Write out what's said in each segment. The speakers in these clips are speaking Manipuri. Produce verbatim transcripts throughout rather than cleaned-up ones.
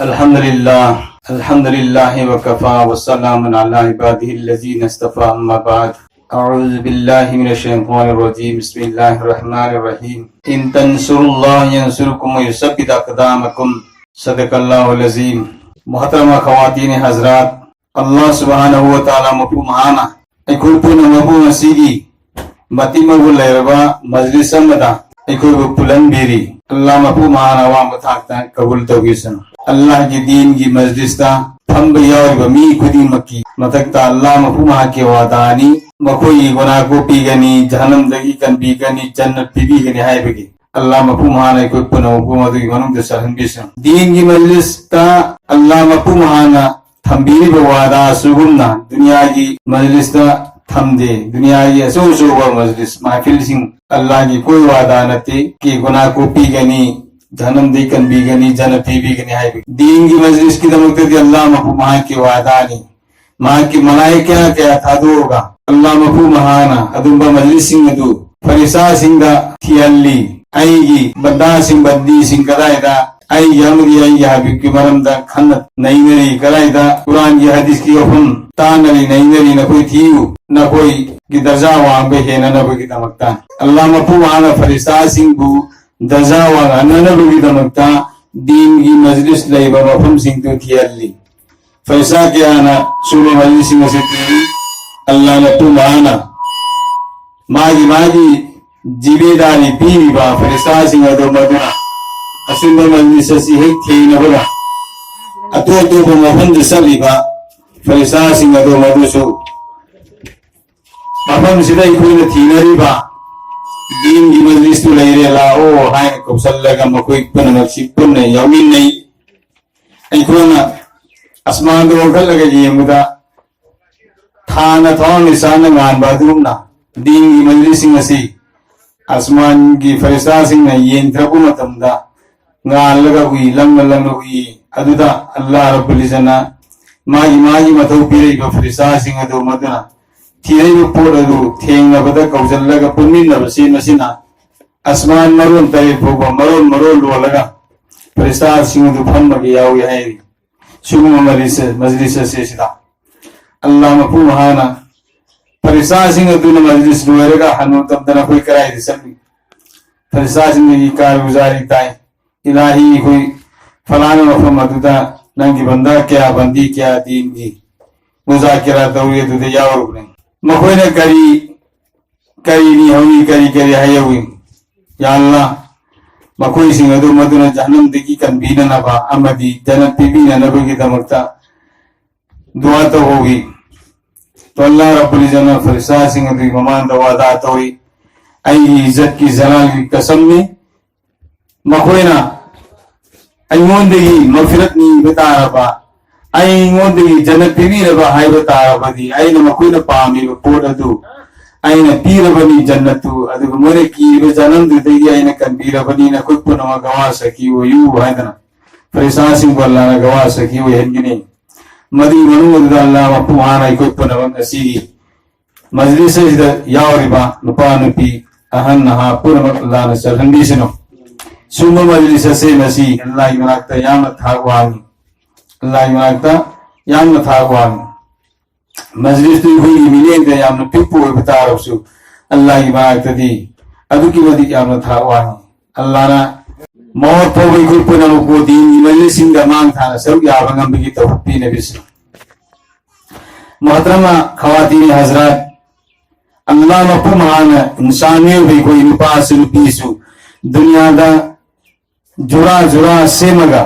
الحمد لله. الحمد لله وكفى وسلام على عباده الذين اصطفى، أما بعد. أعوذ بالله من الشيطان الرجيم. بسم الله الرحمن الرحيم. إن تنصروا الله ينصركم ويثبت أقدامكم. صدق الله العظيم. محترمہ خواتین حضرات، اللہ سبحانہ و تعالیٰ ꯃꯄꯨ ꯃꯍꯥꯛꯅ ꯑꯩꯈꯣꯏ ꯄꯨꯝꯅꯃꯛꯄꯨ ꯉꯁꯤꯒꯤ ꯃꯇꯤꯛ ꯃꯒꯨꯟ ꯂꯩꯔꯕ ꯃꯖꯂꯤꯁ ꯑꯃꯗ ꯑꯩꯈꯣꯏꯕꯨ ꯄꯨꯜꯍꯟꯕꯤꯔꯤ꯫ ꯑꯜꯂꯥꯍ ꯃꯄꯨ ꯃꯍꯥꯛꯅ ꯑꯋꯥꯡꯕ ꯊꯥꯛꯇ ꯀꯕꯨꯜ ꯇꯧꯕꯤꯁꯅꯨ꯫ ꯑꯜꯂꯥꯍꯒꯤ ꯗꯤꯟꯒꯤ ꯃꯖꯂꯤꯁꯇ ꯐꯝꯕ ꯌꯥꯎꯔꯤꯕ ꯃꯤ ꯈꯨꯗꯤꯡꯃꯛꯀꯤ ꯃꯊꯛꯇ ꯑꯜꯂꯥꯍ ꯃꯄꯨ ꯃꯍꯥꯛꯀꯤ ꯋꯥꯗꯥꯅꯤ, ꯃꯈꯣꯏꯒꯤ ꯒꯨꯅꯥꯍ ꯀꯣꯛꯄꯤꯒꯅꯤ, ꯖꯍꯟꯅꯝꯗꯒꯤ ꯀꯟꯕꯤꯒꯅꯤ, ꯖꯟꯅꯠ ꯄꯤꯕꯤꯒꯅꯤ ꯍꯥꯏꯕꯒꯤ꯫ ꯑꯜꯂꯥꯍ ꯃꯄꯨ ꯃꯍꯥꯛꯅ ꯑꯩꯈꯣꯏ ꯄꯨꯝꯅꯃꯛꯄꯨ ꯃꯗꯨꯒꯤ ꯃꯅꯨꯡꯗ ꯆꯠꯍꯟꯕꯤꯁꯅꯨ꯫ ꯗꯤꯟꯒꯤ ꯃꯖꯂꯤꯁꯇ ꯑꯜꯂꯥꯍ ꯃꯄꯨ ꯃꯍꯥꯛꯅ ꯊꯝꯕꯤꯔꯤꯕ ꯋꯥꯗꯥ ꯑꯁꯤꯒꯨꯝꯅ ꯗꯨꯅꯤꯌꯥꯒꯤ ꯃꯖꯂꯤꯁꯇ ꯊꯝꯗꯦ꯫ ꯗꯨꯅꯤꯌꯥꯒꯤ ꯑꯆꯧ ꯑꯆꯧꯕ ꯃꯖꯂꯤꯁ, ꯃꯍꯐꯤꯜꯁꯤꯡ ꯑꯜꯂꯥꯍꯒꯤ ꯀꯣꯏ ꯋꯥꯗꯥ ꯅꯠꯇꯦ꯫ ꯀꯤ ꯒꯨꯅꯥꯍ ꯀꯣꯛꯄꯤꯒꯅꯤ, ꯖꯍꯟꯅꯝꯗꯒꯤ ꯀꯟꯕꯤꯒꯅꯤ, ꯖꯟꯅꯠ ꯄꯤꯕꯤꯒꯅꯤ ꯍꯥꯏꯕ ꯗꯤꯟꯒꯤ ꯃꯖꯂꯤꯁꯀꯤꯗꯃꯛꯇꯗꯤ ꯑꯜꯂꯥꯍ ꯃꯄꯨ ꯃꯍꯥꯛꯀꯤ ꯋꯥꯗꯥꯅꯤ꯫ ꯃꯍꯥꯛꯀꯤ ꯃꯂꯥꯏꯀꯥ ꯀꯌꯥ ꯊꯥꯗꯣꯛꯑꯒ ꯑꯜꯂꯥꯍ ꯃꯄꯨ ꯃꯍꯥꯛꯅ ꯑꯗꯨꯝꯕ ꯃꯖꯂꯤꯁꯁꯤꯡ ꯑꯗꯨ ꯐꯔꯤꯁꯇꯥꯁꯤꯡꯗ ꯊꯤꯍꯜꯂꯤ꯫ ꯑꯩꯒꯤ ꯕꯟꯗꯥꯁꯤꯡ, ꯕꯟꯗꯤꯁꯤꯡ ꯀꯗꯥꯏꯗ ꯑꯩꯒꯤ ꯑꯃꯗꯤ ꯑꯩꯒꯤ ꯍꯕꯤꯕꯀꯤ ꯃꯔꯝꯗ ꯈꯟꯅ ꯅꯩꯅꯔꯤ, ꯀꯗꯥꯏꯗ ꯀꯨꯔꯥꯟꯒꯤ ꯍꯗꯤꯁꯀꯤ ꯋꯥꯐꯝ ꯇꯥꯅꯔꯤ, ꯅꯩꯅꯔꯤ, ꯅꯈꯣꯏ ꯊꯤꯌꯨ, ꯅꯈꯣꯏꯒꯤ ꯗꯔꯖꯥ ꯋꯥꯡꯕ ꯍꯦꯟꯅꯅꯕꯒꯤꯗꯃꯛꯇ꯫ ꯑꯜꯂꯥꯍ ꯃꯄꯨ ꯃꯍꯥꯛꯅ ꯐꯔꯤꯁꯇꯥꯁꯤꯡꯕꯨ ꯗꯔꯖꯥ ꯋꯥꯡꯍꯟꯅꯅꯕꯒꯤꯗꯃꯛꯇ ꯗꯤꯟꯒꯤ ꯃꯖꯂꯤꯁ ꯂꯩꯕ ꯃꯐꯝꯁꯤꯡꯗꯨ ꯊꯤꯍꯜꯂꯤ꯫ ꯐꯔꯤꯁꯇꯥ ꯀꯌꯥꯅ ꯁꯨꯝꯕ ꯃꯖꯂꯤꯁꯁꯤꯡ ꯑꯁꯤ ꯊꯤꯍꯜꯂꯤ꯫ ꯑꯜꯂꯥꯍ ꯃꯄꯨ ꯃꯍꯥꯛꯅ ꯃꯥꯒꯤ ꯃꯥꯒꯤ ꯖꯤꯃꯦꯗꯥꯔꯤ ꯄꯤꯔꯤꯕ ꯐꯔꯤꯁꯇꯥꯁꯤꯡ ꯑꯗꯨ ꯃꯗꯨꯅ ꯑꯆꯨꯝꯕ ꯃꯖꯂꯤꯁ ꯑꯁꯤ ꯍꯦꯛ ꯊꯦꯡꯅꯕꯗ ꯑꯇꯣꯞ ꯑꯇꯣꯞꯄ ꯃꯐꯝꯗ ꯆꯠꯂꯤꯕ ꯐꯔꯤꯁꯇꯥꯁꯤꯡ ꯑꯗꯨ ꯃꯗꯨꯁꯨ ꯃꯐꯝꯁꯤꯗ ꯑꯩꯈꯣꯏꯅ ꯊꯤꯅꯔꯤꯕ ꯗꯤꯟꯒꯤ ꯃꯖꯂꯤꯁꯇꯨ ꯂꯩꯔꯦ, ꯂꯥꯛꯑꯣ ꯍꯥꯏꯅ ꯀꯧꯁꯜꯂꯒ ꯃꯈꯣꯏ ꯄꯨꯝꯅꯃꯛꯁꯤ ꯄꯨꯟꯅ ꯌꯥꯎꯃꯤꯟꯅꯩ꯫ ꯑꯩꯈꯣꯏꯅ ꯑꯁꯃꯥꯟꯗ ꯑꯣꯟꯈꯠꯂꯒ ꯌꯦꯡꯕꯗ ꯊꯥꯅ ꯊꯋꯥꯟꯃꯤꯆꯥꯛꯅ ꯉꯥꯟꯕ ꯑꯗꯨꯒꯨꯝꯅ ꯗꯤꯟꯒꯤ ꯃꯖꯂꯤꯁꯁꯤꯡ ꯑꯁꯤ ꯑꯁꯃꯥꯟꯒꯤ ꯐꯔꯤꯁꯇꯥꯁꯤꯡꯅ ꯌꯦꯡꯊꯔꯛꯄ ꯃꯇꯝꯗ ꯉꯥꯜꯂꯒ ꯎꯏ, ꯂꯪꯅ ꯂꯪꯅ ꯎꯏ꯫ ꯑꯗꯨꯗ ꯑꯜꯂꯥꯍ ꯔꯕꯨꯜ ꯏꯖꯠꯅ ꯃꯥꯒꯤ ꯃꯥꯒꯤ ꯃꯊꯧ ꯄꯤꯔꯛꯏꯕ ꯐꯔꯤꯁꯇꯥꯁꯤꯡ ꯑꯗꯨ ꯃꯗꯨꯅ ꯊꯤꯔꯛꯏꯕ ꯄꯣꯠ ꯑꯗꯨ ꯊꯦꯡꯅꯕꯗ ꯀꯧꯁꯤꯜꯂꯒ ꯄꯨꯟꯃꯤꯟꯅꯕꯁꯤ ꯃꯁꯤꯅ ꯑꯁꯃꯥꯟ ꯃꯔꯣꯟ ꯇꯔꯦꯠ ꯐꯥꯎꯕ ꯃꯔꯣꯟ ꯃꯔꯣꯟ ꯂꯣꯜꯂꯒ ꯐꯔꯤꯁꯇꯥꯁꯤꯡ ꯑꯗꯨ ꯐꯝꯃꯒ ꯌꯥꯎꯏ ꯍꯥꯏꯔꯤ꯫ ꯁꯤꯒꯨꯝꯕ ꯃꯖꯂꯤꯁ, ꯃꯖꯂꯤꯁ ꯑꯁꯤꯁꯤꯗ ꯑꯜꯂꯥ ꯃꯄꯨ ꯃꯍꯥꯅ ꯐꯔꯤꯁꯇꯥꯁꯤꯡ ꯑꯗꯨꯅ ꯃꯖꯂꯤꯁ ꯂꯣꯏꯔꯒ ꯍꯟꯅꯨ ꯃꯇꯝꯗ ꯅꯈꯣꯏ ꯀꯗꯥꯏꯗ ꯆꯠꯂꯤ? ꯐꯔꯤꯁꯇꯥꯁꯤꯡꯗꯒꯤ ꯀꯥꯔꯒꯨꯖꯥꯔꯤ ꯇꯥꯏ, ꯏꯂꯥꯍꯤ, ꯑꯩꯈꯣꯏ ꯐꯂꯥꯅ ꯃꯐꯝ ꯑꯗꯨꯗ ꯅꯪꯒꯤ ꯕꯟꯗꯥ ꯀꯌꯥ, ꯕꯟꯗꯤ ꯀꯌꯥ, ꯗꯤꯟꯒꯤ ꯃꯨꯖꯥꯀꯤꯔꯥ ꯇꯧꯔꯤ, ꯑꯗꯨꯗ ꯌꯥꯎꯔꯨꯕꯅꯤ꯫ ꯃꯈꯣꯏꯅ ꯀꯔꯤ ꯀꯔꯤ ꯅꯤꯍꯧꯏ, ꯀꯔꯤ ꯀꯔꯤ ꯍꯥꯏꯍꯧꯏ? ꯌꯥ ꯑꯜꯂꯥ, ꯃꯈꯣꯏꯁꯤꯡ ꯑꯗꯨ ꯃꯗꯨꯅ ꯖꯍꯟꯅꯝꯗꯒꯤ ꯀꯟꯕꯤꯅꯅꯕ ꯑꯃꯗꯤ ꯖꯟꯅꯠ ꯄꯤꯕꯤꯅꯅꯕꯒꯤꯗꯃꯛꯇ ꯗꯨꯋꯥ ꯇꯧꯍꯧꯏ꯫ ꯇꯣ ꯑꯜꯂꯥ ꯔꯕꯨꯜ ꯏꯖꯠꯅ ꯐꯔꯤꯁꯇꯥꯁꯤꯡ ꯑꯗꯨꯒꯤ ꯃꯃꯥꯡꯗ ꯋꯥꯗꯥ ꯇꯧꯏ, "ꯑꯩꯒꯤ ꯏꯖꯠꯀꯤ ꯖꯂꯥꯜꯒꯤ ꯀꯁꯝꯅꯤ, ꯃꯈꯣꯏꯅ ꯑꯩꯉꯣꯟꯗꯒꯤ ꯃꯐꯤꯔꯠ ꯅꯤꯕ ꯇꯥꯔꯕ, ꯑꯩꯉꯣꯟꯗꯒꯤ ꯖꯟꯅꯠ ꯄꯤꯕꯤꯔꯕ ꯍꯥꯏꯕ ꯇꯥꯔꯕꯗꯤ, ꯑꯩꯅ ꯃꯈꯣꯏꯅ ꯄꯥꯝꯃꯤꯕ ꯄꯣꯠ ꯑꯗꯨ ꯑꯩꯅ ꯄꯤꯔꯕꯅꯤ, ꯖꯟꯅꯠꯇꯨ, ꯑꯗꯨꯒ ꯃꯣꯏꯅ ꯀꯤꯔꯤꯕ ꯖꯍꯟꯅꯝꯗꯨꯗꯒꯤ ꯑꯩꯅ ꯀꯟꯕꯤꯔꯕꯅꯤ, ꯅꯈꯣꯏ ꯄꯨꯝꯅꯃꯛ ꯒꯋꯥ ꯁꯥꯈꯤ ꯑꯣꯏꯌꯨ" ꯍꯥꯏꯗꯅ ꯐꯔꯤꯁꯇꯥꯁꯤꯡꯕꯨ ꯑꯜꯂꯥꯅ ꯒꯋꯥ ꯁꯥꯈꯤ ꯑꯣꯏꯍꯟꯒꯅꯤ꯫ ꯃꯗꯨꯒꯤ ꯃꯅꯨꯡ ꯑꯗꯨꯗ ꯑꯜꯂꯥ ꯃꯄꯨ ꯃꯍꯥꯅ ꯑꯩꯈꯣꯏ ꯄꯨꯝꯅꯃꯛ ꯉꯁꯤꯒꯤ ꯃꯖꯂꯤꯁ ꯑꯁꯤꯗ ꯌꯥꯎꯔꯤꯕ ꯅꯨꯄꯥ ꯅꯨꯄꯤ, ꯑꯍꯟ ꯅꯍꯥ ꯄꯨꯝꯅꯃꯛ ꯑꯜꯂꯥꯅ ꯆꯜꯍꯟꯕꯤꯁꯅꯨ꯫ ꯁꯨꯝꯕ ꯃꯖꯂꯤꯁ ꯑꯁꯤ ꯃꯁꯤ ꯑꯜꯂꯥꯒꯤ ꯃꯅꯥꯛꯇ ꯌꯥꯝꯅ ꯊꯥꯛ ꯋꯥꯡꯏ꯫ ꯑꯜꯂꯥꯒꯤ ꯃꯅꯥꯛꯇ ꯌꯥꯝꯅ ꯊꯥꯛ ꯋꯥꯡꯏ꯫ ꯃꯖꯂꯤꯁꯇꯨ ꯑꯩꯈꯣꯏꯒꯤ ꯃꯤꯠꯌꯦꯡꯗ ꯌꯥꯝꯅ ꯄꯤꯛꯄ ꯑꯣꯏꯕ ꯇꯥꯔꯕꯁꯨ, ꯑꯜꯂꯥꯒꯤ ꯃꯅꯥꯛꯇꯗꯤ ꯑꯗꯨꯛꯀꯤ ꯃꯇꯤꯛ ꯌꯥꯝꯅ ꯊꯥꯛ ꯋꯥꯡꯏ꯫ ꯑꯜꯂꯥꯅ ꯃꯧꯠ ꯐꯥꯎꯕ ꯑꯩꯈꯣꯏ ꯄꯨꯝꯅꯃꯛꯄꯨ ꯗꯤꯟꯒꯤ ꯃꯖꯂꯤꯁꯁꯤꯡꯗ ꯃꯥꯡ ꯊꯥꯅ ꯁꯔꯨꯛ ꯌꯥꯕ ꯉꯝꯕꯒꯤ ꯇꯧꯐꯤꯛ ꯄꯤꯅꯕꯤꯁꯅꯨ꯫ ꯃꯣꯍꯇꯔꯃ ꯈꯋꯥꯇꯤꯅꯤ ꯍꯖꯔꯥꯠ, ꯑꯜꯂꯥ ꯃꯄꯨ ꯃꯍꯥꯅ ꯏꯟꯁꯥꯟ ꯃꯤꯑꯣꯏꯕ ꯑꯩꯈꯣꯏ ꯅꯨꯄꯥꯁꯨ ꯅꯨꯄꯤꯁꯨ ꯗꯨꯅꯤꯌꯥꯗ ꯖꯨꯔꯥ ꯖꯨꯔꯥ ꯁꯦꯝꯃꯒ,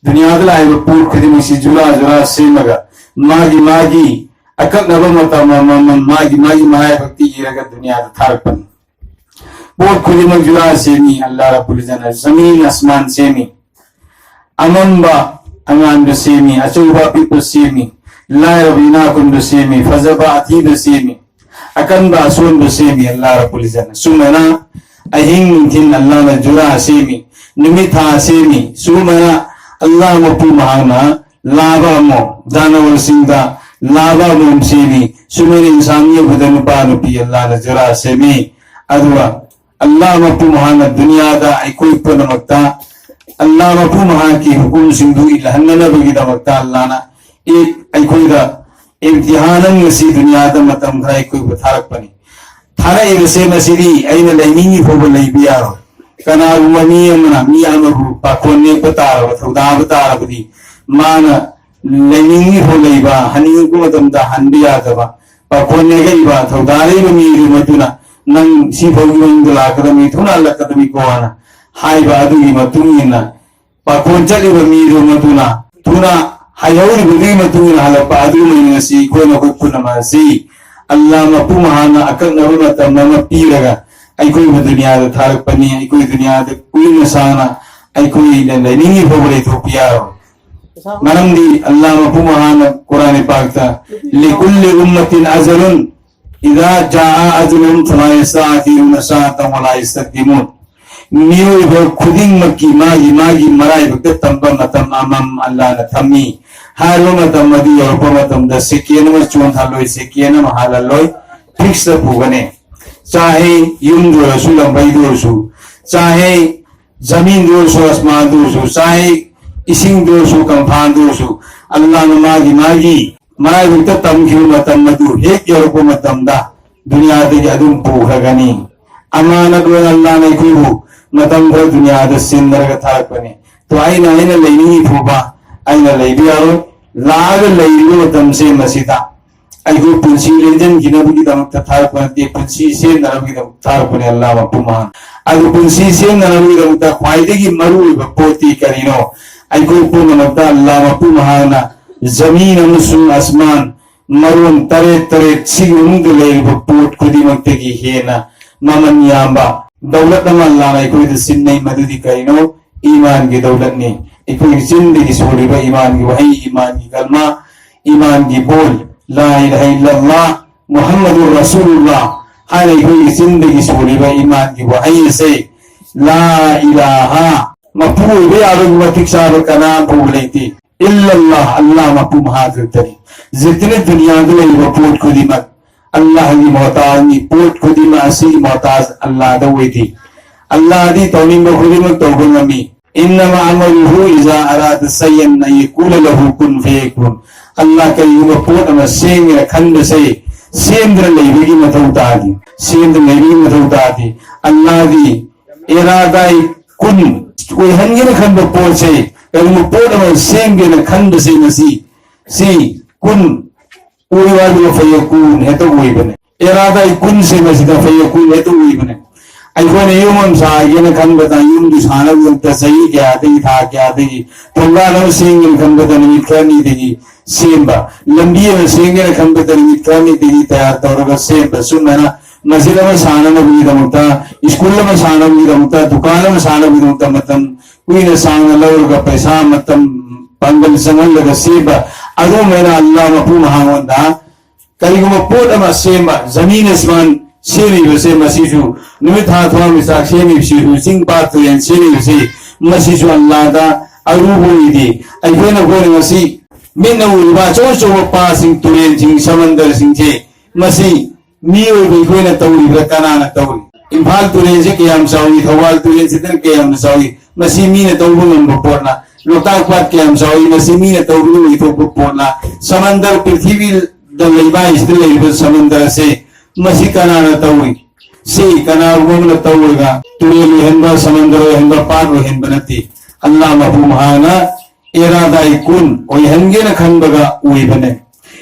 ꯗꯨꯅꯤꯌꯥꯗ ꯂꯥꯛꯏꯕ ꯄꯣꯠ ꯈꯨꯗꯤꯡꯃꯛꯁꯤ ꯖꯨꯔꯥ ꯖꯨꯔꯥ ꯁꯦꯝꯃꯒ, ꯃꯥꯒꯤ ꯃꯥꯒꯤ ꯑꯀꯛꯅꯕ ꯃꯇꯝ ꯑꯃꯃꯝ, ꯃꯥꯒꯤ ꯃꯥꯒꯤ ꯃꯔꯥꯏꯕꯛꯇ ꯏꯔꯒ ꯗꯨꯅꯤꯌꯥꯗ ꯊꯥꯔꯛꯄꯅꯤ꯫ ꯄꯣꯠ ꯈꯨꯗꯤꯡꯃꯛ ꯖꯨꯔꯥ ꯁꯦꯝꯃꯤ ꯑꯜꯂꯥ ꯔꯕꯨꯜ ꯏꯖꯠꯅ, ꯖꯃꯤꯟ ꯑꯁꯃꯥꯟ ꯁꯦꯝꯃꯤ, ꯑꯃꯝꯕ ꯑꯉꯥꯟꯕ ꯁꯦꯝꯃꯤ, ꯑꯆꯧꯕ ꯑꯄꯤꯛꯄ ꯁꯦꯝꯃꯤ, ꯂꯥꯏꯔꯕ ꯏꯅꯥꯛ ꯈꯨꯟꯕ ꯁꯦꯝꯃꯤ, ꯐꯖꯕ ꯑꯊꯤꯕ ꯁꯦꯝꯃꯤ, ꯑꯀꯟꯕ ꯑꯁꯣꯟꯕ ꯁꯦꯝꯃꯤ ꯑꯜꯂꯥ ꯔꯕꯨꯜ ꯏꯖꯠꯅ꯫ ꯁꯨꯃꯥꯏꯅ ꯑꯍꯤꯡ ꯅꯨꯡꯊꯤꯜ ꯑꯜꯂꯥꯅ ꯖꯨꯔꯥ ꯁꯦꯝꯃꯤ, ꯅꯨꯃꯤꯠ ꯊꯥ ꯁꯦꯝꯃꯤ꯫ ꯁꯨꯃꯥꯏꯅ ꯑꯜꯂꯥ ꯃꯄꯨ ꯃꯍꯥꯛꯅ ꯂꯥꯕ ꯑꯃ, ꯖꯥꯅꯋꯔꯁꯤꯡꯗ ꯂꯥꯕ ꯑꯃꯃꯝ ꯁꯦꯝꯃꯤ꯫ ꯁꯨꯃꯥꯏꯅ ꯏꯟꯁꯥꯟ ꯃꯤꯑꯣꯏꯕꯗ ꯅꯨꯄꯥ ꯅꯨꯄꯤ ꯑꯜꯂꯥꯅ ꯖꯨꯔꯥ ꯁꯦꯝꯃꯤ꯫ ꯑꯗꯨꯒ ꯑꯜꯂꯥ ꯃꯄꯨ ꯃꯍꯥꯛꯅ ꯗꯨꯅꯤꯌꯥꯗ ꯑꯩꯈꯣꯏ ꯄꯨꯝꯅꯃꯛꯇ ꯑꯜꯂꯥ ꯃꯄꯨ ꯃꯍꯥꯛꯀꯤ ꯍꯨꯀꯨꯝꯁꯤꯡꯗꯨ ꯏꯜꯍꯟꯅꯅꯕꯒꯤꯗꯃꯛꯇ ꯑꯜꯂꯥꯅ ꯑꯦ, ꯑꯩꯈꯣꯏꯗ ꯏꯝꯇꯤꯍꯥꯟ ꯑꯃ ꯉꯁꯤ ꯗꯨꯅꯤꯌꯥꯗ ꯃꯇꯝ ꯈꯔ ꯑꯩꯈꯣꯏꯕꯨ ꯊꯥꯔꯛꯄꯅꯤ꯫ ꯊꯥꯔꯛꯏꯕꯁꯦ ꯃꯁꯤꯗꯤ ꯑꯩꯅ ꯂꯩꯅꯤꯡꯉꯤ ꯐꯥꯎꯕ ꯂꯩꯕ ꯌꯥꯔꯣꯏ꯫ ꯀꯅꯥꯒꯨꯝꯕ ꯃꯤ ꯑꯃꯅ ꯃꯤ ꯑꯃꯕꯨ ꯄꯥꯈꯣꯟ ꯅꯦꯛꯄ ꯇꯥꯔꯕ, ꯊꯧꯗꯥꯕ ꯇꯥꯔꯕꯗꯤ ꯃꯥꯅ ꯂꯩꯅꯤꯡꯉꯤ ꯐꯥꯎ ꯂꯩꯕ, ꯍꯟꯅꯤꯡꯉꯛꯄ ꯃꯇꯝꯗ ꯍꯟꯕ ꯌꯥꯗꯕ, ꯄꯥꯈꯣꯟ ꯅꯦꯛꯂꯛꯏꯕ ꯊꯧꯗꯥꯔꯛꯏꯕ ꯃꯤꯗꯨ ꯃꯗꯨꯅ ꯅꯪ ꯁꯤ ꯐꯥꯎꯒꯤ ꯃꯅꯨꯡꯗ ꯂꯥꯛꯀꯗꯕꯅꯤ, ꯊꯨꯅ ꯍꯜꯂꯛꯀꯗꯕꯅꯤꯀꯣ ꯍꯥꯏꯅ ꯍꯥꯏꯕ ꯑꯗꯨꯒꯤ ꯃꯇꯨꯡ ꯏꯟꯅ ꯄꯥꯈꯣꯟ ꯆꯠꯂꯤꯕ ꯃꯤꯗꯨ ꯃꯗꯨꯅ ꯊꯨꯅ ꯍꯥꯏꯍꯧꯔꯤꯕꯗꯨꯒꯤ ꯃꯇꯨꯡ ꯏꯟꯅ ꯍꯜꯂꯛꯄ ꯑꯗꯨꯒꯨꯝꯕꯅꯤ꯫ ꯉꯁꯤ ꯑꯩꯈꯣꯏ ꯅꯈꯣꯏ ꯄꯨꯝꯅꯃꯛ ꯑꯁꯤ ꯑꯜꯂꯥ ꯃꯄꯨ ꯃꯍꯥꯛꯅ ꯑꯀꯛꯅꯕ ꯃꯇꯝ ꯑꯃ ꯄꯤꯔꯒ ꯑꯩꯈꯣꯏꯕꯨ ꯗꯨꯅꯤꯌꯥꯗ ꯊꯥꯔꯛꯄꯅꯤ꯫ ꯑꯩꯈꯣꯏ ꯗꯨꯅꯤꯌꯥꯗ ꯀꯨꯏꯅ ꯁꯥꯡꯅ ꯑꯩꯈꯣꯏꯅ ꯂꯩꯅꯤꯡꯉꯤ ꯐꯥꯎꯕ ꯂꯩꯊꯣꯛꯄ ꯌꯥꯔꯣꯏ꯫ ꯃꯔꯝꯗꯤ ꯑꯜꯂꯥ ꯃꯄꯨ ꯃꯍꯥꯛꯅ ꯀꯨꯔꯥꯟ ꯄꯥꯛꯇ "ꯂꯤꯀꯨꯜꯂꯤ ꯎꯝꯃꯇꯤꯟ ꯑꯖꯂꯨꯟ ꯏꯗꯥ ꯖꯥꯑ ꯑꯖꯂꯨꯍꯨꯝ ꯐꯂꯥ ꯌꯁꯇꯥꯈꯤꯔꯨꯅ ꯁꯥꯑꯇꯟ ꯋꯂꯥ ꯌꯁꯇꯛꯗꯤꯃꯨꯟ"꯫ ꯃꯤꯑꯣꯏꯕ ꯈꯨꯗꯤꯡꯃꯛꯀꯤ ꯃꯥꯒꯤ ꯃꯥꯒꯤ ꯃꯔꯥꯏꯕꯛꯇ ꯇꯝꯕ ꯃꯇꯝ ꯑꯃꯃꯝ ꯑꯜꯂꯥꯅ ꯊꯝꯃꯤ꯫ ꯍꯥꯏꯔꯤꯕ ꯃꯇꯝ ꯑꯗꯨ ꯌꯧꯔꯛꯄ ꯃꯇꯝꯗ ꯁꯦꯀꯦꯟ ꯑꯃ ꯆꯣꯟꯊꯜꯂꯣꯏ, ꯁꯦꯀꯦꯟ ꯑꯃ ꯍꯥꯜꯍꯜꯂꯣꯏ, ꯐꯤꯛꯁꯇ ꯄꯨꯒꯅꯤ꯫ ꯆꯥꯍꯦ ꯌꯨꯝꯗ ꯑꯣꯏꯔꯁꯨ, ꯂꯝꯕꯩꯗ ꯑꯣꯏꯔꯁꯨ, ꯆꯥꯍꯦ ꯖꯃꯤꯟꯗ ꯑꯣꯏꯔꯁꯨ, ꯑꯁꯃꯥꯟꯗ ꯑꯣꯏꯔꯁꯨ, ꯆꯥꯍꯦ ꯏꯁꯤꯡꯗ ꯑꯣꯏꯔꯁꯨ, ꯀꯪꯐꯥꯟꯗ ꯑꯣꯏꯔꯁꯨ, ꯑꯜꯂꯥꯅ ꯃꯥꯒꯤ ꯃꯥꯒꯤ ꯃꯔꯥꯏꯕꯛꯇ ꯇꯝꯈꯤꯕ ꯃꯇꯝ ꯑꯗꯨ ꯍꯦꯛ ꯌꯧꯔꯛꯄ ꯃꯇꯝꯗ ꯗꯨꯅꯤꯌꯥꯗꯒꯤ ꯑꯗꯨꯝ ꯄꯨꯈ꯭ꯔꯒꯅꯤ꯫ ꯑꯃꯥꯅꯠ ꯑꯣꯏꯅ ꯑꯜꯂꯥꯅ ꯑꯩꯈꯣꯏꯕꯨ ꯃꯇꯝ ꯈꯔ ꯗꯨꯅꯤꯌꯥꯗ ꯁꯤꯟꯅꯔꯒ ꯊꯥꯔꯛꯄꯅꯤ꯫ ꯇꯣ ꯑꯩꯅ, ꯑꯩꯅ ꯂꯩꯅꯤꯡꯉꯤ ꯐꯥꯎꯕ ꯑꯩꯅ ꯂꯩꯕ ꯌꯥꯔꯣꯏ꯫ ꯂꯥꯛꯑꯒ ꯂꯩꯔꯤꯕ ꯃꯇꯝꯁꯦ ꯃꯁꯤꯗ ꯑꯩꯈꯣꯏ ꯄꯨꯟꯁꯤ ꯂꯦꯟꯖꯟꯈꯤꯅꯕꯒꯤꯗꯃꯛꯇ ꯊꯥꯔꯛꯄ ꯅꯠꯇꯦ, ꯄꯨꯟꯁꯤ ꯁꯦꯝꯅꯅꯕꯒꯤꯗꯃꯛ ꯊꯥꯔꯛꯄꯅꯦ ꯑꯜꯂꯥ ꯃꯄꯨ ꯃꯍꯥꯛ꯫ ꯑꯗꯨ ꯄꯨꯟꯁꯤ ꯁꯦꯝꯅꯅꯕꯒꯤꯗꯃꯛꯇ ꯈ꯭ꯋꯥꯏꯗꯒꯤ ꯃꯔꯨꯑꯣꯏꯕ ꯄꯣꯠꯇꯤ ꯀꯔꯤꯅꯣ? ꯑꯩꯈꯣꯏ ꯄꯨꯝꯅꯃꯛꯇ ꯑꯜꯂꯥ ꯃꯄꯨ ꯃꯍꯥꯛꯅ ꯖꯃꯤꯟ ꯑꯃꯁꯨꯡ ꯑꯁꯃꯥꯟ ꯃꯔꯣꯟ ꯇꯔꯦꯠ ꯇꯔꯦꯠ ꯁꯤꯒꯤ ꯃꯅꯨꯡꯗ ꯂꯩꯔꯤꯕ ꯄꯣꯠ ꯈꯨꯗꯤꯡꯃꯛꯇꯒꯤ ꯍꯦꯟꯅ ꯃꯃꯜ ꯌꯥꯝꯕ ꯗꯧꯂꯠ ꯑꯃ ꯑꯜꯂꯥꯅ ꯑꯩꯈꯣꯏꯗ ꯁꯤꯟꯅꯩ꯫ ꯃꯗꯨꯗꯤ ꯀꯔꯤꯅꯣ? ꯏꯃꯥꯟꯒꯤ ꯗꯧꯂꯠꯅꯤ꯫ ꯑꯩꯈꯣꯏꯒꯤ ꯆꯤꯟꯗꯒꯤ ꯁꯣꯜꯂꯤꯕ ꯏꯃꯥꯟꯒꯤ ꯋꯥꯍꯩ, ꯏꯃꯥꯟꯒꯤ ꯀꯜꯃꯥ, ꯏꯃꯥꯟꯒꯤ ꯕꯣꯜ, "ꯂꯥ ꯏꯂꯥꯍ ꯏꯜꯂꯜꯂꯥꯍ ꯃꯨꯍꯝꯃꯗꯨꯔ ꯔꯁꯨꯂꯨꯜꯂꯥꯍ" ꯍꯥꯏꯅ ꯑꯩꯈꯣꯏꯒꯤ ꯆꯤꯟꯗꯒꯤ ꯁꯣꯜꯂꯤꯕ ꯏꯃꯥꯟꯒꯤ ꯋꯥꯍꯩ ꯑꯁꯦ, "ꯂꯥ ꯏꯂꯥꯍ", ꯃꯄꯨ ꯑꯣꯏꯕ ꯌꯥꯕꯒꯤ ꯃꯇꯤꯛ ꯆꯥꯕ ꯀꯅꯥ ꯐꯥꯎꯕ ꯂꯩꯇꯦ, "ꯏꯜꯂꯜꯂꯥꯍ", ꯑꯜꯂꯥꯍ ꯃꯄꯨ ꯃꯍꯥꯛ ꯈꯛꯇꯅꯤ꯫ ꯖꯤꯇꯅ ꯗꯨꯅꯤꯌꯥꯗ ꯂꯩꯔꯤꯕ ꯄꯣꯠ ꯈꯨꯗꯤꯡꯃꯛ ꯑꯜꯂꯥꯍꯒꯤ ꯃꯣꯍꯇꯥꯖꯅꯤ꯫ ꯄꯣꯠ ꯈꯨꯗꯤꯡꯃꯛ ꯑꯁꯤꯒꯤ ꯃꯣꯍꯇꯥꯖ ꯑꯜꯂꯥꯍꯗ ꯑꯣꯏꯗꯦ꯫ ꯑꯜꯂꯥꯍꯗꯤ ꯇꯧꯅꯤꯡꯕ ꯈꯨꯗꯤꯡꯃꯛ ꯇꯧꯕ ꯉꯝꯃꯤ꯫ "ꯏꯟꯅꯃ ꯑꯃꯔꯨꯍꯨ ꯏꯖꯥ ꯑꯔꯥꯗ ꯁꯩꯌꯟ ꯑꯟ ꯌꯀꯨꯂ ꯂꯍꯨ ꯀꯨꯟ ꯐꯌꯀꯨꯟ"꯫ ꯑꯜꯂꯥꯍ ꯀꯔꯤꯒꯨꯝꯕ ꯄꯣꯠ ꯑꯃ ꯁꯦꯝꯒꯦꯅ ꯈꯟꯕꯁꯦ, ꯁꯦꯝꯗꯅ ꯂꯩꯕꯒꯤ ꯃꯊꯧ ꯇꯥꯗꯦ꯫ ꯁꯦꯝꯗꯅ ꯂꯩꯕꯒꯤ ꯃꯊꯧ ꯇꯥꯗꯦ꯫ ꯑꯜꯂꯥꯍꯗꯤ ꯏꯔꯥꯗꯥꯏ ꯀꯨꯟ, ꯑꯣꯏꯍꯟꯒꯦꯅ ꯈꯟꯕ ꯄꯣꯠꯁꯦ, ꯀꯔꯤꯒꯨꯝꯕ ꯄꯣꯠ ꯑꯃ ꯁꯦꯝꯒꯦꯅ ꯈꯟꯕꯁꯦ, ꯃꯁꯤ, ꯁꯤ ꯀꯨꯟ ꯑꯣꯏꯌꯨ ꯍꯥꯏꯕꯗ ꯐꯌꯀꯨꯟ ꯍꯦꯛꯇ ꯑꯣꯏꯕꯅꯦ꯫ ꯏꯔꯥꯗꯥꯏ ꯀꯨꯟꯁꯦ ꯃꯁꯤꯗ ꯐꯌꯀꯨꯟ ꯍꯦꯛꯇ ꯑꯣꯏꯕꯅꯦ꯫ ꯑꯩꯈꯣꯏꯅ ꯌꯨꯝ ꯑꯃ ꯁꯥꯒꯦꯅ ꯈꯟꯕꯗ, ꯌꯨꯝꯗꯨ ꯁꯥꯅꯕꯒꯤꯗꯃꯛꯇ ꯆꯍꯤ ꯀꯌꯥꯗꯒꯤ, ꯊꯥ ꯀꯌꯥꯗꯒꯤ, ꯊꯣꯡꯒꯥꯟ ꯑꯃ ꯁꯦꯝꯒꯦꯅ ꯈꯟꯕꯗ ꯅꯨꯃꯤꯠ ꯈꯔꯅꯤꯗꯒꯤ ꯁꯦꯝꯕ, ꯂꯝꯕꯤ ꯑꯃ ꯁꯦꯝꯒꯦꯅ ꯈꯟꯕꯗ ꯅꯨꯃꯤꯠ ꯈꯔꯅꯤꯗꯒꯤ ꯇꯌꯥꯔ ꯇꯧꯔꯒ ꯁꯦꯝꯕ, ꯁꯨꯃꯥꯏꯅ ꯃꯁꯖꯤꯗ ꯑꯃ ꯁꯥꯅꯅꯕꯒꯤꯗꯃꯛꯇ, ꯁ꯭ꯀꯨꯜ ꯑꯃ ꯁꯥꯅꯕꯒꯤꯗꯃꯛꯇ, ꯗꯨꯀꯥꯟ ꯑꯃ ꯁꯥꯅꯕꯒꯤꯗꯃꯛꯇ ꯃꯇꯝ ꯀꯨꯏꯅ ꯁꯥꯡꯅ ꯂꯧꯔꯒ ꯄꯩꯁꯥ, ꯃꯇꯝ, ꯄꯥꯡꯒꯜ ꯆꯪꯍꯜꯂꯒ ꯁꯦꯝꯕ, ꯑꯗꯨꯒꯨꯝꯕꯅ ꯑꯜꯂꯥꯍ ꯃꯄꯨ ꯃꯍꯥꯉꯣꯟꯗ ꯀꯔꯤꯒꯨꯝꯕ ꯄꯣꯠ ꯑꯃ ꯁꯦꯝꯕ, ꯖꯃꯤꯟ ꯑꯁꯃꯥꯟ ꯁꯦꯝꯃꯤꯕꯁꯦ, ꯃꯁꯤꯁꯨ ꯅꯨꯃꯤꯠ ꯊꯥ ꯊꯋꯥꯟꯃꯤꯆꯥꯛ ꯁꯦꯝꯃꯤꯕꯁꯤꯁꯨ, ꯆꯤꯡ ꯄꯥꯠ ꯇꯨꯔꯦꯟ ꯁꯦꯝꯃꯤꯕꯁꯤ, ꯃꯁꯤꯁꯨ ꯑꯜꯂꯥꯍꯗ ꯑꯔꯨꯕ ꯑꯣꯏꯗꯦ꯫ ꯑꯩꯈꯣꯏꯅ, ꯑꯩꯈꯣꯏꯅ ꯉꯁꯤ ꯃꯤꯠꯅ ꯎꯔꯤꯕ ꯑꯆꯧ ꯑꯆꯧꯕ ꯄꯥꯠꯁꯤꯡ, ꯇꯨꯔꯦꯟꯁꯤꯡ, ꯁꯃꯟꯗꯔꯁꯤꯡꯁꯦ, ꯃꯁꯤ ꯃꯤꯑꯣꯏꯕ ꯑꯩꯈꯣꯏꯅ ꯇꯧꯔꯤꯕ꯭ꯔꯥ? ꯀꯅꯥꯅ ꯇꯧꯔꯤ? ꯏꯝꯐꯥꯜ ꯇꯨꯔꯦꯟꯁꯤ ꯀꯌꯥꯝ ꯆꯥꯎꯏ? ꯊꯧꯕꯥꯜ ꯇꯨꯔꯦꯟꯁꯤꯗꯅ ꯀꯌꯥꯝꯅ ꯆꯥꯎꯏ? ꯃꯁꯤ ꯃꯤꯅ ꯇꯧꯕ ꯉꯝꯕ ꯄꯣꯠꯅ꯫ ꯂꯣꯛꯇꯥꯛ ꯄꯥꯠ ꯀꯌꯥꯝ ꯆꯥꯎꯏ? ꯃꯁꯤ ꯃꯤꯅ ꯇꯧꯕꯗ ꯑꯣꯏꯊꯣꯛꯄ ꯄꯣꯠꯅ꯫ ꯁꯃꯟꯗꯔ, ꯄ꯭ꯔꯤꯊꯤꯕꯤꯗ ꯂꯩꯕ ꯍꯥꯏꯁꯤꯗ ꯂꯩꯔꯤꯕ ꯁꯃꯟꯗꯔ ꯑꯁꯦ, ꯃꯁꯤ ꯀꯅꯥꯅ ꯇꯧꯏ? ꯁꯤ ꯀꯅꯥꯒꯨꯝꯕ ꯑꯃꯅ ꯇꯧꯔꯒ ꯇꯨꯔꯦꯜ ꯑꯣꯏꯍꯟꯕ, ꯁꯃꯟꯗꯔ ꯑꯣꯏꯍꯟꯕ, ꯄꯥꯠ ꯑꯣꯏꯍꯟꯕ ꯅꯠꯇꯦ꯫ ꯑꯜꯂꯥꯍ ꯃꯄꯨ ꯃꯍꯥꯛꯅ ꯏꯔꯥꯗꯥꯏ ꯀꯨꯟ ꯑꯣꯏꯍꯟꯒꯦꯅ ꯈꯟꯕꯒ ꯑꯣꯏꯕꯅꯦ꯫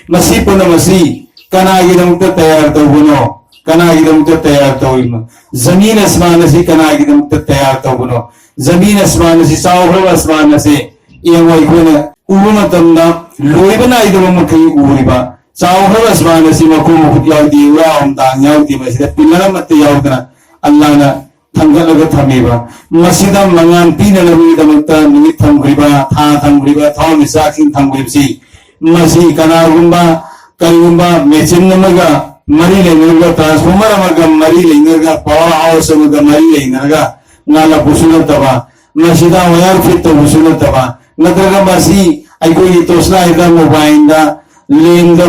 ꯃꯁꯤ ꯄꯨꯝꯅꯃꯛ ꯑꯁꯤ ꯀꯅꯥꯒꯤꯗꯃꯛꯇ ꯇꯌꯥꯔ ꯇꯧꯕꯅꯣ? ꯀꯅꯥꯒꯤꯗꯃꯛꯇ ꯇꯌꯥꯔ ꯇꯧꯔꯤꯕꯅꯣ? ꯖꯃꯤꯟ ꯑꯁꯃꯥꯟ ꯑꯁꯤ ꯀꯅꯥꯒꯤꯗꯃꯛꯇ ꯇꯌꯥꯔ ꯇꯧꯕꯅꯣ? ꯖꯃꯤꯟ ꯑꯁꯃꯥꯟ ꯑꯁꯤ, ꯆꯥꯎꯈ꯭ꯔꯕ ꯑꯁꯃꯥꯟ ꯑꯁꯤ ꯌꯦꯡꯉꯨ, ꯑꯩꯈꯣꯏꯅ ꯎꯕ ꯃꯇꯝꯗ ꯂꯣꯏꯕ ꯅꯥꯏꯗꯕ ꯃꯈꯩ ꯎꯔꯤꯕ ꯆꯥꯎꯈ꯭ꯔꯕ ꯑꯁꯃꯥꯟ ꯑꯁꯤ ꯃꯈꯣꯡ ꯃꯈꯨꯠ ꯌꯥꯎꯗꯦ, ꯎꯔꯥ ꯑꯃꯇꯥꯡ ꯌꯥꯎꯗꯦ, ꯃꯁꯤꯗ ꯄꯤꯂꯔ ꯑꯃꯠꯇ ꯌꯥꯎꯗꯅ ꯑꯜꯂꯥꯍꯅ ꯊꯝꯒꯠꯂꯒ ꯊꯝꯃꯤꯕ, ꯃꯁꯤꯗ ꯃꯉꯥꯜ ꯄꯤꯅꯅꯕꯒꯤꯗꯃꯛꯇ ꯅꯨꯃꯤꯠ ꯊꯝꯈ꯭ꯔꯤꯕ, ꯊꯥ ꯊꯝꯈ꯭ꯔꯤꯕ, ꯊꯋꯥꯟꯃꯤꯆꯥꯛꯁꯤꯡ ꯊꯝꯈ꯭ꯔꯤꯕꯁꯤ, ꯃꯁꯤ ꯀꯅꯥꯒꯨꯝꯕ, ꯀꯔꯤꯒꯨꯝꯕ ꯃꯦꯆꯤꯟ ꯑꯃꯒ ꯃꯔꯤ ꯂꯩꯅꯔꯒ, ꯇ꯭ꯔꯥꯟꯁꯐꯣꯔꯃꯔ ꯑꯃꯒ ꯃꯔꯤ ꯂꯩꯅꯔꯒ, ꯄꯥꯋꯔ ꯍꯥꯎꯁ ꯑꯃꯒ ꯃꯔꯤ ꯂꯩꯅꯔꯒ ꯉꯥꯜꯂꯛꯄꯁꯨ ꯅꯠꯇꯕ, ꯃꯁꯤꯗ ꯋꯥꯌꯔ ꯐꯤꯠ ꯇꯧꯕꯁꯨ ꯅꯠꯇꯕ, ꯅꯠꯇ꯭ꯔꯒ ꯃꯁꯤ ꯑꯩꯈꯣꯏꯒꯤ ꯇꯣꯔꯆ ꯂꯥꯏꯠꯇ, ꯃꯣꯕꯥꯏꯜꯗ, ꯂꯦꯝꯗ,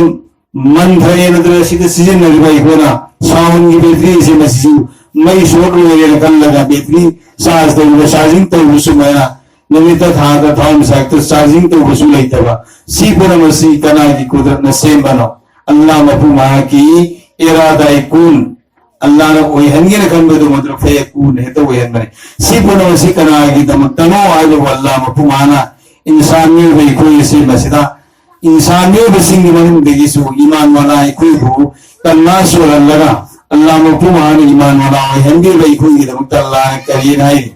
ꯃꯟꯊ꯭ꯔ ꯅꯠꯇ꯭ꯔꯒ ꯁꯤꯗ ꯁꯤꯖꯤꯟꯅꯔꯤꯕ ꯑꯩꯈꯣꯏꯅ ꯁꯥꯎꯟꯒꯤ ꯕꯦꯇ꯭ꯔꯤꯁꯦ, ꯃꯁꯤꯁꯨ ꯃꯩ ꯁꯣꯛ ꯂꯣꯏꯔꯦꯅ ꯈꯜꯂꯒ ꯕꯦꯇ꯭ꯔꯤ ꯆꯥꯔꯖ ꯇꯧꯕ, ꯆꯥꯔꯖꯤꯡ ꯇꯧꯕꯁꯨ ꯃꯌꯥꯝ ꯅꯨꯃꯤꯠꯇ, ꯊꯥꯗ, ꯊꯋꯥꯟꯃꯤꯆꯥꯛꯇ ꯆꯥꯔꯖꯤꯡ ꯇꯧꯕꯁꯨ ꯂꯩꯇꯕ꯫ ꯁꯤ ꯄꯨꯝꯅꯃꯛꯁꯤ ꯀꯅꯥꯒꯤ ꯀꯨꯗꯔꯠꯅ ꯁꯦꯝꯕꯅꯣ? ꯑꯜꯂꯥꯍ ꯃꯄꯨ ꯃꯍꯥꯛꯀꯤ ꯏꯔꯥꯗꯥꯏ ꯀꯨꯟ, ꯑꯜꯂꯥꯍꯅ ꯑꯣꯏꯍꯟꯒꯦꯅ ꯈꯟꯕꯗꯨ ꯃꯗꯨ ꯐꯦ ꯀꯨꯟ ꯍꯦꯛꯇ ꯑꯣꯏꯍꯟꯕꯅꯤ꯫ ꯁꯤ ꯄꯨꯝꯅꯃꯛꯁꯤ ꯀꯅꯥꯒꯤꯗꯃꯛꯇꯅꯣ ꯍꯥꯏꯕꯕꯨ ꯑꯜꯂꯥꯍ ꯃꯄꯨ ꯃꯍꯥꯛꯅ ꯏꯟꯁꯥꯟ ꯃꯤꯑꯣꯏꯕ ꯑꯩꯈꯣꯏ ꯑꯁꯤ ꯃꯁꯤꯗ ꯏꯟꯁꯥꯟ ꯃꯤꯑꯣꯏꯕꯁꯤꯡꯒꯤ ꯃꯅꯨꯡꯗꯒꯤꯁꯨ ꯏꯃꯥꯟ ꯋꯥꯂꯥ ꯑꯩꯈꯣꯏꯕꯨ ꯇꯟꯅꯥ ꯁꯣꯜꯍꯜꯂꯒ ꯑꯜꯂꯥꯍ ꯃꯄꯨ ꯃꯍꯥꯛꯅ ꯏꯃꯥꯟ ꯋꯥꯂꯥ ꯑꯣꯏꯍꯟꯕꯤꯕ ꯑꯩꯈꯣꯏꯒꯤꯗꯃꯛꯇ ꯑꯜꯂꯥꯍꯅ ꯀꯔꯤꯅ ꯍꯥꯏꯔꯤ?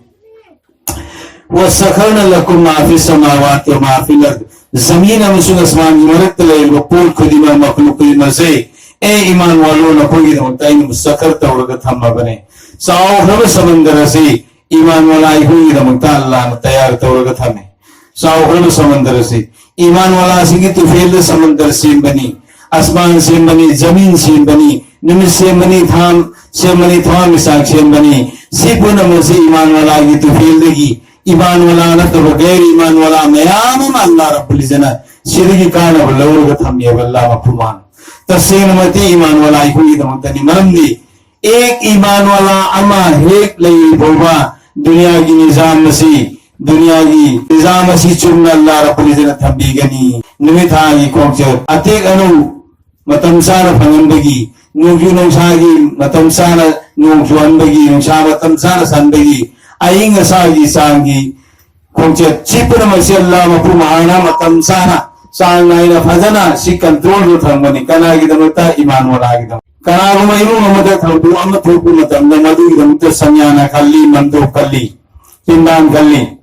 "ꯋꯁꯈꯔꯅ ꯂꯀꯨꯝ ꯃꯥ ꯐꯤꯁ ꯁꯃꯥꯋꯥꯇꯤ ꯋꯃꯥ ꯐꯤꯜ ꯑꯔꯗ"꯫ ꯖꯃꯤꯟ ꯑꯃꯁꯨꯡ ꯑꯁꯃꯥꯟꯒꯤ ꯃꯔꯛꯇ ꯂꯩꯔꯤꯕ ꯄꯣꯠ ꯈꯨꯗꯤꯡꯃꯛ, ꯃꯈꯂꯨꯛ ꯈꯨꯗꯤꯡꯃꯛꯁꯦ, ꯑꯦ ꯏꯃꯥꯟ ꯋꯥꯂꯣ, ꯅꯈꯣꯏꯒꯤꯗꯃꯛꯇ ꯑꯩꯅ ꯃꯨꯁꯈꯔ ꯇꯧꯔꯒ ꯊꯝꯃꯕꯅꯦ꯫ ꯆꯥꯎꯈ꯭ꯔꯕ ꯁꯃꯟꯗꯔ ꯑꯁꯤ ꯏꯃꯥꯟ ꯋꯥꯂꯥ ꯑꯩꯈꯣꯏꯒꯤꯗꯃꯛꯇ ꯑꯜꯂꯥꯍꯅ ꯇꯌꯥꯔ ꯇꯧꯔꯒ ꯊꯝꯃꯦ꯫ ꯆꯥꯎꯈ꯭ꯔꯕ ꯁꯃꯟꯗꯔ ꯑꯁꯤ ꯏꯃꯥꯟ ꯋꯥꯂꯥꯁꯤꯡꯒꯤ ꯇꯨꯐꯦꯜꯗ ꯁꯃꯟꯗꯔ ꯁꯦꯝꯕꯅꯤ, ꯑꯁꯃꯥꯟ ꯁꯦꯝꯕꯅꯤ, ꯖꯃꯤꯟ ꯁꯦꯝꯕꯅꯤ, ꯅꯨꯃꯤꯠ ꯁꯦꯝꯕꯅꯤ, ꯊꯥ ꯁꯦꯝꯕꯅꯤ, ꯊꯋꯥꯟꯃꯤꯆꯥꯛ ꯁꯦꯝꯕꯅꯤ꯫ ꯁꯤ ꯄꯨꯝꯅꯃꯛꯁꯤ ꯏꯃꯥꯟ ꯋꯥꯂꯥꯒꯤ ꯇꯨꯐꯦꯜꯗꯒꯤ ꯏꯃꯥꯟ ꯋꯥꯂꯥ ꯅꯠꯇꯕ ꯒꯩꯔ ꯏꯃꯥꯟ ꯋꯥꯂꯥ ꯃꯌꯥꯝ ꯑꯃ ꯑꯜꯂꯥꯍ ꯔꯕꯨꯜ ꯏꯖ꯭ꯖꯠꯅ ꯁꯤꯗꯒꯤ ꯀꯥꯟꯅꯕ ꯂꯧꯔꯒ ꯊꯝꯃꯦꯕ ꯑꯜꯂꯥꯍ ꯃꯄꯨ ꯃꯍꯥꯛꯅ꯫ ꯇꯁꯦꯡꯅꯃꯛꯇꯤ ꯏꯃꯥꯟ ꯋꯥꯂꯥ ꯑꯩꯈꯣꯏꯒꯤꯗꯃꯛꯇꯅꯤ꯫ ꯃꯔꯝꯗꯤ ꯑꯦꯛ ꯏꯃꯥꯟ ꯋꯥꯂꯥ ꯑꯃ ꯍꯦꯛ ꯂꯩꯔꯤ ꯐꯥꯎꯕ ꯗꯨꯅꯤꯌꯥꯒꯤ ꯅꯤꯖꯥꯝ ꯑꯁꯤ, ꯗꯨꯅꯤꯌꯥꯒꯤ ꯅꯤꯖꯥꯝ ꯑꯁꯤ ꯆꯨꯝꯅ ꯑꯜꯂꯥꯍ ꯔꯕꯨꯜ ꯏꯖ꯭ꯖꯠꯅ ꯊꯝꯕꯤꯒꯅꯤ꯫ ꯅꯨꯃꯤꯠ ꯊꯥꯒꯤ ꯈꯣꯡꯆꯠ, ꯑꯇꯦꯛ ꯑꯅꯧ ꯃꯇꯝ ꯆꯥꯅ ꯐꯪꯍꯟꯕꯒꯤ, ꯅꯣꯡꯖꯨ ꯅꯨꯡꯁꯥꯒꯤ ꯃꯇꯝ ꯆꯥꯅ ꯅꯣꯡ ꯆꯨꯍꯟꯕꯒꯤ, ꯅꯨꯡꯁꯥ ꯃꯇꯝ ꯆꯥꯅ ꯁꯟꯕꯒꯤ, ꯑꯏꯪ ꯑꯁꯥꯒꯤ ꯆꯥꯡꯒꯤ ꯈꯣꯡꯆꯠ, ꯁꯤ ꯄꯨꯝꯅꯃꯛꯁꯦ ꯑꯜꯂꯥꯍ ꯃꯄꯨ ꯃꯍꯥꯛꯅ ꯃꯇꯝ ꯆꯥꯅ, ꯆꯥꯡ ꯅꯥꯏꯅ, ꯐꯖꯅ ꯁꯤ ꯀꯟꯇ꯭ꯔꯣꯜꯗ ꯊꯝꯕꯅꯤ꯫ ꯀꯅꯥꯒꯤꯗꯃꯛꯇ? ꯏꯃꯥꯟ ꯋꯥꯂꯥꯒꯤꯗꯃꯛ꯫ ꯀꯅꯥꯒꯨꯝꯕ ꯏꯃꯨꯡ ꯑꯃꯗ ꯊꯧꯗꯣꯛ ꯑꯃ ꯊꯣꯛꯄ ꯃꯇꯝꯗ ꯃꯗꯨꯒꯤꯗꯃꯛꯇ ꯁꯃꯤꯌꯥꯅꯥ ꯈꯜꯂꯤ, ꯃꯟꯗꯣꯞ ꯈꯜꯂꯤ, ꯄꯤꯟꯗꯥꯟ ꯈꯜꯂꯤ꯫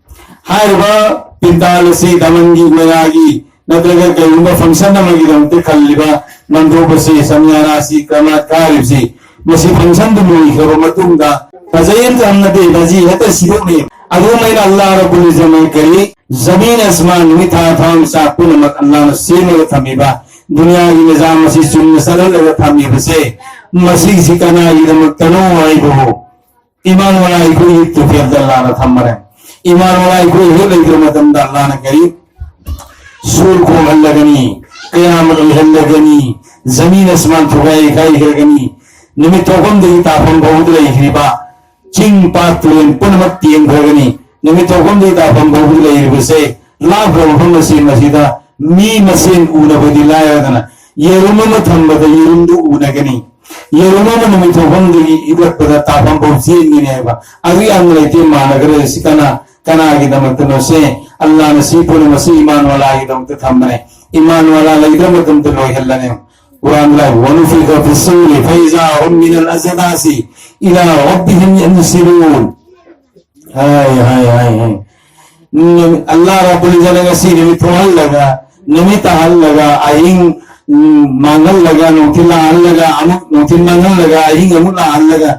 ꯍꯥꯏꯔꯤꯕ ꯄꯤꯟꯗꯥꯟ ꯑꯁꯤ ꯗꯃꯟꯒꯤ, ꯃꯦꯂꯥꯒꯤ ꯅꯠꯇ꯭ꯔꯒ ꯀꯩꯒꯨꯝꯕ ꯐꯪꯁꯟ ꯑꯃꯒꯤꯗꯃꯛꯇ ꯈꯜꯂꯤꯕ ꯃꯟꯗꯣꯞ ꯑꯁꯤ, ꯁꯃꯤꯌꯥꯅꯥ ꯑꯁꯤ, ꯀꯃꯥꯠ ꯀꯥꯔꯤꯕꯁꯤ, ꯃꯁꯤ ꯐꯪꯁꯟꯗꯨ ꯂꯣꯏꯈ꯭ꯔꯕ ꯃꯇꯨꯡꯗ ꯐꯖꯩ ꯑꯃꯇ ꯍꯪꯅꯗꯦ, ꯃꯁꯤ ꯍꯦꯛꯇ ꯁꯤꯗꯣꯛꯅꯩ꯫ ꯑꯗꯨꯃꯥꯏꯅ ꯑꯜꯂꯥꯍ ꯔꯕꯨꯜ ꯏꯖ꯭ꯖꯠꯅ ꯀꯔꯤ, ꯖꯃꯤꯟ ꯑꯁꯃꯥꯟ, ꯅꯨꯃꯤꯠ ꯊꯥ ꯊꯋꯥꯟꯃꯤꯆꯥꯛ ꯄꯨꯝꯅꯃꯛ ꯑꯜꯂꯥꯍꯅ ꯁꯦꯝꯃꯒ ꯊꯝꯃꯤꯕ ꯗꯨꯅꯤꯌꯥꯒꯤ ꯅꯤꯖꯥꯝ ꯑꯁꯤ ꯆꯨꯝꯅ ꯆꯠꯍꯜꯂꯒ ꯊꯝꯃꯤꯕꯁꯦ, ꯃꯁꯤꯒꯤꯁꯤ ꯀꯅꯥꯒꯤꯗꯃꯛꯇꯅꯣ ꯍꯥꯏꯕꯕꯨ ꯏꯃꯥꯟ ꯋꯥꯂꯥ ꯑꯩꯈꯣꯏꯒꯤ ꯇꯨꯐꯦꯜꯗ ꯑꯜꯂꯥꯍꯅ ꯊꯝꯕꯅꯦ꯫ ꯏꯃꯥꯟ ꯋꯥꯂꯥ ꯑꯩꯈꯣꯏ ꯍꯦꯛ ꯂꯩꯇ꯭ꯔ ꯃꯇꯝꯗ ꯑꯜꯂꯥꯍꯅ ꯀꯔꯤ, ꯁꯨꯔ ꯈꯣꯡꯍꯜꯂꯒꯅꯤ, ꯀꯌꯥꯃꯠ ꯑꯣꯏꯍꯜꯂꯒꯅꯤ, ꯖꯃꯤꯟ ꯑꯁꯃꯥꯟ ꯊꯨꯒꯥꯏ ꯀꯥꯏꯈ꯭ꯔꯒꯅꯤ, ꯅꯨꯃꯤꯠ ꯊꯣꯛꯐꯝꯗꯒꯤ ꯇꯥꯐꯝ ꯐꯥꯎꯕꯗ ꯂꯩꯈ꯭ꯔꯤꯕ ꯆꯤꯡ, ꯄꯥꯠ, ꯇꯨꯔꯦꯜ ꯄꯨꯝꯅꯃꯛ ꯇꯦꯡꯈ꯭ꯔꯒꯅꯤ꯫ ꯅꯨꯃꯤꯠ ꯊꯣꯛꯐꯝꯗꯒꯤ ꯇꯥꯐꯝ ꯐꯥꯎꯕꯗ ꯂꯩꯔꯤꯕꯁꯦ ꯂꯥꯞꯈ꯭ꯔꯕ ꯃꯐꯝ ꯑꯁꯤ ꯃꯁꯤꯗ ꯃꯤ ꯃꯁꯦꯟ ꯎꯅꯕꯗꯤ ꯂꯥꯏꯔꯗꯅ ꯌꯦꯔꯨꯝ ꯑꯃ ꯊꯝꯕꯗ ꯌꯦꯔꯨꯝꯗꯨ ꯎꯅꯒꯅꯤ꯫ ꯌꯦꯔꯨꯝ ꯑꯃ ꯅꯨꯃꯤꯠ ꯊꯣꯛꯐꯝꯗꯒꯤ ꯏꯠꯂꯛꯄꯗ ꯇꯥꯐꯝ ꯐꯥꯎ ꯆꯦꯟꯒꯅꯤ ꯍꯥꯏꯕ꯫ ꯑꯗꯨ ꯌꯥꯝꯅ ꯂꯩꯇꯦ ꯃꯥꯟꯅꯈ꯭ꯔꯦ꯫ ꯁꯤ ꯀꯅꯥ, ꯀꯅꯥꯒꯤꯗꯃꯛꯇꯅꯣ? ꯁꯦ ꯑꯜꯂꯥꯅ ꯁꯤ ꯄꯨꯝꯅꯃꯛꯁꯤ ꯏꯃꯥꯟ ꯋꯥꯂꯥꯒꯤꯗꯃꯛꯇ ꯊꯝꯕꯅꯦ꯫ ꯏꯃꯥꯟ ꯋꯥꯂꯥ ꯂꯩꯇ꯭ꯔ ꯃꯇꯝꯗ ꯂꯣꯏꯍꯜꯂꯅꯤ꯫ ꯀꯨꯔꯥꯟꯗ ꯂꯥꯛꯏ, "ونفخ في الصور فإذا هم من الأجداث إلى ربهم ينسلون"꯫ ꯍꯥꯏ, ꯍꯥꯏ, ꯍꯥꯏ, ꯍꯥꯏ꯫ ꯎꯝ, ꯑꯜꯂꯥ ꯔꯕꯨꯜ ꯏꯖꯠꯅ ꯉꯁꯤ ꯅꯨꯃꯤꯠ ꯊꯣꯛꯍꯜꯂꯒ, ꯅꯨꯃꯤꯠ ꯇꯥꯍꯜꯂꯒ, ꯑꯍꯤꯡ, ꯎꯝ, ꯃꯥꯡꯍꯜꯂꯒ, ꯅꯨꯡꯊꯤꯜ ꯂꯥꯛꯍꯜꯂꯒ, ꯑꯃꯨꯛ ꯅꯨꯡꯊꯤꯜ ꯃꯥꯡꯍꯜꯂꯒ, ꯑꯍꯤꯡ ꯑꯃꯨꯛ ꯂꯥꯛꯍꯜꯂꯒ,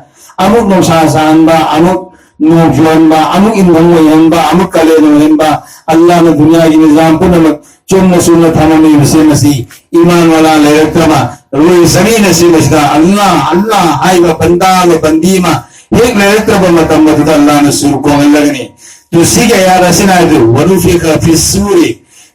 ꯑꯃꯨꯛ ꯅꯨꯡꯁꯥ ꯁꯥꯍꯟꯕ, ꯑꯃꯨꯛ ꯅꯣꯡ ꯆꯨꯍꯟꯕ, ꯑꯃꯨꯛ ꯏꯪꯊꯝ ꯑꯣꯏꯍꯟꯕ, ꯑꯃꯨꯛ ꯀꯥꯂꯦꯟ ꯑꯣꯏꯍꯟꯕ, ꯑꯜꯂꯥꯅ ꯗꯨꯅꯤꯌꯥꯒꯤ ꯅꯤꯖꯥꯝ ꯄꯨꯝꯅꯃꯛ ꯆꯨꯝꯅ ꯆꯨꯝꯅ ꯊꯝꯃꯝꯃꯤꯕꯁꯦ ꯃꯁꯤ ꯏꯃꯥꯟ ꯋꯥꯂꯥ ꯂꯩꯔꯛꯇ꯭ꯔꯕ ꯂꯣꯏ ꯆꯅꯤꯅ ꯁꯤ ꯃꯁꯤꯗ ꯑꯜꯂꯥ, ꯑꯜꯂꯥ ꯍꯥꯏꯕ ꯕꯟꯗꯥ ꯑꯃ, ꯕꯟꯗꯤ ꯑꯃ ꯍꯦꯛ ꯂꯩꯔꯛꯇ꯭ꯔꯕ ꯃꯇꯝ ꯑꯗꯨꯗ ꯑꯜꯂꯥꯅ ꯁꯨꯔ ꯈꯣꯡꯍꯜꯂꯒꯅꯤ꯫ ꯇꯨ ꯁꯤꯒꯤ ꯑꯌꯥꯠ ꯑꯁꯤꯅ ꯍꯥꯏꯕꯗꯨ, "ونفخ في الصور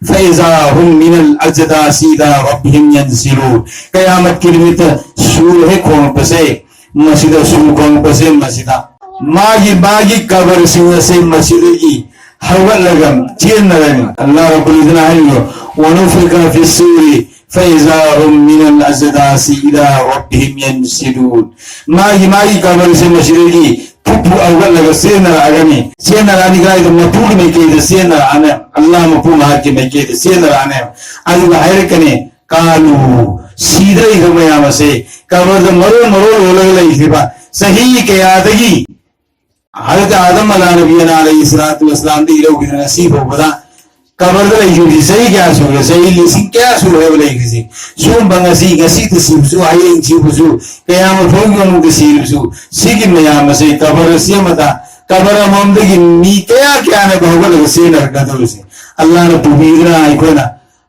فإذا هم من الأجداث إلى ربهم ينسلون"꯫ ꯀꯌꯥꯃꯠꯀꯤ ꯅꯨꯃꯤꯠꯇ ꯁꯨꯔ ꯍꯦꯛ ꯈꯣꯡꯂꯛꯄꯁꯦ, ꯃꯁꯤꯗ ꯁꯨꯔ ꯈꯣꯡꯂꯛꯄꯁꯦ, ꯃꯁꯤꯗ ꯃꯥꯒꯤ, ꯃꯥꯒꯤ ꯀꯕꯔꯁꯤꯡ ꯑꯁꯦ ꯃꯁꯤꯗꯒꯤ ꯍꯧꯒꯠꯂꯒ ꯆꯦꯟꯅꯔꯅꯤ꯫ ꯑꯜꯂꯥ ꯔꯕꯨꯜ ꯏꯖꯠꯅ ꯍꯥꯏꯔꯤꯕ, "ونفخ في الصور فإذا هم من الأجداث إلى ربهم ينسلون"꯫ ꯃꯥꯒꯤ, ꯃꯥꯒꯤ ꯀꯕꯔꯁꯦ ꯃꯁꯤꯗꯒꯤ ꯐꯨꯛ ꯐꯨꯛ ꯍꯧꯒꯠꯂꯒ ꯆꯦꯟꯅꯔꯛꯑꯒꯅꯤ꯫ ꯆꯦꯟꯅꯔꯛꯑꯅꯤ ꯀꯥꯏꯗ? ꯃꯄꯨꯒꯤ ꯃꯥꯏꯀꯩꯗ ꯆꯦꯟꯅꯔꯛꯑꯅꯤ꯫ ꯑꯜꯂꯥ ꯃꯄꯨ ꯃꯍꯥꯛꯀꯤ ꯃꯥꯏꯀꯩꯗ ꯆꯦꯟꯅꯔꯛꯑꯅꯤ꯫ ꯑꯗꯨꯒ ꯍꯥꯏꯔꯛꯀꯅꯤ, "ꯀꯥꯂꯨ", ꯁꯤꯗ ꯂꯩꯈꯤꯕ ꯃꯌꯥꯝ ꯑꯁꯦ, ꯀꯕꯔꯗ ꯃꯔꯣꯜ ꯃꯔꯣꯜ ꯍꯣꯜꯂꯒ ꯂꯩꯈꯤꯕ ꯆꯍꯤ ꯀꯌꯥꯗꯒꯤ ꯍꯖꯔꯠ ꯑꯥꯗꯝ ꯑꯂꯥ ꯅꯕꯤꯌꯅꯥ ꯑꯂꯩꯍꯤ ꯁꯂꯥꯇꯨ ꯋꯁꯂꯥꯝꯗꯒꯤ ꯂꯧꯈꯤꯗꯨꯅ ꯉꯁꯤ ꯐꯥꯎꯕꯗ ꯀꯕꯔꯗ ꯂꯩꯈꯤꯕꯁꯤ ꯆꯍꯤ ꯀꯌꯥ ꯁꯨꯔꯦ? ꯆꯍꯤ ꯂꯤꯁꯤꯡ ꯀꯌꯥ ꯁꯨꯔꯦꯕ ꯂꯩꯈ꯭ꯔꯤꯁꯤ? ꯁꯤꯒꯨꯝꯕ ꯉꯁꯤ, ꯉꯁꯤꯗ ꯁꯤꯕꯁꯨ, ꯍꯌꯦꯡ ꯁꯤꯕꯁꯨ, ꯀꯌꯥꯃ ꯐꯥꯎꯒꯤ ꯃꯅꯨꯡꯗ ꯁꯤꯔꯕꯁꯨ, ꯁꯤꯒꯤ ꯃꯌꯥꯝ ꯑꯁꯤ ꯀꯕꯔ ꯑꯁꯤ ꯑꯃꯗ, ꯀꯕꯔ ꯑꯃꯃꯝꯗꯒꯤ ꯃꯤ ꯀꯌꯥ ꯀꯌꯥꯅꯦꯕ ꯍꯧꯒꯠꯂꯒ ꯆꯦꯟꯅꯔꯛꯀꯗꯧꯔꯤꯁꯦ? ꯑꯜꯂꯥꯅ ꯄꯨꯕꯤꯗꯅ ꯑꯩꯈꯣꯏꯅ,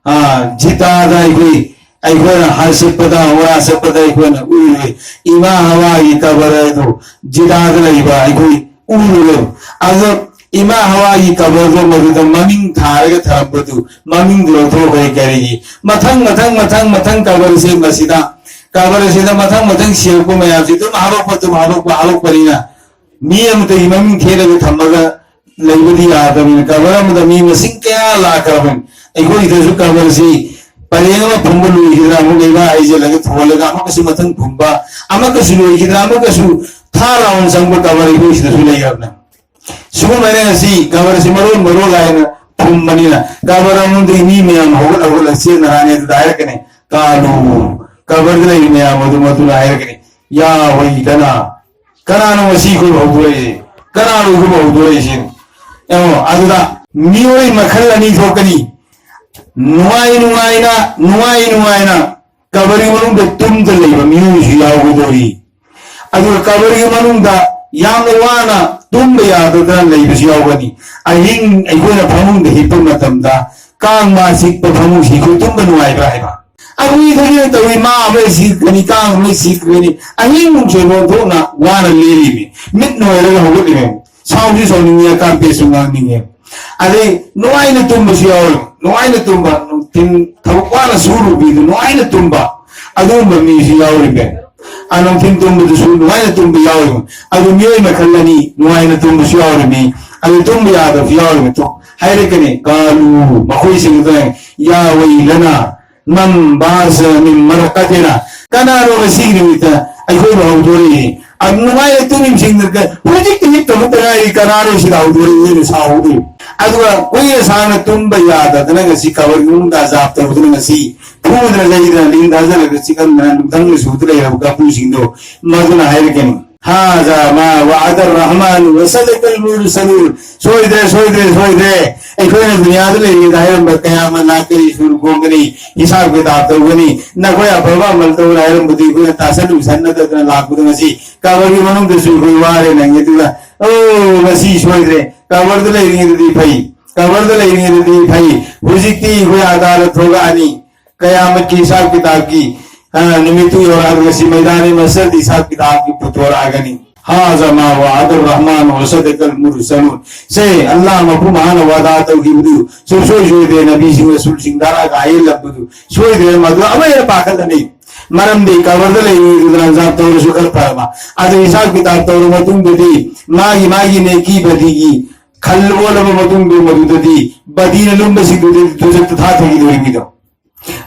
ꯑꯥ, ꯖꯤꯇꯥꯗ ꯑꯩꯈꯣꯏ ꯑꯩꯈꯣꯏꯅ ꯍꯖ ꯆꯠꯄꯗ, ꯎꯝꯔꯥ ꯆꯠꯄꯗ ꯑꯩꯈꯣꯏꯅ ꯎꯔꯨꯔꯦ꯫ ꯏꯃꯥ ꯍꯋꯥꯒꯤ ꯀꯕꯔ ꯑꯗꯨ ꯖꯤꯗꯥꯗ ꯂꯩꯕ ꯑꯩꯈꯣꯏ ꯎꯔꯨꯔꯦ꯫ ꯑꯗꯣ ꯏꯃꯥ ꯍꯋꯥꯒꯤ ꯀꯕꯔꯗꯣ ꯃꯗꯨꯗ ꯃꯃꯤꯡ ꯊꯥꯔꯒ ꯊꯝꯕꯗꯨ, ꯃꯃꯤꯡꯗꯨ ꯂꯧꯊꯣꯛꯈ꯭ꯔꯦ꯫ ꯀꯔꯤꯒꯤ? ꯃꯊꯪ, ꯃꯊꯪ, ꯃꯊꯪ, ꯃꯊꯪ ꯀꯕꯔꯁꯦ ꯃꯁꯤꯗ ꯀꯕꯔꯁꯤꯗ ꯃꯊꯪ ꯃꯊꯪ ꯁꯤꯔꯛꯄ ꯃꯌꯥꯝꯁꯤ ꯑꯗꯨꯝ ꯍꯥꯠꯇꯣꯛꯄ, ꯑꯗꯨꯝ ꯍꯥꯠꯇꯣꯛꯄ, ꯍꯥꯠꯇꯣꯛꯄꯅꯤꯅ ꯃꯤ ꯑꯃꯇꯒꯤ ꯃꯃꯤꯡ ꯊꯦꯠꯂꯒ ꯊꯝꯃꯒ ꯂꯩꯕꯗꯤ ꯌꯥꯗꯕꯅꯤꯅ, ꯀꯕꯔ ꯑꯃꯗ ꯃꯤ ꯃꯁꯤꯡ ꯀꯌꯥ ꯂꯥꯛꯈ꯭ꯔꯕꯅꯤ꯫ ꯑꯩꯈꯣꯏꯗꯁꯨ ꯀꯕꯔꯁꯤ ꯄꯔꯦꯡ ꯑꯃ ꯐꯨꯝꯕ ꯂꯣꯏꯈꯤꯗ꯭ꯔꯥ, ꯑꯃꯨꯛ ꯂꯩꯕꯥꯛ ꯍꯩꯖꯤꯜꯂꯒ ꯊꯣꯜꯂꯒ ꯑꯃꯨꯛꯀꯁꯨ ꯃꯊꯪ ꯐꯨꯝꯕ, ꯑꯃꯨꯛꯀꯁꯨ ꯂꯣꯏꯈꯤꯗ꯭ꯔꯥ, ꯑꯃꯨꯛꯀꯁꯨ ꯊꯥ ꯔꯥꯎꯟ ꯆꯪꯕ ꯀꯕꯔ ꯑꯩꯈꯣꯏ ꯁꯤꯗꯁꯨ ꯂꯩꯔꯕꯅꯤ꯫ ꯁꯤꯒꯨꯝꯕꯅ ꯉꯁꯤ ꯀꯕꯔꯁꯤ ꯃꯔꯣꯟ ꯃꯔꯣꯟ ꯍꯥꯏꯅ ꯐꯨꯝꯕꯅꯤꯅ, ꯀꯕꯔ ꯑꯃꯗꯒꯤ ꯃꯤ ꯃꯌꯥꯝ ꯍꯧꯒꯠ ꯍꯧꯒꯠꯂꯒ ꯆꯦꯟꯅꯔꯛꯑꯅꯤ꯫ ꯑꯗꯨꯗ ꯍꯥꯏꯔꯛꯀꯅꯤ, "ꯀꯥꯂꯨ, ꯀꯕꯔꯗ ꯂꯩꯔꯤ ꯃꯌꯥꯝ ꯑꯗꯨ ꯃꯗꯨꯅ ꯍꯥꯏꯔꯛꯀꯅꯤ, ꯌꯥ ꯋꯩꯗꯅ, ꯀꯅꯥꯅꯣ ꯉꯁꯤ ꯑꯩꯈꯣꯏꯕꯨ ꯍꯧꯗꯣꯔꯛꯏꯁꯦ? ꯀꯅꯥꯅꯣ ꯑꯩꯈꯣꯏꯕꯨ ꯍꯧꯗꯣꯔꯛꯏꯁꯦ?" ꯌꯦꯡꯉꯣ, ꯑꯗꯨꯗ ꯃꯤꯑꯣꯏ ꯃꯈꯜ ꯑꯅꯤ ꯊꯣꯛꯀꯅꯤ꯫ ꯅꯨꯡꯉꯥꯏ ꯅꯨꯡꯉꯥꯏꯅ, ꯅꯨꯡꯉꯥꯏ ꯅꯨꯡꯉꯥꯏꯅ ꯀꯕꯔꯒꯤ ꯃꯅꯨꯡꯗ ꯇꯨꯝꯗ ꯂꯩꯕ ꯃꯤꯑꯣꯏꯁꯨ ꯌꯥꯎꯒꯗꯧꯔꯤ꯫ ꯑꯗꯨꯒ ꯀꯕꯔꯒꯤ ꯃꯅꯨꯡꯗ ꯌꯥꯝꯅ ꯋꯥꯅ ꯇꯨꯝꯕ ꯌꯥꯗꯗꯅ ꯂꯩꯕꯁꯨ ꯌꯥꯎꯒꯅꯤ꯫ ꯑꯍꯤꯡ ꯑꯩꯈꯣꯏꯅ ꯐꯃꯨꯡꯗ ꯍꯤꯞꯄ ꯃꯇꯝꯗ ꯀꯥꯡ ꯃꯥ ꯆꯤꯛꯄ ꯐꯃꯨꯡꯁꯤ ꯑꯩꯈꯣꯏ ꯇꯨꯝꯕ ꯅꯨꯡꯉꯥꯏꯕ꯭ꯔꯥ ꯍꯥꯏꯕ? ꯑꯩꯈꯣꯏ ꯊꯣꯛꯏꯅ ꯇꯧꯏ, ꯃꯥ ꯑꯃ ꯆꯤꯛꯀꯅꯤ, ꯀꯥꯡ ꯑꯃ ꯆꯤꯛꯀꯅꯤ, ꯑꯍꯤꯡ ꯅꯨꯡꯁꯣꯏꯕ ꯊꯣꯛꯅ ꯋꯥꯅ ꯂꯦꯜꯂꯤꯃꯤ, ꯃꯤꯠ ꯅꯣꯏꯔꯒ ꯍꯧꯒꯠꯂꯤꯃꯤ꯫ ꯁꯥꯎꯁꯨ ꯁꯥꯎꯅꯤꯡꯉꯦ, ꯀꯥꯡ ꯄꯦꯠꯁꯨ ꯉꯥꯡꯅꯤꯡꯉꯦ꯫ ꯑꯗꯩ ꯅꯨꯡꯉꯥꯏꯅ ꯇꯨꯝꯕꯁꯨ ꯌꯥꯎꯔꯤ꯫ ꯅꯨꯡꯉꯥꯏꯅ ꯇꯨꯝꯕ, ꯅꯨꯡꯊꯤꯟ ꯊꯕꯛ ꯋꯥꯅ ꯁꯨꯔꯨꯕꯤꯗꯨ ꯅꯨꯡꯉꯥꯏꯅ ꯇꯨꯝꯕ, ꯑꯗꯨꯒꯨꯝꯕ ꯃꯤꯁꯨ ꯌꯥꯎꯔꯤꯕꯅꯤ꯫ ꯑ, ꯅꯨꯡꯊꯤꯟ ꯇꯨꯝꯕꯗꯨꯁꯨ ꯅꯨꯡꯉꯥꯏꯅ ꯇꯨꯝꯕ ꯌꯥꯎꯔꯤꯕꯅꯤ꯫ ꯑꯗꯨ ꯃꯤꯑꯣꯏ ꯃꯈꯜ ꯑꯅꯤ, ꯅꯨꯡꯉꯥꯏꯅ ꯇꯨꯝꯕꯁꯨ ꯌꯥꯎꯔꯤꯕꯅꯤ, ꯑꯗꯨ ꯇꯨꯝꯕ ꯌꯥꯗꯕꯁꯨ ꯌꯥꯎꯔꯤꯕꯅꯤ꯫ ꯇꯨ-, ꯍꯥꯏꯔꯛꯀꯅꯤ, "ꯀꯥꯂꯨ", ꯃꯈꯣꯏꯁꯤꯡ ꯑꯗꯨꯅ, "ꯌꯥ ꯋꯩꯂꯅ, ꯃꯝ ꯕꯥꯁ ꯃꯤꯝ ꯃꯔꯀꯗꯤꯅ", ꯀꯅꯥꯅꯣ ꯉꯁꯤꯒꯤ ꯅꯨꯃꯤꯠꯇ ꯑꯩꯈꯣꯏꯕꯨ ꯍꯧꯗꯣꯔꯛꯏ? ꯑꯗꯨ ꯅꯨꯡꯉꯥꯏꯅ ꯇꯨꯝꯃꯤꯕꯁꯤꯡꯗ ꯍꯧꯖꯤꯛꯇ ꯍꯤꯞꯇꯃꯛꯇ ꯉꯥꯏꯔꯤ, ꯀꯅꯥꯅꯣ ꯁꯤꯗ ꯍꯧꯗꯣꯔꯛꯏ? ꯍꯥꯏꯅ ꯁꯥꯎꯍꯧꯗꯣꯏ꯫ ꯑꯗꯨꯒ ꯀꯨꯏꯅ ꯁꯥꯡꯅ ꯇꯨꯝꯕ ꯌꯥꯗꯗꯅ ꯉꯁꯤ ꯀꯕꯔꯒꯤ ꯃꯅꯨꯡꯗ ꯑꯖꯥꯕ ꯇꯧꯗꯨꯅ ꯉꯁꯤ ꯐꯨꯗꯅ ꯆꯩꯗꯅ ꯂꯤꯟ ꯊꯥꯖꯤꯜꯂꯒ ꯆꯤꯛꯍꯟꯗꯅ ꯅꯨꯡꯊꯪꯅ ꯁꯨꯗ ꯂꯩꯔꯕ ꯀꯥꯡꯕꯨꯁꯤꯡꯗꯣ ꯃꯗꯨꯅ ꯍꯥꯏꯔꯛꯀꯅꯤ, "ꯍꯥꯖꯥ ꯃꯥ ꯋꯥꯗ ꯔꯍꯃꯥꯟ ꯋꯁꯗꯀꯜ ꯃꯨꯔꯁꯂꯨꯟ"꯫ ꯁꯣꯏꯗ꯭ꯔꯦ, ꯁꯣꯏꯗ꯭ꯔꯦ, ꯁꯣꯏꯗ꯭ꯔꯦ꯫ ꯑꯩꯈꯣꯏꯅ ꯗꯨꯅꯤꯌꯥꯗ ꯂꯩꯔꯤꯉꯩꯗ ꯍꯥꯏꯔꯝꯕ ꯀꯌꯥꯃꯠ ꯂꯥꯛꯀꯅꯤ, ꯁꯨꯔ ꯈꯣꯡꯒꯅꯤ, ꯍꯤꯁꯥꯕ ꯀꯤꯇꯥꯕ ꯇꯧꯒꯅꯤ, ꯅꯈꯣꯏ ꯑꯐꯕ ꯑꯃꯜ ꯇꯧꯅ ꯍꯥꯏꯔꯝꯕꯗꯨ ꯑꯩꯈꯣꯏꯅ ꯇꯥꯁꯟ ꯎꯁꯟꯅꯗꯗꯅ ꯂꯥꯛꯄꯗ ꯉꯁꯤ ꯀꯕꯔꯒꯤ ꯃꯅꯨꯡꯗꯁꯨ ꯑꯩꯈꯣꯏ ꯋꯥꯔꯦ ꯅꯪꯉꯦ꯫ ꯑꯗꯨꯒ, "ꯑꯣ, ꯉꯁꯤ ꯁꯣꯏꯗ꯭ꯔꯦ, ꯀꯕꯔꯗ ꯂꯩꯔꯤꯉꯩꯗꯗꯤ ꯐꯩ, ꯀꯕꯔꯗ ꯂꯩꯔꯤꯉꯩꯗꯗꯤ ꯐꯩ, ꯍꯧꯖꯤꯛꯇꯤ ꯑꯩꯈꯣꯏ ꯑꯗꯥꯂꯠ ꯊꯣꯛꯂꯛꯑꯅꯤ, ꯀꯌꯥꯃꯠꯀꯤ ꯍꯤꯁꯥꯕ ꯀꯤꯇꯥꯕꯀꯤ, ꯑ, ꯅꯨꯃꯤꯠꯇꯨ ꯌꯧꯔꯛꯑꯒ ꯉꯁꯤ ꯃꯩꯗꯥꯅꯤ ꯃꯁꯖꯤꯗ ꯍꯤꯁꯥꯕ ꯀꯤꯇꯥꯕꯀꯤ ꯄꯨꯊꯣꯔꯛꯑꯒꯅꯤ꯫ ꯍꯥꯖ ꯃꯥ ꯋꯥꯗ ꯔꯍꯃꯥꯟ ꯋꯁꯗꯀꯜ ꯃꯨꯔꯁꯂꯨꯟ"꯫ ꯁꯦ, ꯑꯜꯂꯥꯍ ꯃꯄꯨ ꯃꯍꯥꯛꯅ ꯋꯥꯗꯥ ꯇꯧꯈꯤꯕꯗꯨ ꯁꯨꯡꯁꯣꯏ ꯁꯣꯏꯗ꯭ꯔꯦ, ꯅꯕꯤꯁꯤꯡ ꯔꯁꯨꯜꯁꯤꯡ ꯊꯥꯔꯛꯑꯒ ꯍꯥꯏꯍꯜꯂꯛꯄꯗꯨ ꯁꯣꯏꯗ꯭ꯔꯦ, ꯃꯗꯨ ꯑꯃ ꯍꯦꯟꯅ ꯄꯥꯈꯠꯂꯅꯤ꯫ ꯃꯔꯝꯗꯤ ꯀꯕꯔꯗ ꯂꯩꯔꯤꯗꯨꯅ ꯑꯖꯥꯕ ꯇꯧꯔꯁꯨ ꯈꯔ ꯐꯔꯕ꯫ ꯑꯗꯨ ꯍꯤꯁꯥꯕ ꯀꯤꯇꯥꯕ ꯇꯧꯔꯕ ꯃꯇꯨꯡꯗꯗꯤ ꯃꯥꯒꯤ ꯃꯥꯒꯤ ꯅꯦꯀꯤ ꯕꯗꯤꯒꯤ ꯈꯜ ꯑꯣꯜꯂꯕ ꯃꯇꯨꯡꯗ ꯃꯗꯨꯗꯗꯤ ꯕꯗꯤꯅ ꯂꯨꯝꯕꯁꯤꯡꯗꯨꯗꯤ ꯗꯨꯖꯛꯇ ꯊꯥꯊꯈꯤꯗꯣꯔꯤꯕꯅꯤꯗꯣ꯫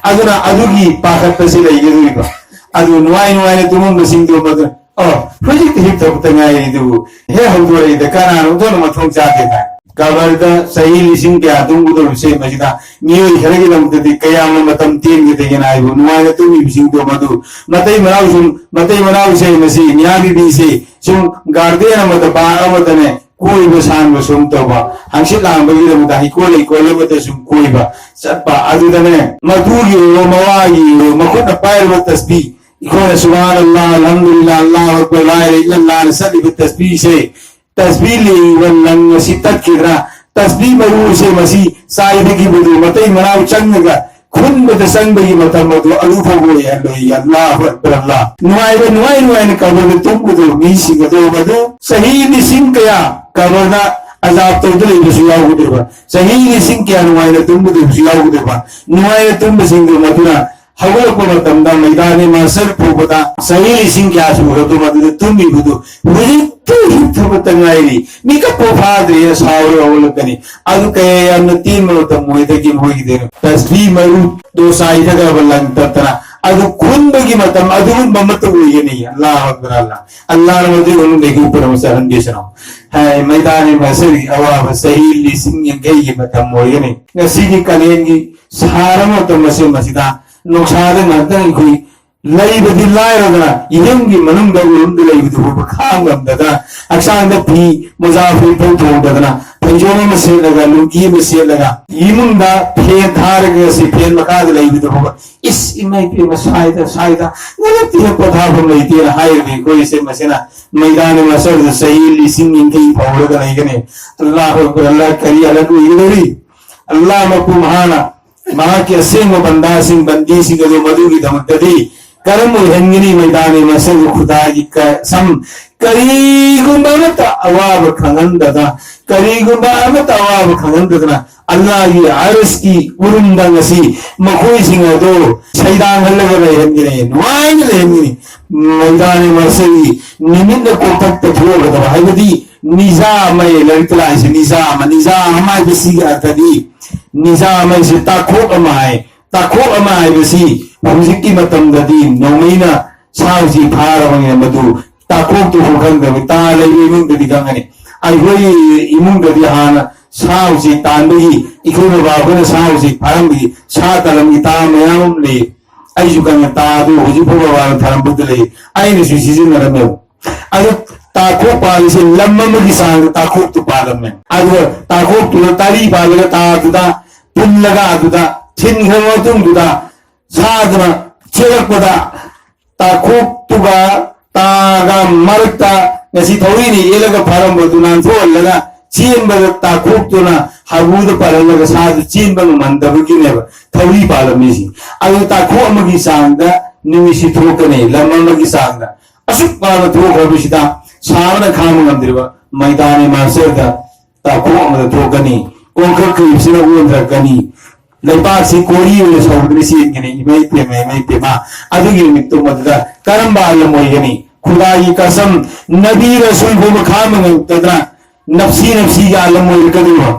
ꯑꯗꯨꯅ ꯑꯗꯨꯒꯤ ꯄꯥꯈꯠꯄꯁꯤ ꯂꯩꯒꯗꯣꯔꯤꯕ꯫ ꯑꯗꯨ ꯅꯨꯡꯉꯥꯏ ꯅꯨꯡꯉꯥꯏꯅ ꯇꯨꯝꯃꯝꯕꯁꯤꯡꯗꯣ ꯃꯗꯨ, ꯑꯣ, ꯍꯧꯖꯤꯛꯇ ꯍꯤꯞꯊꯕꯇ ꯉꯥꯏꯔꯤꯗꯨꯕꯨ ꯍꯦꯛ ꯍꯧꯗꯣꯔꯛꯏꯗ ꯀꯅꯥꯅꯣ ꯑꯣꯟꯊꯣꯛꯅ ꯃꯊꯣꯡ ꯆꯥꯗꯦꯗ꯫ ꯀꯕꯔꯗ ꯆꯍꯤ ꯂꯤꯁꯤꯡ ꯀꯌꯥ ꯇꯨꯝꯒꯗꯧꯔꯤꯕꯁꯦ ꯃꯁꯤꯗ ꯃꯤꯑꯣꯏ ꯈꯔꯒꯤꯗꯃꯛꯇꯗꯤ ꯀꯌꯥꯝꯅ ꯃꯇꯝ ꯇꯦꯟꯒꯗꯒꯦꯅ ꯍꯥꯏꯕꯨ ꯅꯨꯡꯉꯥꯏꯅ ꯇꯨꯝꯃꯤꯕꯁꯤꯡꯗꯣ ꯃꯗꯨ ꯃꯇꯩ ꯃꯅꯥꯎ ꯁꯨꯝ, ꯃꯇꯩ ꯃꯅꯥꯎꯁꯦ ꯃꯁꯤ ꯃꯤꯌꯥꯕꯤꯕꯤꯁꯦ ꯁꯨꯝ ꯒꯥꯔꯗꯦꯟ ꯑꯃꯗ, ꯄꯥꯔꯛ ꯑꯃꯗꯅꯦ ꯀꯣꯏꯕ ꯁꯥꯟꯕ ꯁꯨꯝ ꯇꯧꯕ, ꯍꯪꯆꯤꯠ ꯂꯥꯡꯕꯒꯤꯗꯃꯛꯇ ꯍꯩꯀꯣꯜ ꯂꯩꯀꯣꯜ ꯑꯃꯗ ꯁꯨꯝ ꯀꯣꯏꯕ ꯆꯠꯄ, ꯑꯗꯨꯗꯅꯦ ꯃꯇꯨꯒꯤ ꯑꯣꯏꯔꯣ ꯃꯋꯥꯒꯤ ꯑꯣꯏꯔꯣ ꯃꯈꯨꯠꯅ ꯄꯥꯏꯔꯕ ꯇꯁꯕꯤ, ꯑꯩꯈꯣꯏꯅ ꯁꯨꯕꯍꯥꯅꯜꯂꯥꯍ, ꯑꯜꯍꯝꯗꯨꯂꯤꯜꯂꯥꯍ, ꯑꯜꯂꯥꯍꯨ ꯑꯛꯕꯔ, ꯂꯥ ꯏꯂꯥꯍ ꯏꯜꯂꯜꯂꯥꯍꯅ ꯆꯠꯂꯤꯕ ꯇꯁꯕꯤꯁꯦ, ꯇꯁꯕꯤ ꯂꯦꯡꯉꯤꯕ ꯂꯪ ꯑꯁꯤ ꯇꯠꯈꯤꯗ꯭ꯔꯥ? ꯇꯁꯕꯤ ꯃꯔꯨꯁꯦ ꯃꯁꯤ ꯆꯥꯏꯗꯒꯤꯕꯗꯨ ꯃꯇꯩ ꯃꯅꯥꯎ ꯆꯪꯉꯒ ꯈꯨꯟꯕꯗ ꯆꯪꯕꯒꯤ ꯃꯇꯝ ꯑꯗꯨ ꯑꯗꯨ ꯐꯥꯎꯕ ꯑꯣꯏꯍꯜꯂꯣꯏ꯫ ꯑꯜꯂꯥꯍꯨ ꯑꯛꯕꯔ, ꯑꯜꯂꯥꯍ꯫ ꯅꯨꯡꯉꯥꯏꯕ, ꯅꯨꯡꯉꯥꯏ ꯅꯨꯡꯉꯥꯏꯅ ꯀꯕꯔꯗ ꯇꯨꯝꯒꯗꯕ ꯃꯤꯁꯤꯡ ꯑꯗꯨ ꯃꯗꯨ ꯆꯍꯤ ꯂꯤꯁꯤꯡ ꯀꯌꯥ ꯀꯕꯔꯗ ꯑꯖꯥꯕ ꯇꯧꯗꯨꯅ ꯂꯩꯕꯁꯨ ꯌꯥꯎꯒꯗꯣꯏꯕ, ꯆꯍꯤ ꯂꯤꯁꯤꯡ ꯀꯌꯥ ꯅꯨꯡꯉꯥꯏꯅ ꯇꯨꯝꯒꯗꯕꯁꯨ ꯌꯥꯎꯒꯗꯣꯏꯕ꯫ ꯅꯨꯡꯉꯥꯏꯅ ꯇꯨꯝꯕꯁꯤꯡꯗꯨ ꯃꯗꯨꯅ ꯍꯧꯒꯠꯂꯛꯄ ꯃꯇꯝꯗ ꯃꯩꯗꯥꯅꯤ ꯃꯥꯁꯔ ꯐꯥꯎꯕꯗ ꯆꯍꯤ ꯂꯤꯁꯤꯡ ꯀꯌꯥ ꯁꯨꯔꯕ ꯃꯗꯨꯗ ꯇꯨꯝꯃꯤꯕꯗꯨ ꯍꯧꯖꯤꯛꯇ ꯍꯤꯞꯊꯕꯇ ꯉꯥꯏꯔꯤ, ꯃꯤꯀꯞ ꯐꯥꯎ ꯐꯥꯗ꯭ꯔꯤꯅ ꯁꯥꯎꯔꯒ ꯍꯧꯒꯠꯂꯛꯀꯅꯤ꯫ ꯑꯗꯨ ꯀꯌꯥ ꯌꯥꯝꯅ ꯇꯦꯟꯕ ꯃꯇꯝ ꯑꯣꯏꯗꯒꯦ ꯃꯣꯏꯒꯤꯗꯤ꯫ ꯇꯁꯕꯤ ꯃꯔꯨꯗꯣ ꯆꯥꯏꯊꯈ꯭ꯔꯕ ꯂꯪ ꯇꯠꯇꯅ ꯑꯗꯨ ꯈꯨꯟꯕꯒꯤ ꯃꯇꯝ ꯑꯗꯨꯒꯨꯝꯕ ꯑꯃꯠꯇ ꯑꯣꯏꯒꯅꯤ꯫ ꯑꯜꯂꯥꯍꯨ ꯑꯛꯕꯔ, ꯑꯜꯂꯥꯍ꯫ ꯑꯜꯂꯥꯍꯅ ꯃꯗꯨꯒꯤ ꯃꯅꯨꯡꯗꯒꯤ ꯄꯨꯝꯅꯃꯛ ꯆꯠꯍꯟꯕꯤꯁꯅꯨ꯫ ꯍꯥꯏ, ꯃꯩꯗꯥꯅꯤ ꯃꯥꯁꯔꯒꯤ ꯑꯋꯥꯕ ꯆꯍꯤ ꯂꯤꯁꯤꯡ ꯌꯥꯡꯈꯩꯒꯤ ꯃꯇꯝ ꯑꯣꯏꯒꯅꯤ꯫ ꯉꯁꯤꯒꯤ ꯀꯥꯂꯦꯟꯒꯤ ꯁꯥꯔꯕ ꯃꯇꯝ ꯑꯁꯤ ꯃꯁꯤꯗ ꯅꯨꯡꯁꯥꯗ ꯉꯥꯛꯇꯪ ꯑꯩꯈꯣꯏ ꯂꯩꯕꯗꯤ ꯂꯥꯏꯔꯗꯅ ꯌꯨꯝꯒꯤ ꯃꯅꯨꯡꯗ ꯎꯔꯨꯝꯗ ꯂꯩꯕꯗꯨ ꯐꯥꯎꯕ ꯈꯥꯡ ꯉꯝꯗꯗꯅ ꯍꯛꯆꯥꯡꯗ ꯐꯤ ꯃꯣꯖꯥ ꯐꯨꯔꯤꯠ ꯐꯥꯎ ꯊꯣꯡꯗꯗꯅ ꯐꯩꯖꯣꯝ ꯑꯃ ꯁꯦꯠꯂꯒ ꯂꯨꯡꯒꯤ ꯑꯃ ꯁꯦꯠꯂꯒ ꯏꯃꯨꯡꯗ ꯐꯦꯟ ꯊꯥꯔꯒ ꯁꯤ ꯐꯦꯟ ꯃꯈꯥꯗ ꯂꯩꯕꯗꯨ ꯐꯥꯎꯕ ꯏꯁ ꯏꯃꯥ ꯏꯄꯦꯝꯃ ꯁꯥꯏꯗ ꯁꯥꯏꯗ ꯉꯥꯏꯍꯥꯛꯇꯤ ꯍꯦꯛ ꯄꯣꯊꯥꯐꯝ ꯂꯩꯇꯦꯅ ꯍꯥꯏꯔꯤꯕ ꯑꯩꯈꯣꯏꯁꯦ ꯃꯁꯤꯅ ꯃꯩꯗꯥꯅ ꯃꯁꯜꯗ ꯆꯍꯤ ꯂꯤꯁꯤꯡ ꯌꯥꯡꯈꯩ ꯐꯥꯎꯔꯒ ꯂꯩꯒꯅꯤ꯫ ꯑꯜꯂꯥꯍꯨ ꯑꯛꯕꯔ, ꯑꯜꯂꯥꯍ ꯀꯔꯤ ꯑꯍꯜ ꯑꯣꯏꯒꯗꯧꯔꯤ? ꯑꯜꯂꯥꯍ ꯃꯄꯨ ꯃꯍꯥꯅ ꯃꯍꯥꯛꯀꯤ ꯑꯁꯦꯡꯕ ꯕꯟꯗꯥꯁꯤꯡ, ꯕꯟꯗꯤꯁꯤꯡ ꯑꯗꯨ ꯃꯗꯨꯒꯤꯗꯃꯛꯇꯗꯤ ꯀꯔꯝ ꯑꯣꯏꯍꯟꯒꯅꯤ? ꯃꯩꯗꯥꯅꯤ ꯃꯁꯜ ꯈꯨꯗꯥꯒꯤ ꯀꯁꯝ, ꯀꯔꯤꯒꯨꯝꯕ ꯑꯃꯠꯇ ꯑꯋꯥꯕ ꯈꯪꯍꯟꯗꯗꯅ, ꯀꯔꯤꯒꯨꯝꯕ ꯑꯃꯠꯇ ꯑꯋꯥꯕ ꯈꯪꯍꯟꯗꯗꯅ ꯑꯜꯂꯥꯍꯒꯤ ꯑꯔꯁꯀꯤ ꯎꯔꯨꯝꯗ ꯉꯁꯤ ꯃꯈꯣꯏꯁꯤꯡ ꯑꯗꯨ ꯁꯩꯗꯥꯡꯍꯜꯂꯒ ꯂꯩꯍꯟꯒꯅꯤ, ꯅꯨꯡꯉꯥꯏꯅ ꯂꯩꯍꯟꯒꯅꯤ꯫ ꯃꯩꯗꯥꯅꯦ ꯃꯁꯤꯒꯤ ꯅꯨꯃꯤꯠꯅ ꯀꯣꯛꯊꯛꯇ ꯊꯣꯛꯂꯒꯗꯕ, ꯍꯥꯏꯕꯗꯤ ꯅꯤꯖꯥ ꯑꯃ, ꯂꯥꯏꯔꯤꯛꯇ ꯂꯥꯛꯏꯁꯦ ꯅꯤꯖꯥ ꯑꯃ, ꯅꯤꯖꯥ ꯑꯃ ꯍꯥꯏꯕꯁꯤꯒꯤ ꯑꯔꯊꯗꯤ ꯅꯤꯖꯥ ꯑꯃ ꯍꯥꯏꯁꯦ ꯇꯥꯈꯣꯛ ꯑꯃ ꯍꯥꯏ꯫ ꯇꯥꯈꯣꯛ ꯑꯃ ꯍꯥꯏꯕꯁꯤ ꯍꯧꯖꯤꯛꯀꯤ ꯃꯇꯝꯗꯗꯤ ꯅꯣꯡꯃꯩꯅ ꯁꯥ ꯎꯆꯦꯛ ꯐꯥꯔꯕꯅꯤꯅ ꯃꯗꯨ ꯇꯥꯈꯣꯛꯇꯨ ꯈꯪꯗꯕ, ꯇꯥ ꯂꯩꯕ ꯏꯃꯨꯡꯗꯗꯤ ꯈꯪꯒꯅꯤ꯫ ꯑꯩꯈꯣꯏ ꯏꯃꯨꯡꯗꯗꯤ ꯍꯥꯟꯅ ꯁꯥ ꯎꯆꯦꯛ ꯇꯥꯟꯕꯒꯤ, ꯑꯩꯈꯣꯏ ꯕꯕꯥ ꯑꯩꯈꯣꯏꯅ ꯁꯥ ꯎꯆꯦꯛ ꯐꯥꯔꯝꯕꯒꯤ ꯁꯥ ꯇꯥꯜꯂꯝꯒꯤ ꯇꯥ ꯃꯌꯥꯝ ꯑꯃ ꯂꯩ꯫ ꯑꯩꯁꯨ ꯈꯪꯉꯦ, ꯇꯥ ꯑꯗꯨ ꯍꯧꯖꯤꯛ ꯐꯥꯎꯕ ꯕꯕꯥꯅ ꯊꯥꯔꯝꯕꯗ ꯂꯩ꯫ ꯑꯩꯅꯁꯨ ꯁꯤꯖꯤꯟꯅꯔꯝꯃꯦꯕ꯫ ꯑꯗꯨ ꯇꯥꯈꯣꯛ ꯄꯥꯜꯂꯤꯁꯦ ꯂꯝ ꯑꯃꯒꯤ ꯆꯥꯡꯗ ꯇꯥꯈꯣꯛꯇꯨ ꯄꯥꯜꯂꯝꯃꯦ꯫ ꯑꯗꯨꯒ ꯇꯥꯈꯣꯛꯇꯨꯗ ꯇꯥꯔꯤ ꯄꯥꯜꯂꯒ ꯇꯥꯗꯨꯗ ꯄꯨꯜꯂꯒ ꯑꯗꯨꯗ ꯊꯤꯟꯈ꯭ꯔꯕ ꯃꯇꯨꯡꯗꯨꯗ ꯁꯥꯗꯨꯅ ꯆꯦꯜꯂꯛꯄꯗ ꯇꯥꯈꯣꯛꯇꯨꯒ ꯇꯥꯒ ꯃꯔꯛꯇ ꯉꯁꯤ ꯊꯧꯔꯤꯅ ꯌꯦꯜꯂꯒ ꯐꯥꯔꯝꯕꯗꯨ ꯅꯥꯟꯊꯣꯛꯍꯜꯂꯒ ꯆꯦꯟꯕꯗ ꯇꯥꯈꯣꯛꯇꯨꯅ ꯍꯥꯒꯨꯗ ꯄꯥꯜꯍꯜꯂꯒ ꯁꯥꯗꯨ ꯆꯦꯟꯕ ꯉꯝꯍꯟꯗꯕꯒꯤꯅꯦꯕ ꯊꯧꯔꯤ ꯄꯥꯜꯂꯝꯃꯤꯁꯤ꯫ ꯑꯗꯨ ꯇꯥꯈꯣꯛ ꯑꯃꯒꯤ ꯆꯥꯡꯗ ꯅꯨꯃꯤꯠꯁꯤ ꯊꯣꯛꯀꯅꯤ, ꯂꯝ ꯑꯃꯒꯤ ꯆꯥꯡꯗ꯫ ꯑꯁꯨꯛ ꯋꯥꯅ ꯊꯣꯛꯈ꯭ꯔꯕꯁꯤꯗ ꯁꯥꯕꯅ ꯈꯥꯡꯕ ꯉꯝꯗ꯭ꯔꯤꯕ ꯃꯩꯗꯥꯅꯦ ꯃꯥꯁꯇꯔꯗ ꯇꯥꯈꯣꯛ ꯑꯃꯗ ꯊꯣꯛꯀꯅꯤ꯫ ꯀꯣꯡꯈꯛ ꯀꯩꯕꯁꯤꯅ ꯑꯣꯟꯊꯔꯛꯀꯅꯤ꯫ ꯂꯩꯕꯥꯛꯁꯤ ꯀꯣꯔꯤ ꯑꯣꯏꯅ ꯁꯧꯗꯨꯅ ꯆꯦꯟꯒꯅꯤ꯫ ꯏꯃꯩ ꯄꯦꯝꯃ, ꯏꯃꯩ ꯄꯦꯝꯃ꯫ ꯑꯗꯨꯒꯤ ꯅꯨꯃꯤꯠꯇꯨ ꯃꯗꯨꯗ ꯀꯔꯝꯕ ꯑꯥꯂꯝ ꯑꯣꯏꯒꯅꯤ? ꯈꯨꯗꯥꯒꯤ ꯀꯁꯝ, ꯅꯕꯤ ꯔꯁꯨꯜ ꯐꯥꯎꯕ ꯈꯥꯡꯕ ꯉꯝꯗꯗꯅ ꯅꯞꯁꯤ ꯅꯞꯁꯤꯒꯤ ꯑꯥꯂꯝ ꯑꯣꯏꯔꯛꯀꯗꯧꯕ꯫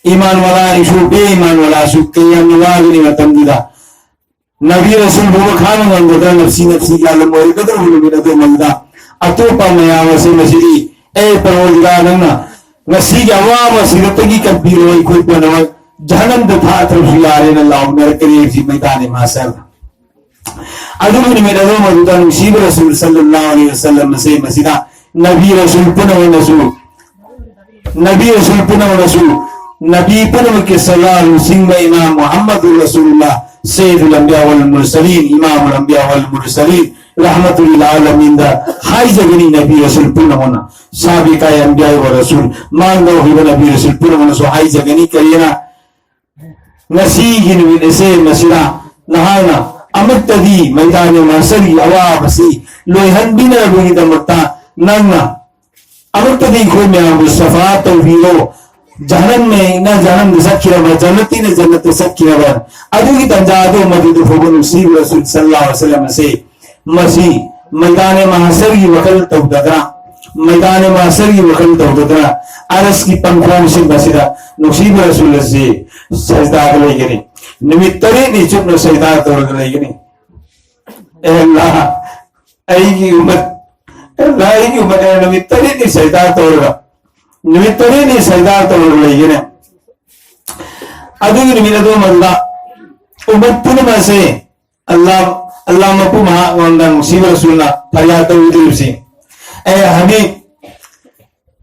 ꯏꯃꯥꯟ ꯋꯥꯂꯥꯁꯨ, ꯕꯦ ꯏꯃꯥꯟ ꯋꯥꯂꯥꯁꯨ ꯀꯌꯥꯝꯅ ꯋꯥꯒꯅꯤ ꯃꯇꯝꯗꯨꯗ꯫ ꯅꯕꯤ ꯔꯁꯨꯜ ꯐꯥꯎꯕ ꯈꯥꯡꯕ ꯉꯝꯗꯗꯅ ꯅꯞꯁꯤ ꯅꯞꯁꯤꯒꯤ ꯑꯥꯂꯝ ꯑꯣꯏꯔꯛꯀꯗꯧꯕ ꯅꯨꯃꯤꯠ ꯑꯗꯨ ꯃꯗꯨꯗ ꯑꯇꯣꯞꯄ ꯃꯌꯥꯝ ꯑꯁꯤ ꯃꯁꯤꯗꯤ, "ꯑꯦ ꯄꯔꯋꯔꯗꯤꯒꯥꯔ, ꯅꯪꯅ ꯉꯁꯤꯒꯤ ꯑꯋꯥꯕ ꯑꯁꯤꯗꯒꯤ ꯀꯟꯕꯤꯔꯣ, ꯑꯩꯈꯣꯏ ꯄꯨꯝꯅꯃꯛ ꯖꯍꯟꯅꯝꯗ ꯊꯥꯊꯔꯁꯨ ꯌꯥꯔꯦꯅ" ꯂꯥꯎꯅꯔꯛꯀꯅꯤ ꯍꯥꯏꯕꯁꯤ ꯃꯩꯗꯥꯅꯦ ꯃꯥꯁꯔ꯫ ꯑꯗꯨꯒꯤ ꯅꯨꯃꯤꯠ ꯑꯗꯨ ꯃꯗꯨꯗ ꯅꯨꯡꯁꯤꯕ ꯔꯁꯨꯜ ꯁꯜꯂꯜꯂꯥꯍꯨ ꯑꯂꯩꯍꯤ ꯋꯁꯜꯂꯝ ꯑꯁꯦ ꯃꯁꯤꯗ ꯅꯕꯤ ꯔꯁꯨꯜ ꯄꯨꯝꯅꯃꯛꯅꯁꯨ ꯅꯕꯤ ꯔꯁꯨꯜ ꯄꯨꯝꯅꯃꯛꯅꯁꯨ, ꯅꯕꯤ ꯄꯨꯝꯅꯃꯛꯀꯤ ꯁꯂꯥ ꯂꯨꯆꯤꯡꯕ ꯏꯃꯥꯝ ꯃꯨꯍꯝꯃꯗꯨ ꯔꯁꯨꯜꯂꯥ, ꯁꯩꯌꯤꯗꯨꯜ ꯑꯝꯕꯤꯌꯥ ꯋꯜ ꯃꯨꯔꯁꯂꯤꯟ, ꯏꯃꯥꯃꯨꯜ ꯑꯝꯕꯤꯌꯥ ꯋꯜ ꯃꯨꯔꯁꯂꯤꯟ, ꯔꯍꯃꯇꯨꯜ ꯂꯤꯜ ꯑꯥꯂꯃꯤꯟꯗ ꯍꯥꯏꯖꯒꯅꯤ꯫ ꯅꯕꯤ ꯔꯁꯨꯜ ꯄꯨꯝꯅꯃꯛꯅ, ꯁꯥꯕꯤꯀꯥꯏ ꯑꯝꯕꯤꯌꯥ ꯋ ꯔꯁꯨꯜ, ꯃꯥꯡꯗ ꯍꯧꯈꯤꯕ ꯅꯕꯤ ꯔꯁꯨꯜ ꯄꯨꯝꯅꯃꯛꯅꯁꯨ ꯍꯥꯏꯖꯒꯅꯤ꯫ ꯀꯔꯤꯅ? ꯉꯁꯤꯒꯤ ꯅꯨꯃꯤꯠ ꯑꯁꯦ ꯃꯁꯤꯗ ꯅꯍꯥꯛꯅ ꯑꯃꯨꯛꯇꯗꯤ ꯃꯩꯗꯥꯅꯦ ꯃꯥꯁꯔꯒꯤ ꯑꯋꯥꯕꯁꯤ ꯂꯣꯏꯍꯟꯕꯤꯅꯕꯒꯤꯗꯃꯛꯇ ꯅꯪꯅ ꯑꯃꯨꯛꯇꯗꯤ ꯑꯩꯈꯣꯏ ꯃꯌꯥꯝꯕꯨ ꯁꯐꯥ ꯇꯧꯕꯤꯔꯣ꯫ ꯖꯍꯅꯝꯅ ꯖꯍꯅꯝꯗ ꯆꯠꯈꯤꯔꯕ, ꯖꯟꯅꯇꯤꯅ ꯖꯟꯅꯠꯇ ꯆꯠꯈꯤꯔꯕ, ꯑꯗꯨꯒꯤ ꯇꯟꯖꯥ ꯑꯗꯨ ꯃꯗꯨꯗ ꯐꯥꯎꯕ ꯅꯨꯡꯁꯤꯕ ꯔꯁꯨꯜ ꯁꯜꯂꯜꯂꯥꯍꯨ ꯑꯂꯩꯍꯤ ꯋꯥꯁꯜꯂꯝ ꯑꯁꯤ ꯃꯁꯤ ꯃꯩꯗꯥꯅꯦ ꯃꯍꯁꯔꯒꯤ ꯋꯥꯈꯜ ꯇꯧꯗꯗꯅ, ꯃꯩꯗꯥꯅꯦ ꯃꯍꯁꯔꯒꯤ ꯋꯥꯈꯜ ꯇꯧꯗꯗꯅ, ꯑꯔꯁꯀꯤ ꯄꯪꯈꯣꯡꯁꯤꯡ ꯑꯁꯤꯗ ꯅꯨꯡꯁꯤꯕ ꯔꯁꯨꯜ ꯑꯁꯤ ꯁꯖꯗꯥꯗ ꯂꯩꯒꯅꯤ꯫ ꯅꯨꯃꯤꯠ ꯇꯔꯦꯠꯅꯤ ꯆꯨꯞꯅ ꯁꯖꯗꯥ ꯇꯧꯔꯒ ꯂꯩꯒꯅꯤ꯫ ꯑꯦ ꯑꯜꯂꯥꯍ, ꯑꯩꯒꯤ ꯎꯃꯠ, ꯑꯦ ꯑꯜꯂꯥꯍ, ꯑꯩꯒꯤ ꯎꯃꯠ ꯑꯩꯅ ꯅꯨꯃꯤꯠ ꯇꯔꯦꯠꯅꯤ ꯁꯖꯗꯥ ꯇꯧꯔꯒ, ꯅꯨꯃꯤꯠ ꯇꯔꯦꯠꯅꯤ ꯁꯖꯗꯥ ꯇꯧꯔꯒ ꯂꯩꯒꯅꯤ꯫ ꯑꯗꯨꯒꯤ ꯅꯨꯃꯤꯠ ꯑꯗꯨ ꯃꯗꯨꯗ ꯎꯃꯠ ꯄꯨꯝꯅꯃꯛ ꯑꯁꯦ ꯑꯜꯂꯥꯍ, ꯑꯜꯂꯥꯍ ꯃꯄꯨ ꯃꯍꯥꯛꯉꯣꯟꯗ ꯅꯨꯡꯁꯤꯕ ꯔꯁꯨꯜꯅ ꯐꯔꯤꯌꯥꯗ ꯇꯧꯗꯣꯔꯤꯕꯁꯤ, "ꯑꯦ ꯍꯕꯤꯕ,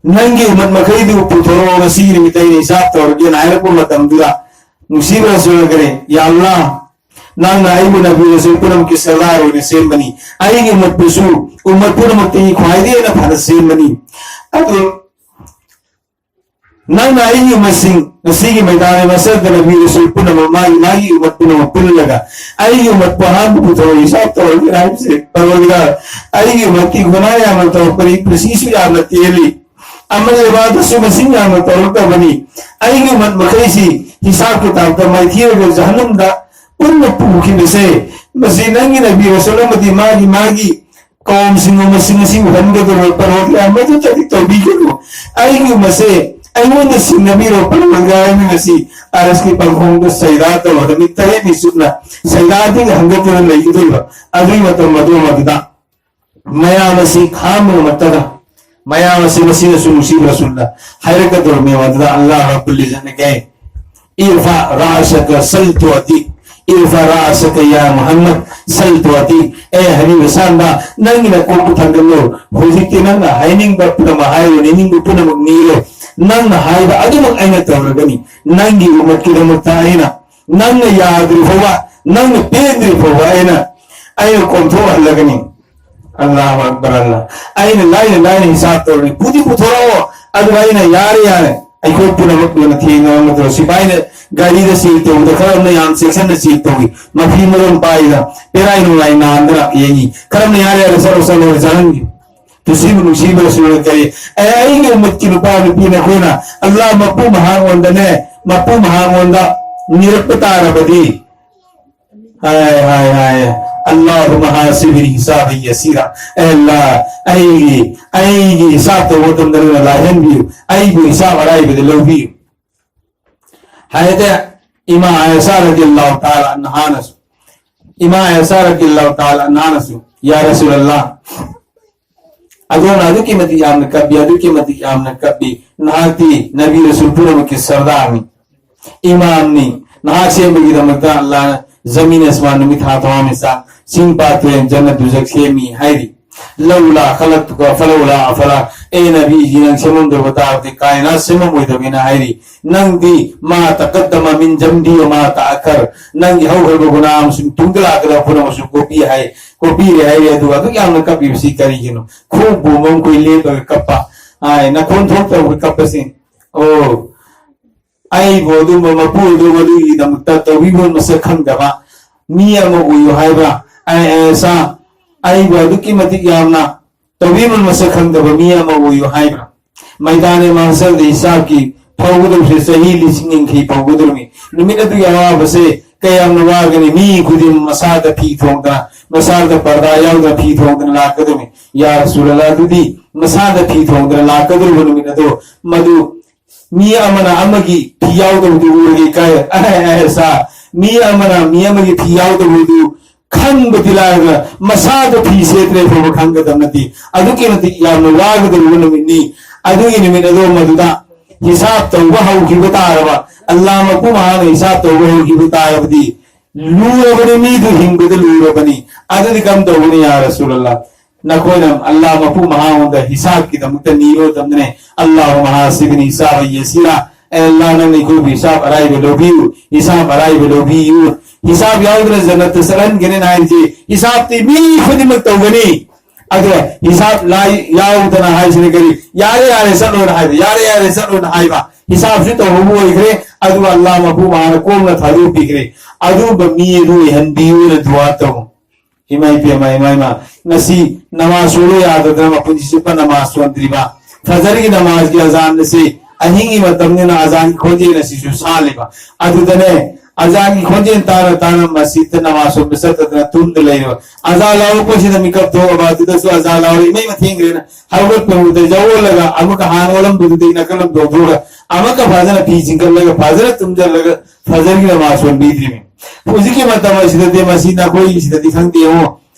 ꯅꯪꯒꯤ ꯎꯃꯠ ꯃꯈꯩꯗꯨ ꯄꯨꯊꯣꯔꯛꯑꯣ, ꯉꯁꯤꯒꯤ ꯅꯨꯃꯤꯠꯇ ꯑꯩꯅ ꯍꯤꯁꯥꯕ ꯇꯧꯔꯒꯦꯅ" ꯍꯥꯏꯔꯛꯄ ꯃꯇꯝꯗꯨꯗ ꯅꯨꯡꯁꯤꯕ ꯔꯁꯨꯜꯅ ꯀꯔꯤ, "ꯌꯥ ꯑꯜꯂꯥꯍ, ꯅꯪꯅ ꯑꯩꯕꯨ ꯅꯕꯤ ꯔꯁꯨꯜ ꯄꯨꯝꯅꯃꯛꯀꯤ ꯁꯔꯗꯥꯔ ꯑꯣꯏꯅ ꯁꯦꯝꯕꯅꯤ, ꯑꯩꯒꯤ ꯎꯃꯠꯄꯨꯁꯨ ꯎꯃꯠ ꯄꯨꯝꯅꯃꯛꯇꯒꯤ ꯈ꯭ꯋꯥꯏꯗꯒꯤ ꯍꯦꯟꯅ ꯐꯅ ꯁꯦꯝꯕꯅꯤ꯫ ꯑꯗꯨ ꯅꯪꯅ ꯑꯩꯒꯤ ꯎꯃꯠꯁꯤꯡ ꯉꯁꯤꯒꯤ ꯃꯩꯗꯥꯟ ꯃꯁꯛꯇ ꯅꯕꯤ ꯔꯁꯨꯜ ꯄꯨꯝꯅꯃꯛ, ꯃꯥꯒꯤ, ꯃꯥꯒꯤ ꯎꯃꯠ ꯄꯨꯝꯅꯃꯛ ꯄꯨꯜꯂꯒ ꯑꯩꯒꯤ ꯎꯃꯠꯄꯨ ꯑꯍꯥꯟꯕ ꯄꯨꯊꯣꯛꯑꯒ ꯍꯤꯁꯥꯕ ꯇꯧꯔꯒꯦ" ꯍꯥꯏꯕꯁꯦ, ꯄꯔꯋꯔꯗꯤꯒꯥꯔ, ꯑꯩꯒꯤ ꯎꯃꯠꯀꯤ ꯒꯨꯅꯥ ꯌꯥꯝꯅ ꯇꯧꯔꯛꯄꯅꯤ, ꯄꯨꯟꯁꯤꯁꯨ ꯌꯥꯝꯅ ꯇꯦꯜꯂꯤ, ꯑꯃꯜ ꯏꯕꯥꯗꯠꯁꯨ ꯃꯁꯤꯡ ꯌꯥꯝꯅ ꯇꯧꯔꯛꯇꯕꯅꯤ꯫ ꯑꯩꯒꯤ ꯎꯃꯠ ꯃꯈꯩꯁꯤ ꯍꯤꯁꯥꯕ ꯀꯤꯇꯥꯕꯇ ꯃꯥꯏꯊꯤꯔꯒ ꯖꯍꯟꯅꯝꯗ ꯄꯨꯟꯅ ꯄꯨꯈꯤꯕꯁꯦ, ꯃꯁꯤ ꯅꯪꯒꯤ ꯅꯕꯤ ꯔꯁꯨꯜ ꯑꯃꯗꯤ ꯃꯥꯒꯤ, ꯃꯥꯒꯤ ꯀꯧꯝꯁꯤꯡꯕꯨ ꯃꯁꯤ ꯉꯁꯤ ꯎꯍꯟꯒꯗꯧꯔꯕ ꯄꯔꯋꯔꯗꯤꯒꯥꯔ, ꯃꯗꯨꯇꯗꯤ ꯇꯧꯕꯤꯒꯅꯨ꯫ ꯑꯩꯒꯤ ꯎꯃꯠꯁꯦ ꯑꯩꯉꯣꯟꯗ ꯁꯤꯟꯅꯕꯤꯔꯣ ꯄꯔꯋꯔꯗꯤꯒꯥꯔ ꯍꯥꯏꯅ ꯉꯁꯤ ꯑꯔꯁꯀꯤ ꯄꯪꯈꯣꯡꯗ ꯁꯩꯗꯥ ꯇꯧꯔꯒ ꯅꯨꯃꯤꯠ ꯇꯔꯦꯠꯅꯤ ꯆꯨꯞꯅ ꯁꯩꯗꯥꯗꯒꯤ ꯍꯪꯒꯠꯇꯨꯅ ꯂꯩꯒꯗꯧꯔꯤꯕ ꯑꯗꯨꯒꯤ ꯃꯇꯝ ꯑꯗꯨ ꯃꯗꯨꯗ ꯃꯌꯥꯝ ꯑꯁꯤ ꯈꯥꯡꯕ ꯉꯝꯃꯛꯇꯅ, ꯃꯌꯥꯝ ꯑꯁꯤ ꯃꯁꯤꯅꯁꯨ ꯅꯨꯡꯁꯤꯕ ꯔꯁꯨꯜꯅ ꯍꯥꯏꯔꯛꯀꯗꯧꯔꯕꯅꯦꯕ꯫ ꯑꯗꯨꯗ ꯑꯜꯂꯥꯍ ꯔꯕꯨꯜ ꯏꯖꯠꯅ ꯀꯩ, "ارفع رأسك سل تعطى، ارفع رأسك يا محمد سل تعطى"꯫ ꯑꯦ ꯍꯕꯤꯕ ꯁꯥꯟꯕ, ꯅꯪꯒꯤ ꯅꯀꯣꯛꯇꯨ ꯊꯥꯡꯒꯠꯂꯨ꯫ ꯍꯧꯖꯤꯛꯇꯤ ꯅꯪꯅ ꯍꯥꯏꯅꯤꯡꯕ ꯄꯨꯝꯅꯃꯛ ꯍꯥꯏꯔꯣ, ꯅꯤꯡꯅꯤꯡꯕ ꯄꯨꯝꯅꯃꯛ ꯅꯤꯔꯣ꯫ ꯅꯪꯅ ꯍꯥꯏꯕ ꯑꯗꯨꯃꯛ ꯑꯩꯅ ꯇꯧꯔꯒꯅꯤ꯫ ꯅꯪꯒꯤ ꯎꯃꯠꯀꯤꯗꯃꯛꯇ ꯑꯩꯅ, ꯅꯪꯅ ꯌꯥꯗ꯭ꯔꯤ ꯐꯥꯎꯕ, ꯅꯪꯅ ꯄꯦꯟꯗ꯭ꯔꯤ ꯐꯥꯎꯕ ꯑꯩꯅ, ꯑꯩꯅ ꯀꯣꯝꯊꯣꯛꯍꯜꯂꯒꯅꯤ꯫ ꯑꯜꯂꯥꯍꯨ ꯑꯛꯕꯔ, ꯑꯜꯂꯥꯍ꯫ ꯑꯩꯅ ꯂꯥꯏꯅ ꯂꯥꯏꯅ ꯍꯤꯁꯥꯕ ꯇꯧꯔꯅꯤ꯫ ꯄꯨꯗꯤ ꯄꯨꯊꯣꯔꯛꯑꯣ, ꯑꯗꯨꯒ ꯑꯩꯅ ꯌꯥꯔꯦ, ꯌꯥꯔꯦ꯫ ꯑꯩꯈꯣꯏ ꯄꯨꯝꯅꯃꯛ ꯂꯣꯏꯅ ꯊꯦꯡꯅꯕ ꯅꯠꯇ꯭ꯔꯣ? ꯁꯤꯐꯥꯏꯅ ꯒꯥꯔꯤꯗ ꯆꯦꯛ ꯇꯧꯕꯗ ꯈꯔ ꯑꯃꯅ ꯌꯥꯝ ꯆꯦꯛꯁꯤꯟꯅ ꯆꯦꯛ ꯇꯧꯏ, ꯃꯐꯤ ꯃꯔꯣꯟ ꯄꯥꯏꯗꯅ, ꯄꯦꯔꯥꯏ ꯅꯨꯡꯂꯥꯏ ꯅꯥꯟꯗꯅ ꯌꯦꯡꯉꯤ꯫ ꯈꯔ ꯑꯃꯅ "ꯌꯥꯔꯦ, ꯌꯥꯔꯦ, ꯆꯠꯂꯣ, ꯆꯠꯂꯣ" ꯆꯠꯍꯟꯈꯤ꯫ ꯅꯨꯡꯁꯤꯕ ꯅꯨꯡꯁꯤꯕ ꯔꯁꯨꯜ ꯀꯔꯤꯝ, ꯑꯦ, ꯑꯩꯒꯤ ꯎꯝꯃꯠꯀꯤ ꯅꯨꯄꯥ ꯅꯨꯄꯤ ꯅꯈꯣꯏꯅ ꯑꯜꯂꯥꯍ ꯃꯄꯨ ꯃꯍꯥꯉꯣꯟꯗꯅꯦ, ꯃꯄꯨ ꯃꯍꯥꯉꯣꯟꯗ ꯅꯤꯔꯛꯄ ꯇꯥꯔꯕꯗꯤ, ꯍꯥꯏ, ꯍꯥꯏ, ꯍꯥꯏ, "ꯑꯜꯂꯥꯍꯨꯝꯃ ꯍꯥꯁꯤꯕꯅꯤ ꯍꯤꯁꯥꯕꯟ ꯌꯁꯤꯔꯥ"꯫ ꯑꯦ ꯑꯜꯂꯥꯍ, ꯑꯩꯒꯤ, ꯑꯩꯒꯤ ꯍꯤꯁꯥꯕ ꯇꯧꯕ ꯃꯇꯝꯗ ꯅꯪꯅ ꯂꯥꯏꯍꯟꯕꯤꯌꯨ, ꯑꯩꯕꯨ ꯍꯤꯁꯥꯕ ꯑꯔꯥꯏꯕꯗ ꯂꯧꯕꯤꯌꯨ꯫ ꯍꯥꯏꯗꯤ ꯏꯃꯥ ꯑꯥꯏꯁꯥ ꯔꯗꯤꯌꯜꯂꯥꯍꯨ ꯇꯥꯂꯥ ꯑꯟꯍꯥꯅꯁꯨ, ꯏꯃꯥ ꯑꯥꯏꯁꯥ ꯔꯗꯤꯌꯜꯂꯥꯍꯨ ꯇꯥꯂꯥ ꯑꯟꯍꯥꯅꯁꯨ, "ꯌꯥ ꯔꯁꯨꯂꯜꯂꯥꯍ, ꯑꯗꯣꯝꯅ ꯑꯗꯨꯛꯀꯤ ꯃꯇꯤꯛ ꯌꯥꯝꯅ ꯀꯞꯄꯤ, ꯑꯗꯨꯛꯀꯤ ꯃꯇꯤꯛ ꯌꯥꯝꯅ ꯀꯞꯄꯤ, ꯅꯍꯥꯛꯇꯤ ꯅꯕꯤ ꯔꯁꯨꯜ ꯄꯨꯝꯅꯃꯛꯀꯤ ꯁꯔꯗꯥꯔꯅꯤ, ꯏꯃꯥꯝꯅꯤ, ꯅꯍꯥꯛ ꯁꯦꯝꯕꯒꯤꯗꯃꯛꯇ ꯑꯜꯂꯥꯍꯅ ꯖꯃꯤꯟ ꯑꯁꯃꯥꯟ ꯅꯨꯃꯤꯠ ꯊꯥ ꯊꯋꯥꯟꯃꯤꯆꯥꯛ ꯁꯤꯡ ꯄꯥꯠ ꯇꯨꯔꯦꯟ ꯖꯟꯅꯠ ꯗꯨꯖꯈ ꯁꯦꯝꯃꯤ" ꯍꯥꯏꯔꯤ꯫ "ꯂꯧꯂꯥ ꯈꯂꯛꯇꯨꯀ ꯐꯂꯧꯂꯥ ꯑꯐꯂꯥ"꯫ ꯑꯦ ꯅꯕꯤꯖꯤ, ꯅꯪ ꯁꯦꯝꯃꯝꯗ꯭ꯔꯕ ꯇꯥꯔꯕꯗꯤ ꯀꯥꯏꯅ ꯁꯦꯝꯃꯝꯃꯣꯏꯗꯕꯅꯤꯅ ꯍꯥꯏꯔꯤ꯫ "ꯅꯪꯗꯤ ꯃꯥ ꯇꯀꯠꯇꯃ ꯃꯤꯟ ꯖꯝꯕꯤ ꯃꯥ ꯇꯥꯈꯔ", ꯅꯪꯒꯤ ꯍꯧꯈ꯭ꯔꯕ ꯒꯨꯅꯥ ꯑꯃꯁꯨꯡ ꯇꯨꯡꯗ ꯂꯥꯛꯀꯗꯕ ꯄꯨꯝꯅꯃꯛꯁꯨ ꯀꯣꯛꯄꯤ ꯍꯥꯏ, ꯀꯣꯛꯄꯤꯔꯦ ꯍꯥꯏꯔꯤ꯫ ꯑꯗꯨꯒ ꯑꯗꯨꯛ ꯌꯥꯝꯅ ꯀꯞꯄꯤꯕꯁꯤ ꯀꯔꯤꯒꯤꯅꯣ? ꯈꯣꯡ ꯄꯣꯝꯕ ꯃꯈꯣꯏ ꯂꯦꯞꯄꯒ ꯀꯞꯄ, ꯍꯥꯏ, ꯅꯈꯣꯟ ꯊꯣꯛꯇꯕ ꯀꯞꯄꯁꯤ꯫ ꯑꯣ, ꯑꯩꯕꯨ ꯑꯗꯨꯝꯕ ꯃꯄꯨ ꯑꯗꯨ ꯃꯗꯨꯒꯤꯗꯃꯛꯇ ꯇꯧꯕꯤꯕ ꯃꯁꯛ ꯈꯪꯗꯕ ꯃꯤ ꯑꯃ ꯑꯣꯏꯌꯨ ꯍꯥꯏꯕ꯭ꯔꯥ? ꯑꯩ, ꯑꯩ, ꯁꯥ, ꯑꯩꯕꯨ ꯑꯗꯨꯛꯀꯤ ꯃꯇꯤꯛ ꯌꯥꯝꯅ ꯇꯧꯕꯤꯕ ꯃꯁꯛ ꯈꯪꯗꯕ ꯃꯤ ꯑꯃ ꯑꯣꯏꯌꯨ ꯍꯥꯏꯕ꯭ꯔꯥ? ꯃꯩꯗꯥꯅꯦ ꯃꯍꯁꯔꯗ ꯍꯤꯁꯥꯕꯀꯤ ꯐꯧꯒꯗꯧꯔꯤꯁꯦ ꯆꯍꯤ ꯂꯤꯁꯤꯡ ꯌꯥꯡꯈꯩ ꯐꯧꯒꯗꯧꯔꯤꯃꯤ꯫ ꯅꯨꯃꯤꯠ ꯑꯗꯨꯒꯤ ꯑꯋꯥꯕꯁꯦ ꯀꯌꯥꯝꯅ ꯋꯥꯒꯅꯤ? ꯃꯤ ꯈꯨꯗꯤꯡꯃꯛ ꯃꯁꯥꯗ ꯐꯤ ꯊꯣꯡꯗꯅ, ꯃꯁꯥꯗ ꯄꯔꯗꯥ ꯌꯥꯎꯗꯅ ꯐꯤ ꯊꯣꯡꯗꯅ ꯂꯥꯛꯀꯗꯧꯔꯤꯃꯤ꯫ "ꯌꯥ ꯔꯁꯨꯂꯜꯂꯥꯍ, ꯑꯗꯨꯗꯤ ꯃꯁꯥꯗ ꯐꯤ ꯊꯣꯡꯗꯅ ꯂꯥꯛꯀꯗꯧꯔꯤꯕ ꯅꯨꯃꯤꯠ ꯑꯗꯣ, ꯃꯗꯨ ꯃꯤ ꯑꯃꯅ ꯑꯃꯒꯤ ꯐꯤ ꯌꯥꯎꯗꯕꯗꯨ ꯎꯔꯒ ꯏꯀꯥꯏ, ꯑꯍꯦ, ꯑꯍꯦ, ꯁꯥ, ꯃꯤ ꯑꯃꯅ ꯃꯤ ꯑꯃꯒꯤ ꯐꯤ ꯌꯥꯎꯗꯕꯗꯨ ꯈꯪꯕꯗꯤ ꯂꯥꯏꯔꯗꯅ ꯃꯁꯥꯗ ꯐꯤ ꯁꯦꯠꯇ꯭ꯔꯦ ꯐꯥꯎꯕ ꯈꯪꯒꯗꯕ ꯅꯠꯇꯦ꯫ ꯑꯗꯨꯛꯀꯤ ꯃꯇꯤꯛ ꯌꯥꯝꯅ ꯋꯥꯒꯗꯧꯔꯤꯕ ꯅꯨꯃꯤꯠꯅꯤ꯫ ꯑꯗꯨꯒꯤ ꯅꯨꯃꯤꯠ ꯑꯗꯣ ꯃꯗꯨꯗ ꯍꯤꯁꯥꯕ ꯇꯧꯕ ꯍꯧꯈꯤꯕ ꯇꯥꯔꯕ, ꯑꯜꯂꯥꯍ ꯃꯄꯨ ꯃꯍꯥꯛꯅ ꯍꯤꯁꯥꯕ ꯇꯧꯕ ꯍꯧꯈꯤꯕ ꯇꯥꯔꯕꯗꯤ ꯂꯨꯔꯕꯅꯤ, ꯃꯤꯗꯨ ꯍꯤꯡꯕꯗ ꯂꯨꯔꯕꯅꯤ꯫ ꯑꯗꯨꯗꯤ ꯀꯝ ꯇꯧꯒꯅꯤ, ꯌꯥ ꯔꯁꯨꯂꯜꯂꯥꯍ? ꯅꯈꯣꯏꯅ ꯑꯜꯂꯥꯍ ꯃꯄꯨ ꯃꯍꯥꯉꯣꯟꯗ ꯍꯤꯁꯥꯕꯀꯤꯗꯃꯛꯇ ꯅꯤꯔꯣ ꯇꯝꯗꯅꯦ, "ꯑꯜꯂꯥꯍꯨꯝꯃ ꯍꯥꯁꯤꯕꯅꯤ ꯍꯤꯁꯥꯕꯟ ꯌꯁꯤꯔꯥ", ꯑꯦ ꯑꯜꯂꯥꯍ, ꯅꯪꯅ ꯑꯩꯈꯣꯏꯕꯨ ꯍꯤꯁꯥꯕ ꯑꯔꯥꯏꯕ ꯂꯧꯕꯤꯌꯨ, ꯍꯤꯁꯥꯕ ꯑꯔꯥꯏꯕ ꯂꯧꯕꯤꯌꯨ꯫ ꯍꯤꯁꯥꯕ ꯌꯥꯎꯗꯅ ꯖꯟꯅꯠꯇ ꯆꯠꯍꯟꯒꯅꯤꯅ ꯍꯥꯏꯔꯤꯁꯤ, ꯍꯤꯁꯥꯕꯇꯤ ꯃꯤ ꯈꯨꯗꯤꯡꯃꯛ ꯇꯧꯒꯅꯤ꯫ ꯑꯗꯣ ꯍꯤꯁꯥꯕ ꯂꯥꯏ ꯌꯥꯎꯗꯅ ꯍꯥꯏꯁꯤꯅ ꯀꯔꯤ? "ꯌꯥꯔꯦ, ꯌꯥꯔꯦ, ꯆꯠꯂꯣꯅ" ꯍꯥꯏꯕ, "ꯌꯥꯔꯦ, ꯌꯥꯔꯦ, ꯆꯠꯂꯣꯅ" ꯍꯥꯏꯕ, ꯍꯤꯁꯥꯕꯁꯨ ꯇꯧꯔꯕ ꯑꯣꯏꯈ꯭ꯔꯦ꯫ ꯑꯗꯨꯒ ꯑꯜꯂꯥꯍ ꯃꯄꯨ ꯃꯍꯥꯛꯅ ꯀꯣꯝꯅ ꯊꯥꯗꯣꯛꯄꯤꯈ꯭ꯔꯦ꯫ ꯑꯗꯨꯒꯨꯝꯕ ꯃꯤ ꯑꯗꯨ ꯑꯣꯏꯍꯟꯕꯤꯌꯨꯅ ꯗꯨꯋꯥ ꯇꯧ꯫ ꯏꯃꯥ ꯏꯄꯦꯝꯃ, ꯏꯃꯥ ꯏꯃꯥ, ꯉꯁꯤ ꯅꯃꯥꯖ ꯁꯣꯜꯂꯨ ꯌꯥꯗꯗꯅ ꯃꯄꯨꯟꯁꯤ ꯆꯨꯞꯄ ꯅꯃꯥꯖ ꯁꯣꯟꯗ꯭ꯔꯤꯕ, ꯐꯖꯔꯒꯤ ꯅꯃꯥꯖꯒꯤ ꯑꯖꯥꯟ ꯑꯁꯤ ꯑꯍꯤꯡꯒꯤ ꯃꯇꯝꯅꯤꯅ ꯑꯖꯥꯟꯒꯤ ꯈꯣꯟꯖꯦꯜ ꯑꯁꯤꯁꯨ ꯁꯥꯜꯂꯤꯕ꯫ ꯑꯗꯨꯗꯅꯦ, ꯑꯖꯥꯟꯒꯤ ꯈꯣꯟꯖꯦꯜ ꯇꯥꯅ ꯇꯥꯅ ꯃꯁꯖꯤꯗꯇ ꯅꯃꯥꯖ ꯁꯣꯟꯕ ꯆꯠꯇꯗꯅ ꯇꯨꯝꯗ ꯂꯩꯔꯕ꯫ ꯑꯖꯥꯟ ꯂꯥꯎꯔꯛꯄꯁꯤꯗ ꯃꯤꯀꯞ ꯊꯣꯛꯑꯕ꯫ ꯑꯗꯨꯗꯁꯨ ꯑꯖꯥꯟ ꯂꯥꯎꯔꯦ, ꯏꯃꯩ ꯃꯊꯦꯡꯈ꯭ꯔꯦꯅ ꯍꯧꯒꯠꯄ ꯎꯗ ꯌꯥꯑꯣꯜꯂꯒ ꯑꯃꯨꯛꯀ ꯍꯥꯟꯅ ꯑꯣꯜꯂꯝꯕꯗꯨꯗꯒꯤ ꯅꯥꯀꯜꯂꯝꯗ ꯑꯣꯟꯊꯣꯛꯑꯒ ꯑꯃꯨꯛꯀ ꯐꯖꯅ ꯐꯤ ꯆꯤꯡꯈꯠꯂꯒ ꯐꯖꯅ ꯇꯨꯝꯁꯤꯜꯂꯒ ꯐꯖꯔꯒꯤ ꯅꯃꯥꯖ ꯁꯣꯟꯕꯤꯗ꯭ꯔꯤꯃꯤ꯫ ꯍꯧꯖꯤꯛꯀꯤ ꯃꯇꯝ ꯑꯁꯤꯗꯗꯤ ꯃꯁꯤ ꯅꯈꯣꯏꯒꯤꯁꯤꯗꯗꯤ ꯈꯪꯗꯦ ꯌꯦꯡꯉꯣ꯫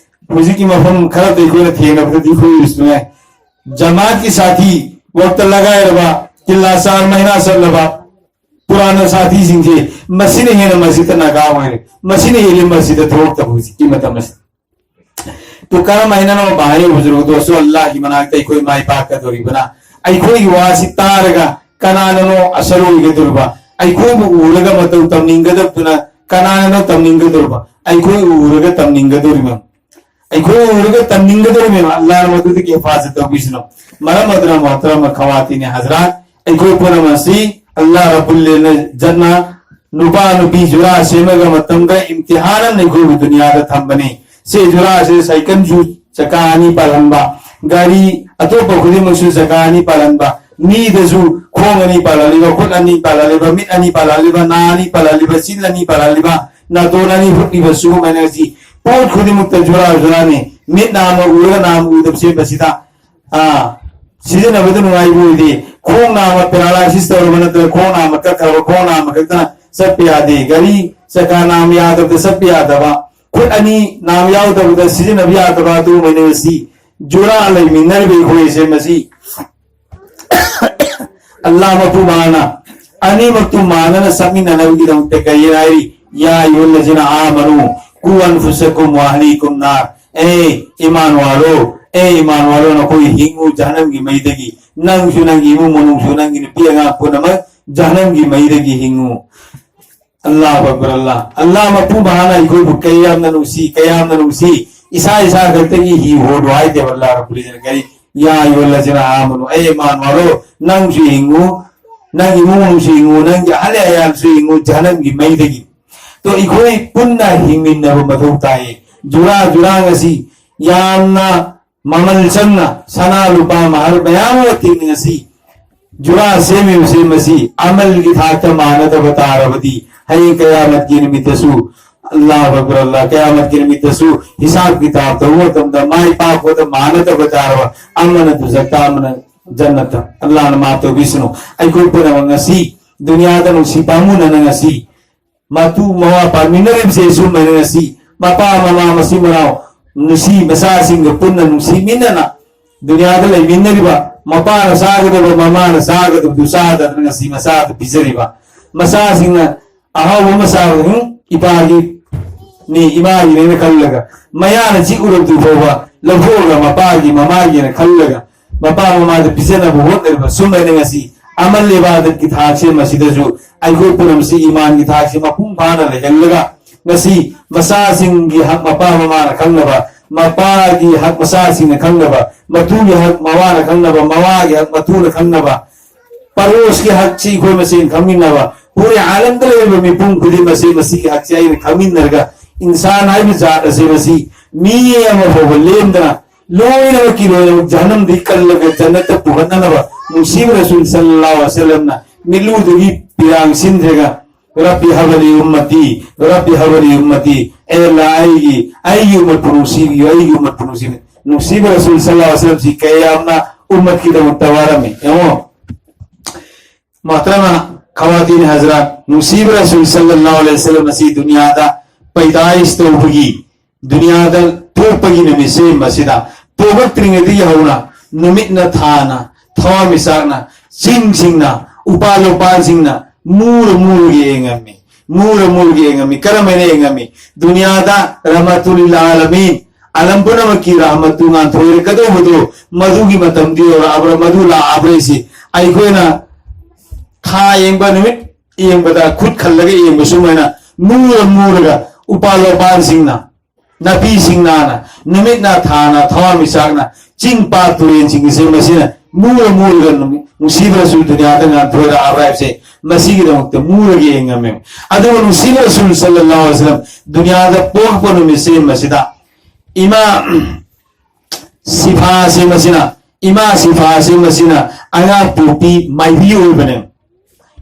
ꯍꯧꯖꯤꯛꯀꯤ ꯃꯐꯝ ꯈꯔꯗ ꯑꯩꯈꯣꯏꯅ ꯊꯦꯡꯅꯕꯗꯗꯤ ꯑꯩꯈꯣꯏ ꯎꯔꯤꯁꯨ ꯉꯥꯏ꯫ ꯖꯃꯥꯠꯀꯤ ꯁꯥꯊꯤ, ꯋꯛꯇ ꯂꯒꯥꯏꯔꯕ, ꯇꯤꯜꯂꯥ ꯆꯥꯔ ꯃꯍꯤꯅꯥ ꯆꯠꯂꯕ, ꯄꯨꯔꯥꯅ ꯁꯥꯊꯤꯁꯤꯡꯁꯦ ꯃꯁꯤꯅ ꯍꯦꯟꯅ ꯃꯁꯤꯗ ꯅꯥꯒꯥ ꯑꯣꯏꯔꯦ꯫ ꯃꯁꯤꯅ ꯍꯦꯜꯂꯤ ꯃꯁꯤꯗ ꯊꯣꯛꯂꯛꯇꯕ ꯍꯧꯖꯤꯛꯀꯤ ꯃꯇꯝ ꯑꯁꯤꯗ꯫ ꯇꯨ ꯀꯔꯝꯍꯥꯏꯅꯅꯣ ꯚꯥꯏ ꯍꯧꯖꯤꯛ ꯗꯣꯁꯇꯣ ꯑꯜꯂꯥꯍꯒꯤ ꯃꯅꯥꯛꯇ ꯑꯩꯈꯣꯏ ꯃꯥꯏ ꯄꯥꯛꯀꯗꯧꯔꯤꯕꯅ? ꯑꯩꯈꯣꯏꯒꯤ ꯋꯥꯁꯤ ꯇꯥꯔꯒ ꯀꯅꯥꯅꯅꯣ ꯑꯁꯔ ꯑꯣꯏꯒꯗꯧꯔꯤꯕ? ꯑꯩꯈꯣꯏꯕꯨ ꯎꯔꯒ ꯃꯇꯧ ꯇꯝꯅꯤꯡꯒꯗꯕꯗꯨꯅ ꯀꯅꯥꯅꯅꯣ ꯇꯝꯅꯤꯡꯒꯗꯧꯔꯤꯕ? ꯑꯩꯈꯣꯏ ꯎꯔꯒ ꯇꯝꯅꯤꯡꯒꯗꯧꯔꯤꯕ꯫ ꯑꯩꯈꯣꯏ ꯎꯔꯒ ꯇꯝꯅꯤꯡꯒꯗꯧꯔꯤꯕ꯫ ꯑꯜꯂꯥꯍꯅ ꯃꯗꯨꯗꯒꯤ ꯍꯤꯐꯥꯖꯠ ꯇꯧꯕꯤꯁꯅꯨ꯫ ꯃꯔꯝ ꯑꯗꯨꯅ ꯃꯣꯍꯇꯔꯝ ꯈꯋꯥꯇꯤꯅꯦ ꯍꯖꯔꯥꯠ, ꯑꯩꯈꯣꯏ ꯄꯨꯝꯅꯃꯛꯁꯤ ꯑꯜꯂꯥꯍ ꯔꯕꯨꯜ ꯏꯖꯠꯅ ꯅꯨꯄꯥ ꯅꯨꯄꯤ ꯖꯨꯔꯥ ꯁꯦꯝꯃꯒ ꯃꯇꯝꯒ ꯏꯝꯇꯤꯍꯥꯟ ꯑꯃ ꯑꯩꯈꯣꯏꯕꯨ ꯗꯨꯅꯤꯌꯥꯗ ꯊꯝꯕꯅꯤ꯫ ꯁꯤ ꯖꯨꯔꯥꯁꯤ ꯁꯥꯏꯀꯜꯁꯨ ꯆꯀꯥ ꯑꯅꯤ ꯄꯥꯜꯍꯟꯕ, ꯒꯥꯔꯤ ꯑꯇꯣꯞꯄ ꯈꯨꯗꯤꯡꯃꯛꯁꯨ ꯆꯀꯥ ꯑꯅꯤ ꯄꯥꯜꯍꯟꯕ, ꯃꯤꯗꯁꯨ ꯈꯣꯡ ꯑꯅꯤ ꯄꯥꯜꯍꯜꯂꯤꯕ, ꯈꯨꯠ ꯑꯅꯤ ꯄꯥꯜꯍꯜꯂꯤꯕ, ꯃꯤꯠ ꯑꯅꯤ ꯄꯥꯜꯍꯜꯂꯤꯕ, ꯅꯥ ꯑꯅꯤ ꯄꯥꯜꯍꯜꯂꯤꯕ, ꯆꯤꯟ ꯑꯅꯤ ꯄꯥꯜꯍꯜꯂꯤꯕ, ꯅꯥꯇꯣꯟ ꯑꯅꯤ ꯍꯨꯠꯂꯤꯕ, ꯁꯤꯒꯨꯝꯕ ꯍꯥꯏꯅ ꯁꯤ ꯄꯣꯠ ꯈꯨꯗꯤꯡꯃꯛꯇ ꯖꯨꯔꯥ ꯖꯨꯔꯥꯅꯤ꯫ ꯃꯤꯠ ꯅꯥꯝꯃ ꯎꯔꯒ ꯅꯥꯝꯃ ꯎꯗꯕ ꯁꯦꯝꯕꯁꯤꯗ ꯑꯥ, ꯁꯤꯖꯤꯟꯅꯕꯗ ꯅꯨꯡꯉꯥꯏꯕ ꯑꯣꯏꯗꯦ꯫ ꯈꯣꯡ ꯅꯥꯝꯃ paralysis ꯇꯧꯔꯕ ꯅꯠꯇ꯭ꯔꯒ ꯈꯣꯡ ꯅꯥꯝꯃ ꯀꯛꯈ꯭ꯔꯕ, ꯈꯣꯡ ꯅꯥꯝꯃ ꯈꯛꯇꯅ ꯆꯠꯄ ꯌꯥꯗꯦ꯫ ꯒꯥꯔꯤ ꯆꯀꯥ ꯅꯥꯝꯃ ꯌꯥꯗꯕꯗ ꯆꯠꯄ ꯌꯥꯗꯕ, ꯈꯨꯠ ꯑꯅꯤ ꯅꯥꯝꯃ ꯌꯥꯎꯗꯕꯗ ꯁꯤꯖꯤꯟꯅꯕ ꯌꯥꯗꯕ, ꯑꯗꯨꯒꯨꯝꯕꯅꯤ꯫ ꯃꯁꯤ ꯖꯨꯔꯥ ꯂꯩꯃꯤꯟꯅꯔꯤꯕ ꯑꯩꯈꯣꯏꯁꯦ, ꯃꯁꯤ ꯑꯜꯂꯥꯍ ꯃꯄꯨ ꯃꯥꯅ ꯑꯅꯤꯃꯛꯇꯨ ꯃꯥꯟꯅꯅ ꯆꯠꯃꯤꯟꯅꯅꯕꯒꯤꯗꯃꯛꯇ ꯀꯔꯤ ꯍꯥꯏꯔꯤ? "ꯌꯥ ꯑꯌꯨꯍꯜꯂꯖꯤꯅ ꯑꯥꯃꯅꯨ ꯀꯨ ꯑꯟꯐꯨꯁꯀꯨꯝ ꯋꯥꯍꯂꯤꯀꯨꯝ ꯅꯥꯔ"꯫ ꯑꯦ ꯏꯃꯥꯟ ꯋꯥꯔꯣ, ꯑꯦ ꯏꯃꯥꯟ ꯋꯥꯔꯣ, ꯅꯈꯣꯏ ꯍꯤꯡꯉꯨ ꯖꯍꯅꯝꯒꯤ ꯃꯩꯗꯒꯤ, ꯅꯪꯁꯨ, ꯅꯪꯒꯤ ꯏꯃꯨꯡ ꯃꯅꯨꯡꯁꯨ, ꯅꯪꯒꯤ ꯅꯨꯄꯤ ꯑꯉꯥꯡ ꯄꯨꯝꯅꯃꯛ ꯖꯍꯅꯝꯒꯤ ꯃꯩꯗꯒꯤ ꯍꯤꯡꯉꯨ꯫ ꯑꯜꯂꯥꯍꯨ ꯑꯛꯕꯔ, ꯑꯜꯂꯥꯍ꯫ ꯑꯜꯂꯥꯍ ꯃꯄꯨ ꯃꯍꯥꯅ ꯑꯩꯈꯣꯏꯕꯨ ꯀꯌꯥꯝꯅ ꯅꯨꯡꯁꯤ, ꯀꯌꯥꯝꯅ ꯅꯨꯡꯁꯤ꯫ ꯏꯁꯥ ꯏꯁꯥ ꯈꯛꯇꯒꯤ ꯍꯤ ꯍꯣꯗꯨ ꯍꯥꯏꯗꯦꯕ ꯑꯜꯂꯥꯍ ꯔꯕꯨꯜ ꯏꯖꯠꯅ꯫ ꯀꯔꯤ? "ꯌꯥ ꯑꯌꯨꯍꯜꯂꯖꯤꯅ ꯑꯥꯃꯅꯨ", ꯑꯦ ꯏꯃꯥꯟ ꯋꯥꯔꯣ, ꯅꯪꯁꯨ ꯍꯤꯡꯉꯨ, ꯅꯪꯒꯤ ꯏꯃꯨꯡ ꯃꯅꯨꯡꯁꯨ ꯍꯤꯡꯉꯨ, ꯅꯪꯒꯤ ꯑꯍꯜ ꯑꯌꯥꯜꯁꯨ ꯍꯤꯡꯉꯨ ꯖꯍꯅꯝꯒꯤ ꯃꯩꯗꯒꯤ꯫ ꯇꯣ ꯑꯩꯈꯣꯏ ꯄꯨꯟꯅ ꯍꯤꯡꯃꯤꯟꯅꯕ ꯃꯊꯧ ꯇꯥꯏꯌꯦ꯫ ꯖꯨꯔꯥ ꯖꯨꯔꯥ ꯉꯁꯤ ꯌꯥꯝꯅ ꯃꯃꯜ ꯆꯪꯅ ꯁꯅꯥ ꯂꯨꯄꯥ ꯃꯍꯔ ꯃꯌꯥꯝ ꯑꯃ ꯇꯤꯡꯉꯁꯤ, ꯖꯨꯔꯥ ꯁꯦꯝꯃꯤꯕꯁꯦ ꯃꯁꯤ ꯑꯃꯜꯒꯤ ꯊꯥꯛꯇ ꯃꯥꯟꯅꯗꯕ ꯇꯥꯔꯕꯗꯤ, ꯍꯌꯦꯡ ꯀꯌꯥꯃꯠꯀꯤ ꯅꯨꯃꯤꯠꯇꯁꯨ, ꯑꯜꯂꯥꯍꯨ ꯑꯛꯕꯔ, ꯑꯜꯂꯥꯍ, ꯀꯌꯥꯃꯠꯀꯤ ꯅꯨꯃꯤꯠꯇꯁꯨ ꯍꯤꯁꯥꯕ ꯀꯤꯇꯥꯕ ꯇꯧꯕ ꯃꯇꯝꯗ ꯃꯥꯏ ꯄꯥꯛꯄꯗ ꯃꯥꯟꯅꯗꯕ ꯇꯥꯔꯕ, ꯑꯃꯅ ꯗꯨꯖꯛꯇ, ꯑꯃꯅ ꯖꯟꯅꯠꯇ꯫ ꯑꯜꯂꯥꯍꯅ ꯃꯥꯐ ꯇꯧꯕꯤꯁꯅꯨ꯫ ꯑꯩꯈꯣꯏ ꯄꯨꯝꯅꯃꯛ ꯉꯁꯤ ꯗꯨꯅꯤꯌꯥꯗ ꯅꯨꯡꯁꯤ ꯄꯥꯝꯃꯨꯅꯅ ꯉꯁꯤ ꯃꯇꯨ ꯃꯋꯥ ꯄꯥꯟꯃꯤꯟꯅꯔꯤꯕꯁꯦ ꯑꯆꯨꯝꯕꯅꯤ꯫ ꯉꯁꯤ ꯃꯄꯥ ꯃꯃꯥ ꯃꯆꯤꯟ ꯃꯅꯥꯎ ꯅꯨꯡꯁꯤ ꯃꯆꯥꯁꯤꯡꯒ ꯄꯨꯟꯅ ꯅꯨꯡꯁꯤꯃꯤꯟꯅꯅ ꯗꯨꯅꯤꯌꯥꯗ ꯂꯩꯃꯤꯟꯅꯔꯤꯕ, ꯃꯄꯥꯅ ꯆꯥꯒꯗꯕ ꯃꯃꯥꯅ ꯆꯥꯒꯗꯕꯗꯨ ꯆꯥꯗꯗꯅ ꯉꯁꯤ ꯃꯆꯥꯗ ꯄꯤꯖꯔꯤꯕ, ꯃꯆꯥꯁꯤꯡꯅ ꯑꯍꯥꯎꯕ ꯑꯃ ꯆꯥꯕꯗ, "ꯍꯨꯝ, ꯏꯄꯥꯒꯤ ꯅꯤ, ꯏꯃꯥꯒꯤꯅꯦꯅ ꯈꯜꯂꯒ, ꯃꯌꯥꯅ ꯆꯤꯛꯎꯔꯕꯗꯨ ꯐꯥꯎꯕ ꯂꯧꯊꯣꯛꯑꯒ ꯃꯄꯥꯒꯤ ꯃꯃꯥꯒꯤꯅ ꯈꯜꯂꯒ ꯃꯄꯥ ꯃꯃꯥꯗ ꯄꯤꯖꯅꯕ ꯍꯣꯠꯅꯔꯤꯕ ꯁꯨꯝꯕꯅ ꯉꯁꯤ ꯑꯃꯜ ꯏꯕꯥꯗꯠꯀꯤ ꯊꯥꯛꯁꯦ ꯃꯁꯤꯗꯁꯨ ꯑꯩꯈꯣꯏ ꯄꯨꯝꯅꯃꯛꯁꯤ ꯏꯃꯥꯟꯒꯤ ꯊꯥꯛꯁꯦ ꯃꯄꯨꯡ ꯐꯥꯅ ꯂꯩꯍꯜꯂꯒ ꯉꯁꯤ ꯃꯆꯥꯁꯤꯡꯒꯤ ꯍꯛ ꯃꯄꯥ ꯃꯃꯥꯅ ꯈꯪꯅꯕ, ꯃꯄꯥꯒꯤ ꯍꯛ ꯃꯆꯥꯁꯤꯡꯅ ꯈꯪꯅꯕ, ꯃꯇꯨꯒꯤ ꯍꯛ ꯃꯋꯥꯅ ꯈꯪꯅꯕ, ꯃꯋꯥꯒꯤ ꯍꯛ ꯃꯇꯨꯅ ꯈꯪꯅꯕ, ꯄꯔꯣꯁꯀꯤ ꯍꯛꯁꯤ ꯑꯩꯈꯣꯏ ꯃꯁꯦꯟ ꯈꯪꯃꯤꯟꯅꯕ, ꯍꯣꯔꯦꯟ ꯑꯥꯂꯝꯗ ꯂꯩꯔꯤꯕ ꯃꯤꯄꯨꯝ ꯈꯨꯗꯤꯡꯃꯛꯁꯤ ꯃꯁꯤꯒꯤ ꯍꯛꯁꯤ ꯑꯩꯅ ꯈꯪꯃꯤꯟꯅꯔꯒ ꯏꯟꯁꯥꯟ ꯍꯥꯏꯕ ꯖꯥꯠ ꯑꯁꯤ ꯃꯁꯤ ꯃꯤ ꯑꯃ ꯐꯥꯎꯕ ꯂꯦꯝꯗꯅ ꯂꯣꯏꯅꯃꯛꯀꯤ ꯂꯣꯏꯅꯃꯛ ꯖꯍꯟꯅꯝꯗꯒꯤ ꯀꯜꯂꯒ ꯖꯟꯅꯠꯇ ꯄꯨꯈꯠꯅꯅꯕ ꯅꯨꯡꯁꯤꯕ ꯔꯁꯨꯜ ꯁꯜꯂꯜꯂꯥꯍꯨ ꯑꯂꯩꯍꯤ ꯋꯥꯁꯜꯂꯝꯅ ꯃꯤꯠꯂꯨꯗꯒꯤ ꯄꯤꯔꯥꯡ ꯁꯤꯟꯗ꯭ꯔꯒ, "ꯔꯕꯤ ꯍꯕꯂꯤ ꯎꯝꯃꯇꯤ, ꯔꯕꯤ ꯍꯕꯂꯤ ꯎꯝꯃꯇꯤ", ꯑꯦ ꯑꯜꯂꯥ, ꯑꯩꯒꯤ, ꯑꯩꯒꯤ ꯎꯃꯠꯄꯨ ꯅꯨꯡꯁꯤꯕꯤꯌꯨ, ꯑꯩꯒꯤ ꯎꯃꯠꯄꯨ ꯅꯨꯡꯁꯤꯕꯤꯌꯨ꯫ ꯅꯨꯡꯁꯤꯕ ꯔꯁꯨꯜ ꯁꯜꯂꯜꯂꯥꯍꯨ ꯑꯂꯩꯍꯤ ꯋꯥꯁꯜꯂꯝꯁꯤ ꯀꯌꯥꯝꯅ ꯎꯃꯠꯀꯤꯗꯃꯛꯇ ꯋꯥꯔꯝꯃꯤ ꯌꯦꯡꯉꯣ꯫ ꯃꯣꯍꯇꯔꯃ ꯈꯋꯥꯇꯤꯟ ꯍꯖꯔꯥꯠ, ꯅꯨꯡꯁꯤꯕ ꯔꯁꯨꯜ ꯁꯜꯂꯜꯂꯥꯍꯨ ꯑꯂꯩꯍꯤ ꯋꯥꯁꯜꯂꯝ ꯑꯁꯤ ꯗꯨꯅꯤꯌꯥꯗ ꯄꯩꯗꯥꯏꯁ ꯇꯧꯕꯒꯤ, ꯗꯨꯅꯤꯌꯥꯗ ꯊꯣꯛꯄꯒꯤ ꯅꯨꯃꯤꯠꯁꯦ ꯃꯁꯤꯗ, ꯄꯣꯛꯂꯛꯇ꯭ꯔꯤꯉꯩꯗꯒꯤ ꯍꯧꯅ ꯅꯨꯃꯤꯠꯅ ꯊꯥꯅ, ꯊꯋꯥꯟꯃꯤꯆꯥꯛꯅ, ꯆꯤꯡꯁꯤꯡꯅ, ꯎꯄꯥꯜ ꯋꯥꯄꯥꯜꯁꯤꯡꯅ ꯃꯨꯔ ꯃꯨꯔꯒ ꯌꯦꯡꯉꯝꯃꯤ, ꯃꯨꯔ ꯃꯨꯔꯒ ꯌꯦꯡꯉꯝꯃꯤ꯫ ꯀꯔꯝꯍꯥꯏꯅ ꯌꯦꯡꯉꯝꯃꯤ? ꯗꯨꯅꯤꯌꯥꯗ ꯔꯍꯃꯇꯨꯜ ꯂꯤꯜ ꯑꯥꯂꯃꯤꯟ, ꯑꯂꯝ ꯄꯨꯝꯅꯃꯛꯀꯤ ꯔꯍꯃꯠꯇꯨ ꯉꯥꯟꯊꯣꯏꯔꯛꯀꯗꯧꯕꯗꯨ ꯃꯗꯨꯒꯤ ꯃꯇꯝꯗꯤ ꯌꯧꯔꯛꯑꯕ꯭ꯔꯥ, ꯃꯗꯨ ꯂꯥꯛꯑꯕ꯭ꯔꯥ ꯍꯥꯏꯁꯤ ꯑꯩꯈꯣꯏꯅ ꯊꯥ ꯌꯦꯡꯕ, ꯅꯨꯃꯤꯠ ꯌꯦꯡꯕꯗ ꯈꯨꯠ ꯈꯜꯂꯒ ꯌꯦꯡꯕ ꯁꯨꯃꯥꯏꯅ ꯃꯨꯔ ꯃꯨꯔꯒ ꯎꯄꯥꯜ ꯋꯥꯄꯥꯜꯁꯤꯡꯅ, ꯅꯥꯄꯤ ꯁꯤꯡꯅꯥꯅ, ꯅꯨꯃꯤꯠꯅ ꯊꯥꯅ, ꯊꯋꯥꯟꯃꯤꯆꯥꯛꯅ, ꯆꯤꯡ ꯄꯥꯠ ꯇꯨꯔꯦꯟꯁꯤꯡ ꯑꯁꯤ ꯃꯁꯤꯅ ꯃꯨꯔ ꯃꯨꯔꯒ ꯅꯨꯃꯤꯠ ꯅꯨꯡꯁꯤꯕ ꯔꯁꯨꯜ ꯗꯨꯅꯤꯌꯥꯗ ꯉꯥꯟꯊꯣꯏꯔꯛꯑꯕ꯭ꯔꯥ ꯍꯥꯏꯕꯁꯦ ꯃꯁꯤꯒꯤꯗꯃꯛꯇ ꯃꯨꯔꯒ ꯌꯦꯡꯉꯝꯃꯦ꯫ ꯑꯗꯨꯒ ꯅꯨꯡꯁꯤꯕ ꯔꯁꯨꯜ ꯁꯜꯂꯜꯂꯥꯍꯨ ꯑꯂꯩꯍꯤ ꯋꯥꯁꯜꯂꯝ ꯗꯨꯅꯤꯌꯥꯗ ꯄꯣꯛꯄ ꯅꯨꯃꯤꯠꯁꯦ ꯃꯁꯤꯗ ꯏꯃꯥ ꯁꯤꯐꯥꯁꯦ ꯃꯁꯤꯅ, ꯏꯃꯥ ꯁꯤꯐꯥꯁꯦ ꯃꯁꯤꯅ ꯑꯉꯥꯡ ꯄꯣꯛꯄꯤ ꯃꯥꯏꯕꯤ ꯑꯣꯏꯕꯅꯦ꯫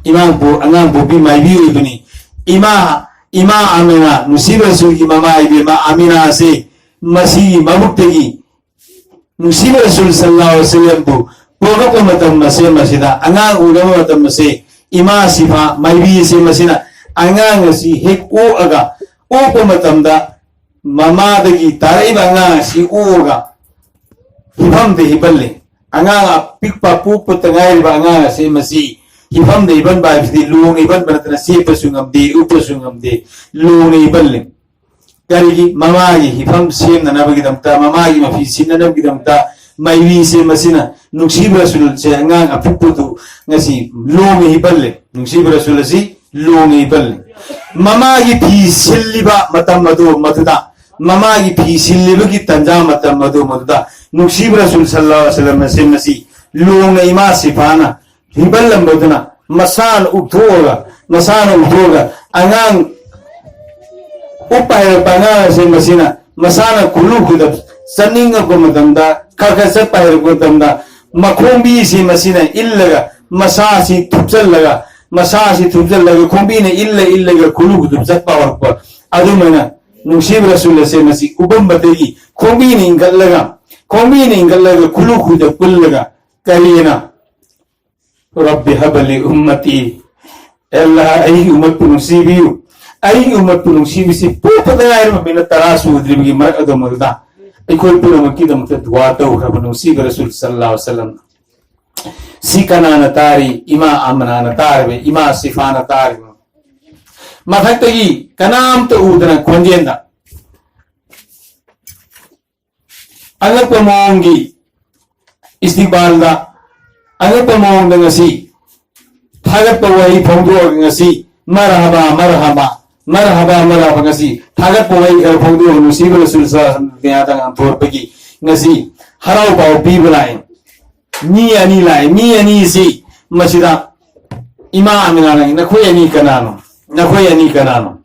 ꯏꯃꯥ ꯄꯣ-, ꯑꯉꯥꯡ ꯄꯣꯛꯄꯤ ꯃꯥꯏꯕꯤ ꯑꯣꯏꯕꯅꯤ꯫ ꯏꯃꯥ, ꯏꯃꯥ ꯑꯃꯤꯅꯥ, ꯅꯨꯡꯁꯤꯕ ꯔꯁꯨꯜꯒꯤ ꯃꯃꯥ ꯏꯕꯦꯝꯃ ꯑꯃꯤꯅꯥꯁꯦ ꯃꯁꯤꯒꯤ ꯃꯕꯨꯛꯇꯒꯤ ꯅꯨꯡꯁꯤꯕ ꯔꯁꯨꯜ ꯁꯜꯂꯜꯂꯥꯍꯨ ꯑꯂꯩꯍꯤ ꯋꯁꯜꯂꯝꯕꯨ ꯄꯣꯛꯂꯛꯄ ꯃꯇꯝ ꯑꯁꯦ ꯃꯁꯤꯗ, ꯑꯉꯥꯡ ꯎꯅꯕ ꯃꯇꯝ ꯑꯁꯦ, ꯏꯃꯥ ꯁꯤꯐꯥ ꯃꯥꯏꯕꯤ ꯑꯁꯦ ꯃꯁꯤꯅ ꯑꯉꯥꯡ ꯑꯁꯤ ꯍꯦꯛ ꯑꯣꯛꯑꯒ, ꯑꯣꯛꯄ ꯃꯇꯝꯗ ꯃꯃꯥꯗꯒꯤ ꯇꯥꯔꯛꯏꯕ ꯑꯉꯥꯡ ꯑꯁꯤ ꯑꯣꯛꯑꯒ ꯍꯤꯐꯝꯗ ꯍꯤꯞꯍꯜꯂꯤ꯫ ꯑꯉꯥꯡ ꯑꯄꯤꯛꯄ ꯄꯣꯛꯄꯇ ꯉꯥꯏꯔꯤꯕ ꯑꯉꯥꯡ ꯑꯁꯤ ꯃꯁꯤ ꯍꯤꯐꯝꯗ ꯍꯤꯞꯍꯟꯕ ꯍꯥꯏꯕꯁꯤꯗꯤ ꯂꯣꯡꯅ ꯍꯤꯞꯍꯟꯕ ꯅꯠꯇꯅ ꯆꯦꯞꯄꯁꯨ ꯉꯝꯗꯦ, ꯎꯞꯄꯁꯨ ꯉꯝꯗꯦ, ꯂꯣꯡꯅ ꯍꯤꯞꯍꯜꯂꯤ꯫ ꯀꯔꯤꯒꯤ? ꯃꯃꯥꯒꯤ ꯍꯤꯐꯝ ꯁꯦꯝꯅꯅꯕꯒꯤꯗꯃꯛꯇ, ꯃꯃꯥꯒꯤ ꯃꯐꯤ ꯁꯤꯅꯅꯕꯒꯤꯗꯃꯛꯇ ꯃꯥꯏꯕꯤꯁꯦ ꯃꯁꯤꯅ ꯅꯨꯡꯁꯤꯕ ꯔꯁꯨꯜꯁꯦ ꯑꯉꯥꯡ ꯑꯄꯤꯛꯄꯗꯨ ꯉꯁꯤ ꯂꯣꯡꯅ ꯍꯤꯞꯍꯜꯂꯦ꯫ ꯅꯨꯡꯁꯤꯕ ꯔꯁꯨꯜ ꯑꯁꯤ ꯂꯣꯡꯅ ꯍꯤꯞꯍꯜꯂꯦ꯫ ꯃꯃꯥꯒꯤ ꯐꯤ ꯁꯤꯜꯂꯤꯕ ꯃꯇꯝ ꯑꯗꯨ ꯃꯗꯨꯗ, ꯃꯃꯥꯒꯤ ꯐꯤ ꯁꯤꯜꯂꯤꯕꯒꯤ ꯇꯟꯖꯥ ꯃꯇꯝ ꯑꯗꯨ ꯃꯗꯨꯗ ꯅꯨꯡꯁꯤꯕ ꯔꯁꯨꯜ ꯁꯜꯂꯜꯂꯥꯍꯨ ꯑꯂꯩꯍꯤ ꯋꯁꯜꯂꯝ ꯑꯁꯤ ꯃꯁꯤ ꯂꯣꯡꯅ ꯏꯃꯥ ꯁꯤꯐꯥꯅ ꯍꯤꯞꯍꯜꯂꯝꯕꯗꯨꯅ ꯃꯁꯥꯅ ꯎꯞꯊꯣꯛꯑꯒ, ꯃꯁꯥꯅ ꯎꯞꯊꯣꯛꯑꯒ ꯑꯉꯥꯡ ꯎꯞꯄ ꯍꯩꯔꯛꯄ ꯑꯉꯥꯡ ꯑꯁꯤ ꯃꯁꯤꯅ ꯃꯁꯥꯅ ꯈꯨꯂꯨ ꯈꯨꯗꯞ ꯆꯠꯅꯤꯡꯉꯛꯄ ꯃꯇꯝꯗ, ꯈꯔ ꯈꯔ ꯆꯠꯄ ꯍꯩꯔꯛꯄ ꯃꯇꯝꯗ ꯃꯈꯣꯡꯕꯤꯁꯤ ꯃꯁꯤꯅ ꯏꯜꯂꯒ, ꯃꯁꯥꯁꯤ ꯊꯨꯞꯆꯜꯂꯒ, ꯃꯁꯥꯁꯤ ꯊꯨꯞꯆꯜꯂꯒ ꯈꯣꯡꯕꯤꯅ ꯏꯜꯂ ꯏꯜꯂꯒ ꯈꯨꯂꯨ ꯈꯨꯗꯞ ꯆꯠꯄ ꯍꯧꯔꯛꯄ꯫ ꯑꯗꯨꯃꯥꯏꯅ ꯅꯨꯡꯁꯤꯕ ꯔꯁꯨꯜ ꯑꯁꯦ ꯃꯁꯤ ꯎꯄꯝꯕꯗꯒꯤ ꯈꯣꯡꯕꯤꯅ ꯏꯟꯈꯠꯂꯒ, ꯈꯣꯡꯕꯤꯅ ꯏꯟꯈꯠꯂꯒ ꯈꯨꯂꯨ ꯈꯨꯗꯞ ꯄꯨꯜꯂꯒ ꯀꯔꯤꯅ ꯔꯕꯤ ꯍꯕꯂꯤ ꯎꯝꯃꯇꯤ, ꯑꯦ ꯑꯜꯂꯥꯍ, ꯑꯩꯒꯤ ꯎꯃꯠꯄꯨ ꯅꯨꯡꯁꯤꯕꯤꯌꯨ, ꯑꯩꯒꯤ ꯎꯃꯠꯄꯨ ꯅꯨꯡꯁꯤꯕꯤꯁꯤ ꯄꯣꯛꯄꯗ ꯉꯥꯏꯔꯕ ꯃꯤꯅꯠ ꯇꯔꯥ ꯁꯨꯗ꯭ꯔꯤꯕꯒꯤ ꯃꯔꯛ ꯑꯗꯨ ꯃꯗꯨꯗ ꯑꯩꯈꯣꯏ ꯄꯨꯝꯅꯃꯛꯀꯤꯗꯃꯛꯇ ꯗꯨꯋꯥ ꯇꯧꯈ꯭ꯔꯕ ꯅꯨꯡꯁꯤꯕ ꯔꯁꯨꯜ ꯁꯜꯂꯜꯂꯥꯍꯨ ꯑꯂꯩꯍꯤ ꯋꯁꯜꯂꯝ꯫ ꯁꯤ ꯀꯅꯥꯅ ꯇꯥꯔꯤ? ꯏꯃꯥ ꯑꯃꯅꯥꯅ ꯇꯥꯔꯤꯕ, ꯏꯃꯥ ꯁꯤꯐꯥꯅ ꯇꯥꯔꯤꯕ꯫ ꯃꯊꯛꯇꯒꯤ ꯀꯅꯥꯝꯇ ꯎꯗꯅ ꯈꯣꯟꯖꯦꯜꯗ ꯑꯉꯛꯄ ꯃꯑꯣꯡꯒꯤ ꯏꯁꯇꯤꯛꯕꯥꯜꯗ, ꯑꯉꯛꯄ ꯃꯑꯣꯡꯗ ꯉꯁꯤ ꯊꯥꯒꯠꯄ ꯋꯥꯍꯩ ꯐꯣꯡꯗꯣꯛꯑꯒ ꯉꯁꯤ ꯃꯔꯍꯕꯥ, ꯃꯔꯍꯕꯥ, ꯃꯔꯍꯕꯥ, ꯃꯔꯍꯕꯥ, ꯉꯁꯤ ꯊꯥꯒꯠꯄ ꯋꯥꯍꯩ ꯈꯔ ꯐꯣꯡꯗꯣꯛꯑꯒ ꯅꯨꯡꯁꯤꯕ ꯔꯁꯨꯜ ꯁꯜꯂꯜꯂꯥꯍꯨ ꯑꯂꯩꯍꯤ ꯋꯁꯜꯂꯝ ꯗꯨꯅꯤꯌꯥꯗ ꯉꯥꯟꯊꯣꯔꯛꯄꯒꯤ ꯉꯁꯤ ꯍꯔꯥꯎ ꯄꯥꯎ ꯄꯤꯕ ꯂꯥꯛꯑꯦ꯫ ꯃꯤ ꯑꯅꯤ ꯂꯥꯛꯑꯦ꯫ ꯃꯤ ꯑꯅꯤꯁꯤ ꯃꯁꯤꯗ ꯏꯃꯥ ꯑꯃꯤꯅꯥꯅ, "ꯅꯈꯣꯏ ꯑꯅꯤ ꯀꯅꯥꯅꯣ? ꯅꯈꯣꯏ ꯑꯅꯤ ꯀꯅꯥꯅꯣ?"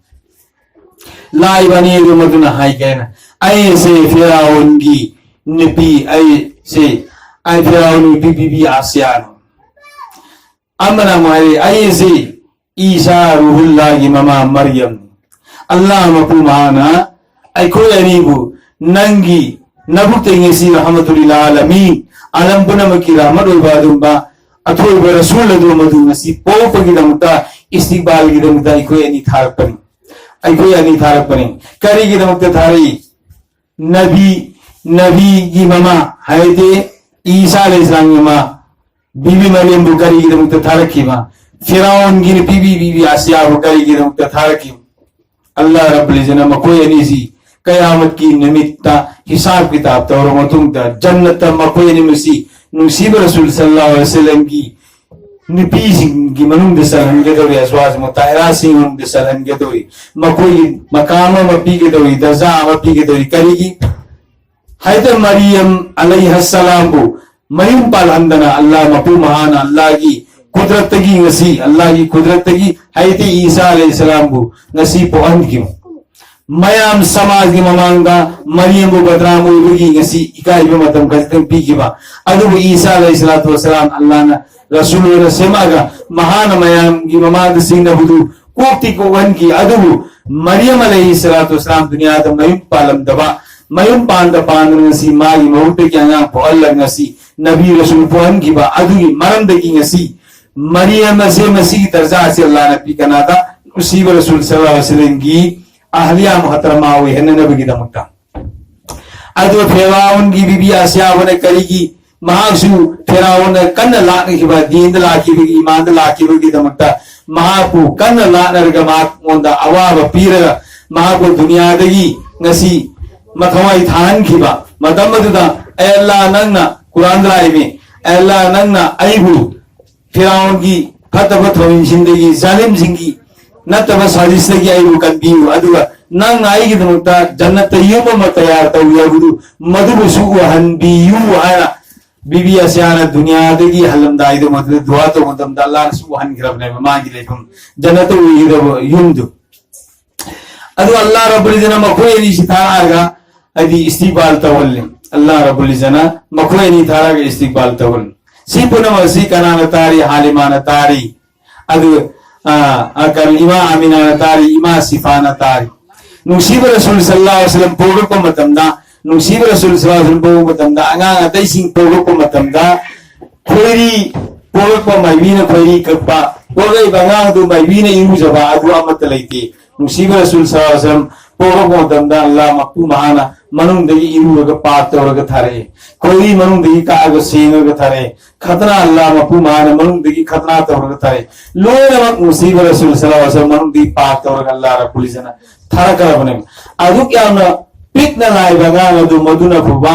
ꯂꯥꯛꯏꯕ ꯑꯅꯤ ꯑꯗꯨ ꯃꯗꯨꯅ ꯍꯥꯏꯒꯦꯅ, "ꯑꯩꯁꯦ ꯐꯤꯔꯥꯎꯟꯒꯤ ꯅꯨꯄꯤ ꯑꯩꯁꯦ, ꯑꯩ ꯐꯤꯔꯥꯎꯟ ꯅꯨꯄꯤ ꯕꯤꯕꯤ ꯑꯁꯤꯌꯥꯅꯤ꯫ ꯑꯃꯅ ꯑꯃꯨꯛ ꯍꯥꯏꯔꯤ, ꯑꯩꯁꯤ ꯏꯁꯥ ꯔꯨꯍꯨꯜꯂꯥꯒꯤ ꯃꯃꯥ ꯃꯔꯤꯌꯝꯅꯤ꯫ ꯑꯜꯂꯥꯍ ꯃꯄꯨ ꯃꯍꯥꯛꯅ ꯑꯩꯈꯣꯏ ꯑꯅꯤꯕꯨ ꯅꯪꯒꯤ ꯅꯕꯨꯛꯇꯒꯤ ꯉꯁꯤ ꯔꯍꯃꯇꯨꯜ ꯂꯤꯜ ꯑꯥꯂꯃꯤꯟ, ꯑꯥꯂꯝ ꯄꯨꯝꯅꯃꯛꯀꯤ ꯔꯍꯃꯠ ꯑꯣꯏꯕ ꯑꯗꯨꯒꯨꯝꯕ ꯑꯊꯣꯏꯕ ꯔꯁꯨꯜ ꯑꯗꯨ ꯃꯗꯨ ꯉꯁꯤ ꯄꯣꯛꯄꯒꯤꯗꯃꯛꯇ, ꯏꯁꯇꯤꯛꯕꯥꯜꯒꯤꯗꯃꯛꯇ ꯑꯩꯈꯣꯏ ꯑꯅꯤ ꯊꯥꯔꯛꯄꯅꯤ꯫ ꯑꯩꯈꯣꯏ ꯑꯅꯤ ꯊꯥꯔꯛꯄꯅꯤ꯫ ꯀꯔꯤꯒꯤꯗꯃꯛꯇ ꯊꯥꯔꯛꯏ? ꯅꯕꯤ, ꯅꯕꯤꯒꯤ ꯃꯃꯥ ꯍꯥꯏꯗꯤ ꯏꯁꯥ ꯑꯂꯩꯍꯤꯁꯁꯂꯥꯝꯒꯤ ꯃꯃꯥ ꯕꯤꯕꯤ ꯃꯔꯤꯌꯝꯕꯨ ꯀꯔꯤꯒꯤꯗꯃꯛꯇ ꯊꯥꯔꯛꯈꯤꯕ? ꯐꯤꯔꯥꯎꯟꯒꯤ ꯅꯨꯄꯤ ꯕꯤꯕꯤ ꯑꯁꯤꯌꯥꯕꯨ ꯀꯔꯤꯒꯤꯗꯃꯛꯇ ꯊꯥꯔꯛꯈꯤꯕ? ꯑꯜꯂꯥꯍ ꯔꯕꯨꯜ ꯏꯖꯠꯅ ꯃꯈꯣꯏ ꯑꯅꯤꯁꯤ ꯀꯌꯥꯃꯠꯀꯤ ꯅꯨꯃꯤꯠꯇ ꯍꯤꯁꯥꯕ ꯀꯤꯇꯥꯕ ꯇꯧꯔꯕ ꯃꯇꯨꯡꯗ ꯖꯟꯅꯠꯇ ꯃꯈꯣꯏ ꯑꯅꯤꯃꯛꯁꯤ ꯅꯨꯡꯁꯤꯕ ꯔꯁꯨꯜ ꯁꯜꯂꯜꯂꯥꯍꯨ ꯑꯂꯩꯍꯤ ꯋꯁꯜꯂꯝꯒꯤ ꯅꯨꯄꯤꯁꯤꯡꯒꯤ ꯃꯅꯨꯡꯗ ꯆꯜꯍꯟꯒꯗꯧꯔꯤ, ꯑꯖꯋꯥꯖ ꯃꯨꯇꯥꯍꯤꯔꯥꯁꯤꯡꯒꯤ ꯃꯅꯨꯡꯗ ꯆꯜꯍꯟꯒꯗꯧꯔꯤ, ꯃꯈꯣꯏꯒꯤ ꯃꯀꯥꯝ ꯑꯃ ꯄꯤꯒꯗꯧꯔꯤ, ꯗꯔꯖꯥ ꯑꯃ ꯄꯤꯒꯗꯧꯔꯤ꯫ ꯀꯔꯤꯒꯤ? ꯍꯥꯏꯗꯤ ꯃꯔꯤꯌꯝ ꯑꯂꯩꯍꯁꯂꯥꯝꯕꯨ ꯃꯌꯨꯝ ꯄꯥꯜꯍꯟꯗꯅ ꯑꯜꯂꯥꯍ ꯃꯄꯨ ꯃꯍꯥꯛꯅ ꯑꯜꯂꯥꯍꯒꯤ ꯀꯨꯗꯔꯠꯇꯒꯤ ꯉꯁꯤ, ꯑꯜꯂꯥꯍꯒꯤ ꯀꯨꯗꯔꯠꯇꯒꯤ ꯍꯥꯏꯗꯤ ꯏꯁꯥ ꯑꯂꯩꯍꯤꯁꯁꯂꯥꯝꯕꯨ ꯉꯁꯤ ꯄꯣꯛꯍꯟꯈꯤꯕ꯫ ꯃꯌꯥꯝ ꯁꯃꯥꯖꯒꯤ ꯃꯃꯥꯡꯗ ꯃꯔꯤꯌꯝꯕꯨ ꯕꯗꯅꯥꯝ ꯑꯣꯏꯕꯒꯤ ꯉꯁꯤ ꯏꯀꯥꯏꯕ ꯃꯇꯝ ꯈꯖꯤꯛꯇꯪ ꯄꯤꯈꯤꯕ꯫ ꯑꯗꯨꯕꯨ ꯏꯁꯥ ꯑꯂꯩꯍꯤꯁꯁꯂꯥꯇꯨ ꯋꯁꯁꯂꯥꯝ ꯑꯜꯂꯥꯍꯅ ꯔꯁꯨꯜ ꯑꯣꯏꯅ ꯁꯦꯝꯃꯛꯑꯒ ꯃꯍꯥꯛꯅ ꯃꯌꯥꯝꯒꯤ ꯃꯃꯥꯡꯗ ꯆꯤꯡꯅꯕꯗꯨ ꯀꯣꯛꯇꯤ ꯀꯣꯛꯍꯟꯈꯤ꯫ ꯑꯗꯨꯕꯨ ꯃꯔꯤꯌꯝ ꯑꯂꯩꯍꯤꯁꯁꯂꯥꯇꯨ ꯋꯁꯁꯂꯥꯝ ꯗꯨꯅꯤꯌꯥꯗ ꯃꯌꯨꯝ ꯄꯥꯜꯂꯝꯗꯕ, ꯃꯌꯨꯝ ꯄꯥꯟꯗ ꯄꯥꯟꯗꯅ ꯉꯁꯤ ꯃꯥꯒꯤ ꯃꯍꯨꯠꯇꯒꯤ ꯑꯉꯥꯡ ꯄꯣꯛꯍꯜꯂꯒ ꯉꯁꯤ ꯅꯕꯤ ꯔꯁꯨꯜ ꯄꯣꯛꯍꯟꯈꯤꯕ ꯑꯗꯨꯒꯤ ꯃꯔꯝꯗꯒꯤ ꯉꯁꯤ ꯃꯔꯤꯌꯝ ꯑꯁꯦ ꯃꯁꯤꯒꯤ ꯗꯔꯖꯥ ꯑꯁꯤ ꯑꯜꯂꯥꯍꯅ ꯄꯤ ꯀꯅꯥꯗ? ꯅꯨꯡꯁꯤꯕ ꯔꯁꯨꯜ ꯁꯜꯂꯜꯂꯥꯍꯨ ꯑꯂꯩꯍꯤ ꯋꯁꯜꯂꯝꯒꯤ ꯑꯍꯂꯤꯌꯥ ꯃꯨꯍꯇꯔꯃꯥ ꯑꯣꯏꯍꯟꯅꯅꯕꯒꯤꯗꯃꯛꯇ꯫ ꯑꯗꯨ ꯐꯤꯔꯥꯎꯟꯒꯤ ꯕꯤꯕꯤ ꯑꯁꯤꯌꯥꯕꯨꯅ ꯀꯔꯤꯒꯤ ꯃꯍꯥꯛꯁꯨ ꯐꯤꯔꯥꯎꯟꯅ ꯀꯟꯅ ꯂꯥꯛꯅꯈꯤꯕ, ꯗꯤꯟꯗ ꯂꯥꯛꯈꯤꯕꯒꯤ, ꯏꯃꯥꯟꯗ ꯂꯥꯛꯈꯤꯕꯒꯤꯗꯃꯛꯇ ꯃꯍꯥꯛꯄꯨ ꯀꯟꯅ ꯂꯥꯛꯅꯔꯒ ꯃꯍꯥꯛꯉꯣꯟꯗ ꯑꯋꯥꯕ ꯄꯤꯔꯒ ꯃꯍꯥꯛꯄꯨ ꯗꯨꯅꯤꯌꯥꯗꯒꯤ ꯉꯁꯤ ꯃꯊꯋꯥꯏ ꯊꯥꯍꯟꯈꯤꯕ ꯃꯇꯝ ꯑꯗꯨꯗ, "ꯑꯦ ꯑꯜꯂꯥꯍ, ꯅꯪꯅ ꯀꯨꯔꯥꯟꯗ ꯂꯥꯛꯏꯃꯤ, ꯑꯦ ꯑꯜꯂꯥꯍ, ꯅꯪꯅ ꯑꯩꯕꯨ ꯐꯤꯔꯥꯎꯟꯒꯤ ꯐꯠꯇꯕ ꯊꯧꯑꯣꯡꯁꯤꯡꯗꯒꯤ, ꯖꯥꯂꯤꯝꯁꯤꯡꯒꯤ ꯅꯠꯇꯕ ꯁꯥꯖꯤꯁꯇꯒꯤ ꯑꯩꯕꯨ ꯀꯟꯕꯤꯌꯨ, ꯑꯗꯨꯒ ꯅꯪꯅ ꯑꯩꯒꯤꯗꯃꯛꯇ ꯖꯟꯅꯠꯇ ꯌꯨꯝ ꯑꯃ ꯇꯌꯥꯔ ꯇꯧꯏ ꯍꯥꯏꯕꯗꯨ ꯃꯗꯨꯕꯨꯁꯨ ꯎꯍꯟꯕꯤꯌꯨ" ꯍꯥꯏꯅ ꯕꯤꯕꯤ ꯑꯁꯤꯌꯥꯅ ꯗꯨꯅꯤꯌꯥꯗꯒꯤ ꯍꯜꯂꯝꯗꯥꯏꯗ ꯃꯗꯨꯗ ꯗꯨꯋꯥ ꯇꯧꯕ ꯃꯇꯝꯗ ꯑꯜꯂꯥꯍꯅꯁꯨ ꯎꯍꯟꯈ꯭ꯔꯕꯅꯦꯕ ꯃꯥꯒꯤ ꯂꯩꯐꯝ, ꯖꯟꯅꯠꯇ ꯑꯣꯏꯒꯗꯕ ꯌꯨꯝꯗꯨ꯫ ꯑꯗꯨ ꯑꯜꯂꯥꯍ ꯔꯕꯨꯜ ꯏꯖꯠꯅ ꯃꯈꯣꯏ ꯑꯅꯤꯁꯤ ꯊꯥꯔꯛꯑꯒ ꯍꯥꯏꯗꯤ ꯏꯁꯇꯤꯕꯥꯜ ꯇꯧꯍꯜꯂꯤ꯫ ꯑꯜꯂꯥꯍ ꯔꯕꯨꯜ ꯏꯖ꯭ꯖꯠꯅ ꯃꯈꯣꯏ ꯑꯅꯤ ꯊꯥꯔꯒ ꯏꯁꯇꯤꯛꯕꯥꯜ ꯇꯧꯍꯜꯂꯤ꯫ ꯁꯤ ꯄꯨꯝꯅꯃꯛ ꯑꯁꯤ ꯀꯅꯥꯅ ꯇꯥꯔꯤ? ꯍꯥꯂꯤꯃꯥꯅ ꯇꯥꯔꯤ꯫ ꯑꯗꯨ, ꯑ, ꯑ, ꯀꯔꯤ, ꯏꯃꯥ ꯑꯃꯤꯅꯥꯅ ꯇꯥꯔꯤ, ꯏꯃꯥ ꯁꯤꯐꯥꯅ ꯇꯥꯔꯤ꯫ ꯅꯨꯡꯁꯤꯕ ꯔꯁꯨꯜ ꯁꯜꯂꯜꯂꯥꯍꯨ ꯑꯂꯩꯍꯤ ꯋꯁꯜꯂꯝ ꯄꯣꯛꯂꯛꯄ ꯃꯇꯝꯗ, ꯅꯨꯡꯁꯤꯕ ꯔꯁꯨꯜ ꯁꯜꯂꯜꯂꯥꯍꯨ ꯑꯂꯩꯍꯤ ꯋꯁꯜꯂꯝ ꯄꯣꯛꯂꯛꯄ ꯃꯇꯝꯗ, ꯑꯉꯥꯡ ꯑꯇꯩꯁꯤꯡ ꯄꯣꯛꯂꯛꯄ ꯃꯇꯝꯗ, ꯈꯣꯏꯔꯤ ꯄꯣꯛꯂꯛꯄ ꯃꯥꯏꯕꯤꯅ ꯈꯣꯏꯔꯤ ꯀꯛꯄ, ꯄꯣꯛꯂꯛꯏꯕ ꯑꯉꯥꯡꯗꯨ ꯃꯥꯏꯕꯤꯅ ꯏꯔꯨꯖꯕ, ꯑꯗꯨ ꯑꯃꯠꯇ ꯂꯩꯇꯦ꯫ ꯅꯨꯡꯁꯤꯕ ꯔꯁꯨꯜ ꯁꯜꯂꯜꯂꯥꯍꯨ ꯑꯂꯩꯍꯤ ꯋꯁꯜꯂꯝ ꯄꯣꯛꯂꯛꯄ ꯃꯇꯝꯗ ꯑꯜꯂꯥꯍ ꯃꯄꯨ ꯃꯍꯥꯅ ꯃꯅꯨꯡꯗꯒꯤ ꯏꯔꯨꯔꯒ ꯄꯥꯛ ꯇꯧꯔꯒ ꯊꯥꯔꯛꯑꯦ꯫ ꯈꯣꯏꯔꯤ ꯃꯅꯨꯡꯗꯒꯤ ꯀꯛꯑꯒ ꯁꯦꯡꯉꯒ ꯊꯥꯔꯛꯑꯦ꯫ ꯈꯇꯅꯥ ꯑꯜꯂꯥꯍ ꯃꯄꯨ ꯃꯍꯥꯅ ꯃꯅꯨꯡꯗꯒꯤ ꯈꯇꯅꯥ ꯇꯧꯔꯒ ꯊꯥꯔꯛꯑꯦ꯫ ꯂꯣꯏꯅꯃꯛ ꯅꯨꯡꯁꯤꯕ ꯔꯁꯨꯜ ꯁꯜꯂꯜꯂꯥꯍꯨ ꯑꯂꯩꯍꯤ ꯋꯁꯜꯂꯝ ꯃꯅꯨꯡꯗꯒꯤ ꯄꯥꯛ ꯇꯧꯔꯒ ꯑꯜꯂꯥꯍ ꯔꯕꯨꯜ ꯏꯖ꯭ꯖꯠꯅ ꯊꯥꯔꯛꯈ꯭ꯔꯕꯅꯦꯕ꯫ ꯑꯗꯨꯛ ꯌꯥꯝꯅ ꯄꯤꯛꯅ ꯂꯥꯛꯏꯕ ꯑꯉꯥꯡ ꯑꯗꯨ ꯃꯗꯨꯅ ꯐꯥꯎꯕ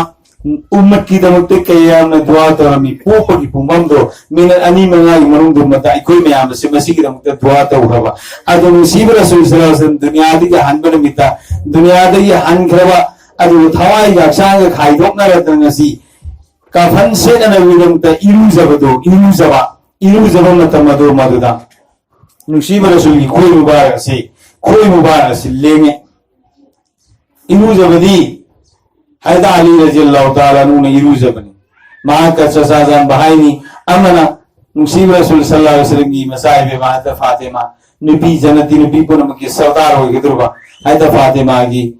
ꯎꯝꯃꯠꯀꯤꯗꯃꯛꯇ ꯀꯌꯥꯝꯅ ꯗꯨꯋꯥ ꯇꯧꯔꯝꯃꯤ꯫ ꯄꯣꯛꯄꯒꯤ ꯄꯨꯡꯐꯝꯗꯣ ꯃꯤꯅꯠ ꯑꯅꯤ ꯃꯉꯥꯒꯤ ꯃꯅꯨꯡꯗ ꯃꯇ ꯑꯩꯈꯣꯏ ꯃꯌꯥꯝ ꯑꯁꯤ ꯃꯁꯤꯒꯤꯗꯃꯛꯇ ꯗꯨꯋꯥ ꯇꯧꯈ꯭ꯔꯕ꯫ ꯑꯗꯣ ꯅꯨꯡꯁꯤꯕ ꯔꯁꯨꯜ ꯁꯜꯂꯜꯂꯥꯍꯨ ꯑꯂꯩꯍꯤ ꯋꯁꯜꯂꯝ ꯗꯨꯅꯤꯌꯥꯗꯒꯤ ꯍꯟꯕ ꯅꯨꯃꯤꯠꯇ, ꯗꯨꯅꯤꯌꯥꯗꯒꯤ ꯍꯟꯈ꯭ꯔꯕ, ꯑꯗꯨꯕꯨ ꯊꯋꯥꯏꯒ ꯍꯛꯆꯥꯡꯒ ꯈꯥꯏꯗꯣꯛꯅꯔꯗꯅ ꯉꯁꯤ ꯀꯐꯟ ꯁꯦꯠꯅꯅꯕꯒꯤꯗꯃꯛꯇ ꯏꯔꯨꯖꯕꯗꯣ, ꯏꯔꯨꯖꯕ, ꯏꯔꯨꯖꯕ ꯃꯇꯝ ꯑꯗꯣ ꯃꯗꯨꯗ ꯅꯨꯡꯁꯤꯕ ꯔꯁꯨꯜꯒꯤ ꯈꯣꯏ ꯃꯨꯕꯥꯔꯛ ꯑꯁꯤ, ꯈꯣꯏ ꯃꯨꯕꯥꯔꯛ ꯑꯁꯤ ꯂꯦꯡꯉꯦ꯫ ꯏꯔꯨꯖꯕꯗꯤ ꯍꯥꯏꯗ ꯑꯂꯤ ꯔꯖꯤꯌꯜꯂꯥꯍꯨ ꯇꯥꯂꯥ ꯑꯟꯍꯨꯅ ꯏꯔꯨꯖꯕꯅꯤ꯫ ꯃꯍꯥꯛꯀ ꯆꯥꯛꯆꯥ ꯆꯥꯟꯕ ꯍꯥꯏꯅꯤ꯫ ꯑꯃꯅ ꯅꯨꯡꯁꯤꯕ ꯔꯁꯨꯜ ꯁꯜꯂꯜꯂꯥꯍꯨ ꯑꯂꯩꯍꯤ ꯋꯁꯜꯂꯝꯒꯤ ꯃꯆꯥ ꯏꯕꯦꯝꯃ ꯍꯥꯏꯗ ꯐꯥꯇꯤꯃꯥ, ꯅꯨꯄꯤ ꯖꯟꯅꯇꯤ ꯅꯨꯄꯤ ꯄꯨꯝꯅꯃꯛꯀꯤ ꯁꯔꯗꯥꯔ ꯑꯣꯏꯒꯗꯧꯔꯕ ꯍꯥꯏꯗ ꯐꯥꯇꯤꯃꯥꯒꯤ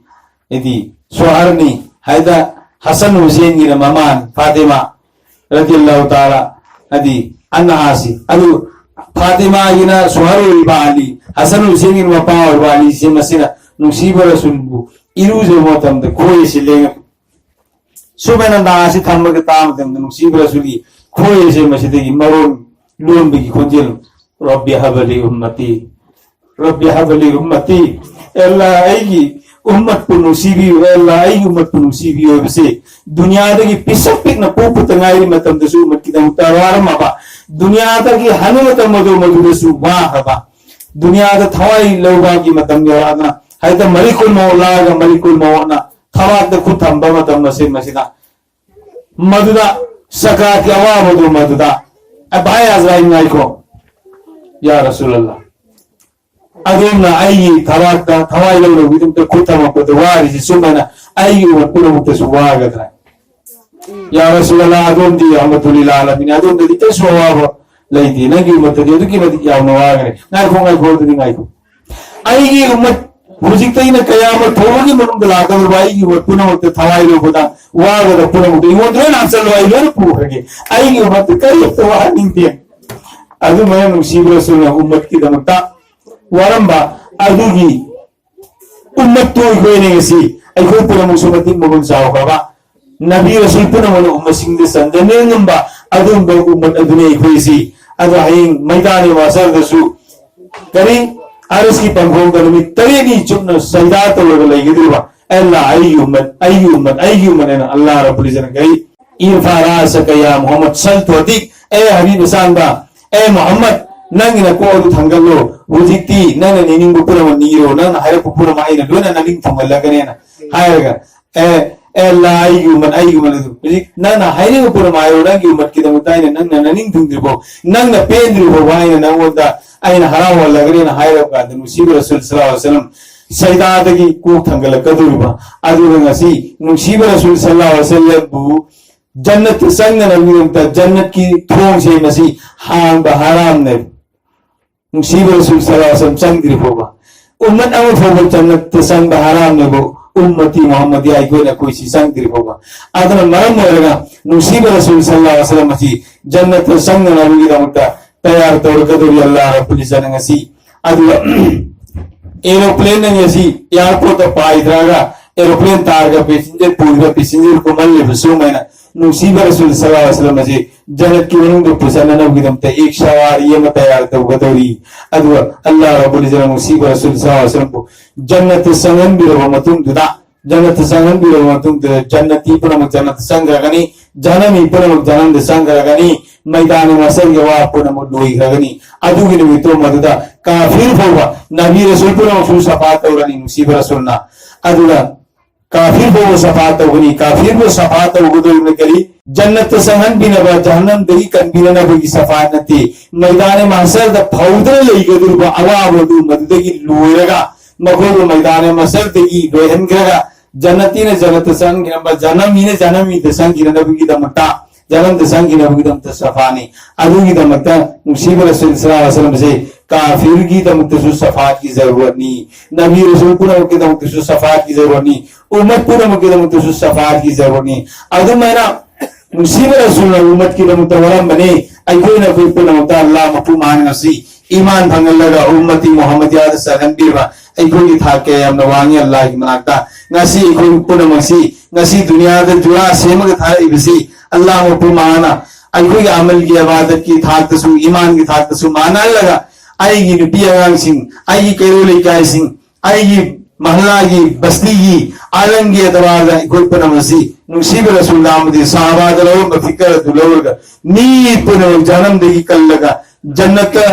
ꯍꯥꯏꯗꯤ ꯁꯣꯍꯔꯅꯤ ꯍꯥꯏꯗ ꯍꯁꯟ ꯍꯨꯁꯦꯟꯒꯤꯅ ꯃꯃꯥꯅꯤ ꯐꯥꯇꯤꯃꯥ ꯔꯗꯤꯌꯜꯂꯥꯍꯨ ꯇꯥꯂꯥ ꯍꯥꯏꯗꯤ ꯑꯟꯍꯥꯁꯤ꯫ ꯑꯗꯨ ꯐꯥꯇꯤꯃꯥꯒꯤꯅ ꯁꯣꯍꯔ ꯑꯣꯏꯔꯤꯕ ꯑꯂꯤ, ꯍꯁꯟ ꯍꯨꯁꯦꯟꯒꯤꯅ ꯃꯄꯥ ꯑꯣꯏꯔꯤꯕ ꯑꯂꯤꯁꯦ, ꯃꯁꯤꯅ ꯅꯨꯡꯁꯤꯕ ꯔꯁꯨꯜꯕꯨ ꯏꯔꯨꯖꯕ ꯃꯇꯝꯗ ꯈꯣꯏ ꯑꯁꯤ ꯂꯦꯡꯉꯛ ꯁꯨꯃꯥꯏꯅ ꯅꯥ ꯑꯁꯤ ꯊꯝꯃꯒ ꯇꯥꯕ ꯃꯇꯝꯗ ꯅꯨꯡꯁꯤꯕ ꯔꯁꯨꯜꯒꯤ ꯈꯣꯏ ꯑꯁꯦ ꯃꯁꯤꯗꯒꯤ ꯃꯔꯣꯟ ꯂꯣꯟꯕꯒꯤ ꯈꯣꯟꯖꯦꯜ, "ꯔꯕꯤ ꯍꯕꯂꯤ ꯎꯝꯃꯇꯤ, ꯔꯕꯤ ꯍꯕꯂꯤ ꯎꯝꯃꯇꯤ", ꯑꯦ ꯑꯜꯂꯥ, ꯑꯩꯒꯤ ꯎꯝꯃꯠꯄꯨ ꯅꯨꯡꯁꯤꯕꯤꯌꯨ, ꯑꯦ ꯑꯜꯂꯥ, ꯑꯩꯒꯤ ꯎꯝꯃꯠꯄꯨ ꯅꯨꯡꯁꯤꯕꯤꯌꯨ ꯍꯥꯏꯕꯁꯤ ꯗꯨꯅꯤꯌꯥꯗꯒꯤ ꯄꯤꯁꯛ ꯄꯤꯛꯅ ꯄꯣꯛꯄꯇ ꯉꯥꯏꯔꯤ ꯃꯇꯝꯗꯁꯨ ꯎꯝꯃꯠꯀꯤꯗꯃꯛꯇ ꯋꯥꯔꯝꯃꯕ, ꯗꯨꯅꯤꯌꯥꯗꯒꯤ ꯍꯟꯕ ꯃꯇꯝ ꯑꯗꯨ ꯃꯗꯨꯗꯁꯨ ꯋꯥꯈ꯭ꯔꯕ, ꯗꯨꯅꯤꯌꯥꯗ ꯊꯋꯥꯏ ꯂꯧꯕꯒꯤ ꯃꯇꯝ ꯌꯧꯔꯛꯑꯒ ꯍꯥꯏꯗ ꯃꯂꯤꯀꯨꯜ ꯃꯧꯠ ꯂꯥꯛꯑꯒ ꯃꯂꯤꯀꯨꯜ ꯃꯧꯠꯅ ꯊꯕꯥꯛꯇ ꯈꯨꯠ ꯊꯝꯕ ꯃꯇꯝ ꯑꯁꯤ ꯃꯁꯤꯗ ꯃꯗꯨꯗ ꯁꯀ꯭ꯔꯥꯠꯀꯤ ꯑꯋꯥꯕꯗꯨ ꯃꯗꯨꯗ, "ꯑꯦ ꯚꯥꯏ ꯑꯖꯔꯥꯏꯜ ꯉꯥꯏꯈꯣ, ꯌꯥ ꯔꯁꯨꯂꯜꯂꯥ, ꯑꯗꯣꯝꯅ ꯑꯩꯒꯤ ꯊꯕꯥꯛꯇ ꯊꯋꯥꯏ ꯂꯧꯅꯕꯒꯤꯗꯃꯛꯇ ꯈꯨꯠ ꯊꯝꯃꯛꯄꯗ ꯋꯥꯔꯤꯁꯤ ꯁꯨꯃꯥꯏꯅ ꯑꯩꯒꯤ ꯎꯃꯠ ꯄꯨꯝꯅꯃꯛꯇꯁꯨ ꯋꯥꯒꯗ꯭ꯔꯥ?" "ꯌꯥ ꯔꯁꯨꯂꯜꯂꯥꯍ, ꯑꯗꯣꯝꯗꯤ ꯔꯍꯃꯇꯨꯜꯂꯤꯜ ꯑꯥꯂꯃꯤꯟ, ꯑꯗꯣꯝꯗꯗꯤ ꯀꯩꯁꯨ ꯑꯋꯥꯕ ꯂꯩꯇꯦ, ꯅꯪꯒꯤ ꯎꯃꯠꯇꯗꯤ ꯑꯗꯨꯛꯀꯤ ꯃꯇꯤꯛ ꯌꯥꯝꯅ ꯋꯥꯒꯅꯤ"꯫ "ꯉꯥꯏꯈꯣ, ꯉꯥꯏꯈꯣ, ꯑꯗꯨꯗꯤ ꯉꯥꯏꯈꯣ, ꯑꯩꯒꯤ ꯎꯃꯠ ꯍꯧꯖꯤꯛꯇꯩꯅ ꯀꯌꯥꯃꯠ ꯐꯥꯎꯕꯒꯤ ꯃꯅꯨꯡꯗ ꯂꯥꯛꯀꯗꯧꯔꯤꯕ ꯑꯩꯒꯤ ꯎꯃꯠ ꯄꯨꯝꯅꯃꯛꯇ ꯊꯋꯥꯏ ꯂꯧꯕꯗ ꯋꯥꯒꯗꯕ ꯄꯨꯝꯅꯃꯛꯇ ꯑꯩꯉꯣꯟꯗ ꯂꯣꯏꯅ ꯍꯥꯞꯆꯜꯂꯣ, ꯑꯩ ꯂꯣꯏꯅ ꯄꯨꯈ꯭ꯔꯒꯦ, ꯑꯩꯒꯤ ꯎꯃꯠꯇ ꯀꯔꯤꯝꯇ ꯋꯥꯍꯟꯅꯤꯡꯗꯦ"꯫ ꯑꯗꯨꯃꯥꯏꯅ ꯅꯨꯡꯁꯤꯕ ꯔꯁꯨꯜꯅ ꯎꯃꯠꯀꯤꯗꯃꯛꯇ ꯋꯥꯔꯝꯕ ꯑꯗꯨꯒꯤ ꯎꯝꯃꯠꯇꯨ ꯑꯩꯈꯣꯏꯅ ꯉꯁꯤ, ꯑꯩꯈꯣꯏ ꯄꯨꯝꯅꯃꯛꯁꯨ ꯃꯇꯤꯛ ꯃꯒꯨꯟ ꯆꯥꯎꯈ꯭ꯔꯕ ꯅꯕꯤ ꯔꯁꯨꯜ ꯄꯨꯝꯅꯃꯛꯅ ꯎꯝꯃꯠꯁꯤꯡꯗ ꯆꯟꯖꯟꯕ ꯉꯝꯕ ꯑꯗꯨꯒꯨꯝꯕ ꯎꯝꯃꯠ ꯑꯗꯨꯅꯤ ꯑꯩꯈꯣꯏꯁꯤ꯫ ꯑꯗꯣ ꯍꯌꯦꯡ ꯃꯩꯗꯥꯅꯤ ꯃꯥꯁꯔꯗꯁꯨ ꯀꯔꯤ, ꯑꯔꯁꯀꯤ ꯄꯥꯡꯈꯣꯡꯗ ꯅꯨꯃꯤꯠ ꯇꯔꯦꯠꯅꯤ ꯆꯨꯞꯅ ꯁꯖꯗꯥ ꯇꯧꯔꯒ ꯂꯩꯒꯗꯧꯔꯤꯕ, "ꯑꯦ ꯑꯜꯂꯥ, ꯑꯩꯒꯤ ꯎꯝꯃꯠ, ꯑꯩꯒꯤ ꯎꯝꯃꯠ, ꯑꯩꯒꯤ ꯎꯝꯃꯠ" ꯍꯥꯏꯅ ꯑꯜꯂꯥ ꯔꯕꯨꯜ ꯏꯖꯠꯅ ꯀꯔꯤ, "ꯏꯔꯐꯥ ꯔꯥꯁꯀ ꯌꯥ ꯃꯨꯍꯝꯃꯗ ꯁꯜ ꯇꯣꯇꯤꯛ", ꯑꯦ ꯍꯕꯤꯕ ꯑꯁꯥꯡꯕ, ꯑꯦ ꯃꯨꯍꯝꯃꯗ, ꯅꯪꯒꯤ ꯅꯀꯣꯛ ꯑꯗꯨ ꯊꯥꯡꯒꯠꯂꯣ, ꯍꯧꯖꯤꯛꯇꯤ ꯅꯪꯅ ꯅꯤꯡꯅꯤꯡꯕ ꯄꯨꯝꯅꯃꯛ ꯅꯤꯔꯣ, ꯅꯪꯅ ꯍꯥꯏꯔꯛꯄ ꯄꯨꯝꯅꯃꯛ ꯑꯩꯅ ꯂꯣꯏꯅ ꯅꯅꯤꯡ ꯊꯨꯡꯍꯜꯂꯒꯅꯦꯅ ꯍꯥꯏꯔꯒ, ꯑꯦ, ꯑꯦ ꯑꯜꯂꯥ, ꯑꯩꯒꯤ ꯎꯃꯠ, ꯑꯩꯒꯤ ꯎꯃꯠ ꯑꯗꯨ ꯍꯧꯖꯤꯛ ꯅꯪꯅ ꯍꯥꯏꯅꯤꯡꯕ ꯄꯨꯝꯅꯃꯛ ꯍꯥꯏꯔꯣ, ꯅꯪꯒꯤ ꯎꯃꯠꯀꯤꯗꯃꯛꯇ ꯑꯩꯅ ꯅꯪꯅ ꯅꯅꯤꯡ ꯊꯨꯡꯗ꯭ꯔꯤꯐꯥꯎ, ꯅꯪꯅ ꯄꯦꯟꯗ꯭ꯔꯤꯐꯥꯎꯕ ꯑꯩꯅ ꯅꯪꯉꯣꯟꯗ ꯑꯩꯅ ꯍꯔꯥꯎꯍꯜꯂꯒꯅꯦꯅ ꯍꯥꯏꯔꯕ ꯀꯥꯟꯗ ꯅꯨꯡꯁꯤꯕ ꯔꯁꯨꯜ ꯁꯜꯂꯜꯂꯥꯍꯨ ꯑꯂꯩꯍꯤ ꯋꯁꯜꯂꯝ ꯁꯩꯗꯥꯗꯒꯤ ꯀꯣꯛ ꯊꯥꯡꯒꯠꯂꯛꯀꯗꯧꯔꯤꯕ꯫ ꯑꯗꯨꯒ ꯉꯁꯤ ꯅꯨꯡꯁꯤꯕ ꯔꯁꯨꯜ ꯁꯜꯂꯜꯂꯥꯍꯨ ꯑꯂꯩꯍꯤ ꯋꯁꯜꯂꯝꯕꯨ ꯖꯟꯅꯠꯇ ꯆꯪꯅꯅꯕꯒꯤꯗꯃꯛꯇ ꯖꯟꯅꯠꯀꯤ ꯊꯣꯡꯁꯦ ꯃꯁꯤ ꯍꯥꯡꯕ ꯍꯔꯥꯝꯅꯦꯕ꯫ ꯅꯨꯡꯁꯤꯕ ꯔꯁꯨꯜ ꯁꯜꯂꯜꯂꯥꯍꯨ ꯑꯂꯩꯍꯤ ꯋꯁꯜꯂꯝ ꯆꯪꯗ꯭ꯔꯤ ꯐꯥꯎꯕ, ꯎꯝꯃꯠ ꯑꯃ ꯐꯥꯎꯕ ꯖꯟꯅꯠꯇ ꯆꯪꯕ ꯍꯔꯥꯝꯅꯦꯕ꯫ ꯎꯝꯃꯇꯤ ꯃꯨꯍꯝꯃꯗꯤ, ꯑꯩꯈꯣꯏꯅ, ꯑꯩꯈꯣꯏꯁꯤ ꯆꯪꯗ꯭ꯔꯤ ꯐꯥꯎꯕ꯫ ꯑꯗꯨꯅ ꯃꯔꯝ ꯑꯣꯏꯔꯒ ꯅꯨꯡꯁꯤꯕ ꯔꯁꯨꯜ ꯁꯜꯂꯜꯂꯥꯍꯨ ꯑꯂꯩꯍꯤ ꯋꯁꯜꯂꯝ ꯑꯁꯤ ꯖꯟꯅꯠꯇ ꯆꯪꯅꯅꯕꯒꯤꯗꯃꯛꯇ ꯇꯌꯥꯔ ꯇꯧꯔꯛꯀꯗꯧꯔꯤ ꯑꯜꯂꯥꯍ ꯔꯕꯨꯜ ꯏꯖꯠꯅ ꯉꯁꯤ꯫ ꯑꯗꯨꯒ aeroplane ꯅ ꯉꯁꯤ airport ꯇ ꯄꯥꯏꯊꯔꯒ aeroplane ꯇꯥꯔꯒ passenger ꯄꯨꯔꯤꯕ passenger ꯀꯨꯝꯍꯜꯂꯤꯕ ꯁꯨꯃꯥꯏꯅ ꯅꯨꯡꯁꯤꯕ ꯔꯁꯨꯜ ꯁꯜꯂꯜꯂꯥꯍꯨ ꯑꯂꯩꯍꯤ ꯋꯁꯜꯂꯝ ꯑꯁꯤ ꯖꯟꯅꯠꯀꯤ ꯃꯅꯨꯡꯗ ꯄꯨꯁꯟꯅꯅꯕꯒꯤꯗꯃꯛꯇ ꯑꯦꯛ ꯁꯋꯥꯔꯤ ꯑꯃ ꯇꯌꯥꯔ ꯇꯧꯒꯗꯧꯔꯤ꯫ ꯑꯗꯨꯒ ꯑꯜꯂꯥꯍ ꯔꯕꯨꯜ ꯏꯖꯠꯅ ꯅꯨꯡꯁꯤꯕ ꯔꯁꯨꯜ ꯁꯜꯂꯜꯂꯥꯍꯨ ꯑꯂꯩꯍꯤ ꯋꯁꯜꯂꯝꯕꯨ ꯖꯟꯅꯠꯇ ꯆꯪꯍꯟꯕꯤꯔꯕ ꯃꯇꯨꯡꯗꯨꯗ, ꯖꯟꯅꯠꯇ ꯆꯪꯍꯟꯕꯤꯔꯕ ꯃꯇꯨꯡꯗꯨꯗ ꯖꯟꯅꯇꯤ ꯄꯨꯝꯅꯃꯛ ꯖꯟꯅꯠꯇ ꯆꯪꯈ꯭ꯔꯒꯅꯤ, ꯖꯍꯟꯅꯃꯤ ꯄꯨꯝꯅꯃꯛ ꯖꯍꯟꯅꯝꯗ ꯆꯪꯈ꯭ꯔꯒꯅꯤ, ꯃꯩꯗꯥꯅ ꯃꯁꯜꯒꯤ ꯋꯥ ꯄꯨꯝꯅꯃꯛ ꯂꯣꯏꯈ꯭ꯔꯒꯅꯤ꯫ ꯑꯗꯨꯒꯤ ꯅꯨꯃꯤꯠꯇꯣ ꯃꯗꯨꯗ ꯀꯥꯐꯤꯔ ꯐꯥꯎꯕ, ꯅꯕꯤ ꯔꯁꯨꯜ ꯄꯨꯝꯅꯃꯛꯁꯨ ꯁꯐꯥ ꯇꯧꯔꯅꯤ ꯅꯨꯡꯁꯤꯕ ꯔꯁꯨꯜꯅ꯫ ꯑꯗꯨꯒ ꯀꯥꯐꯤꯔ ꯐꯥꯎꯕ ꯁꯐꯥ ꯇꯧꯒꯅꯤ꯫ ꯀꯥꯐꯤꯔꯕꯨ ꯁꯐꯥ ꯇꯧꯒꯗꯧꯔꯤꯕꯅ ꯀꯔꯤ? ꯖꯟꯅꯠꯇ ꯆꯪꯍꯟꯕꯤꯅꯕ, ꯖꯍꯟꯅꯝꯗꯒꯤ ꯀꯟꯕꯤꯅꯅꯕꯒꯤ ꯁꯐꯥ ꯅꯠꯇꯦ꯫ ꯃꯩꯗꯥꯅ ꯃꯍꯁꯔꯗ ꯐꯧꯗꯨꯅ ꯂꯩꯒꯗꯧꯔꯤꯕ ꯑꯋꯥꯕ ꯑꯗꯨ ꯃꯗꯨꯗꯒꯤ ꯂꯣꯏꯔꯒ, ꯃꯈꯣꯏꯕꯨ ꯃꯩꯗꯥꯅ ꯃꯍꯁꯔꯗꯒꯤ ꯂꯣꯏꯍꯟꯈ꯭ꯔꯒ, ꯖꯟꯅꯇꯤꯅ ꯖꯟꯅꯠꯇ ꯆꯪꯈꯤꯅꯕ, ꯖꯅꯃꯤꯅ ꯖꯅꯃꯤꯗ ꯆꯪꯈꯤꯅꯕꯒꯤꯗꯃꯛꯇ, ꯖꯅꯝꯗ ꯆꯪꯈꯤꯅꯕꯒꯤꯗꯃꯛꯇ ꯁꯐꯥꯅꯤ꯫ ꯑꯗꯨꯒꯤꯗꯃꯛꯇ ꯅꯨꯡꯁꯤꯕ ꯔꯁꯨꯜ ꯁꯜꯂꯜꯂꯥꯍꯨ ꯑꯂꯩꯍꯤ ꯋꯥꯁꯜꯂꯝꯁꯦ ꯀꯥꯐꯤꯔꯒꯤꯗꯃꯛꯇꯁꯨ ꯁꯐꯥꯠꯀꯤ ꯖꯔꯨꯔꯠꯅꯤ, ꯅꯕꯤ ꯔꯁꯨꯜ ꯄꯨꯝꯅꯃꯛꯀꯤꯗꯃꯛꯇꯁꯨ ꯁꯐꯥꯠꯀꯤ ꯖꯔꯨꯔꯠꯅꯤ, ꯎꯝꯃꯠ ꯄꯨꯝꯅꯃꯛꯀꯤꯗꯃꯛꯇꯁꯨ ꯁꯐꯥꯠꯀꯤ ꯖꯔꯨꯔꯠꯅꯤ꯫ ꯑꯗꯨꯃꯥꯏꯅ ꯅꯨꯡꯁꯤꯕ ꯔꯁꯨꯜꯅ ꯎꯝꯃꯠꯀꯤꯗꯃꯛꯇ ꯋꯥꯔꯝꯕꯅꯤ꯫ ꯑꯩꯈꯣꯏꯅ ꯑꯩꯈꯣꯏ ꯄꯨꯝꯅꯃꯛꯇ ꯑꯜꯂꯥꯍ ꯃꯄꯨ ꯃꯍꯥꯟ ꯉꯁꯤ ꯏꯃꯥꯟ ꯐꯪꯍꯜꯂꯒ ꯎꯝꯃꯠꯇꯤ ꯃꯨꯍꯝꯃꯗꯤꯌꯥꯗ ꯆꯜꯍꯟꯕꯤꯕ ꯑꯩꯈꯣꯏꯒꯤ ꯊꯥꯛ ꯀꯌꯥ ꯌꯥꯝꯅ ꯋꯥꯡꯉꯤ ꯑꯜꯂꯥꯍꯒꯤ ꯃꯅꯥꯛꯇ꯫ ꯉꯁꯤ ꯑꯩꯈꯣꯏ ꯄꯨꯝꯅꯃꯛꯁꯤ ꯉꯁꯤ ꯗꯨꯅꯤꯌꯥꯗ ꯖꯨꯔꯥ ꯁꯦꯝꯃꯒ ꯊꯥꯔꯛꯏꯕꯁꯤ ꯑꯜꯂꯥꯍ ꯃꯄꯨ ꯃꯍꯥꯟꯅ ꯑꯩꯈꯣꯏꯒꯤ ꯑꯃꯜꯒꯤ ꯑꯕꯥꯗꯠꯀꯤ ꯊꯥꯛꯇꯁꯨ, ꯏꯃꯥꯟꯒꯤ ꯊꯥꯛꯇꯁꯨ ꯃꯥꯟꯅꯍꯜꯂꯒ ꯑꯩꯒꯤ ꯅꯨꯄꯤ ꯑꯉꯥꯡꯁꯤꯡ, ꯑꯩꯒꯤ ꯀꯩꯔꯣꯜ ꯂꯩꯀꯥꯏꯁꯤꯡ, ꯑꯩꯒꯤ ꯃꯍꯜꯂꯥꯒꯤ, ꯕꯁꯇꯤꯒꯤ, ꯑꯥꯂꯝꯒꯤ ꯑꯦꯇꯕꯥꯔꯗ ꯑꯩꯈꯣꯏ ꯄꯨꯝꯅꯃꯛ ꯑꯁꯤ ꯅꯨꯡꯁꯤꯕ ꯔꯁꯨꯜꯅ ꯑꯃꯗꯤ ꯁꯍꯥꯕꯥꯗ ꯂꯧꯔꯝꯕ ꯐꯤꯀꯔ ꯑꯗꯨ ꯂꯧꯔꯒ ꯃꯤ ꯄꯨꯝꯅꯃꯛ ꯖꯍꯟꯅꯝꯗꯒꯤ ꯀꯜꯂꯒ ꯖꯟꯅꯠꯇ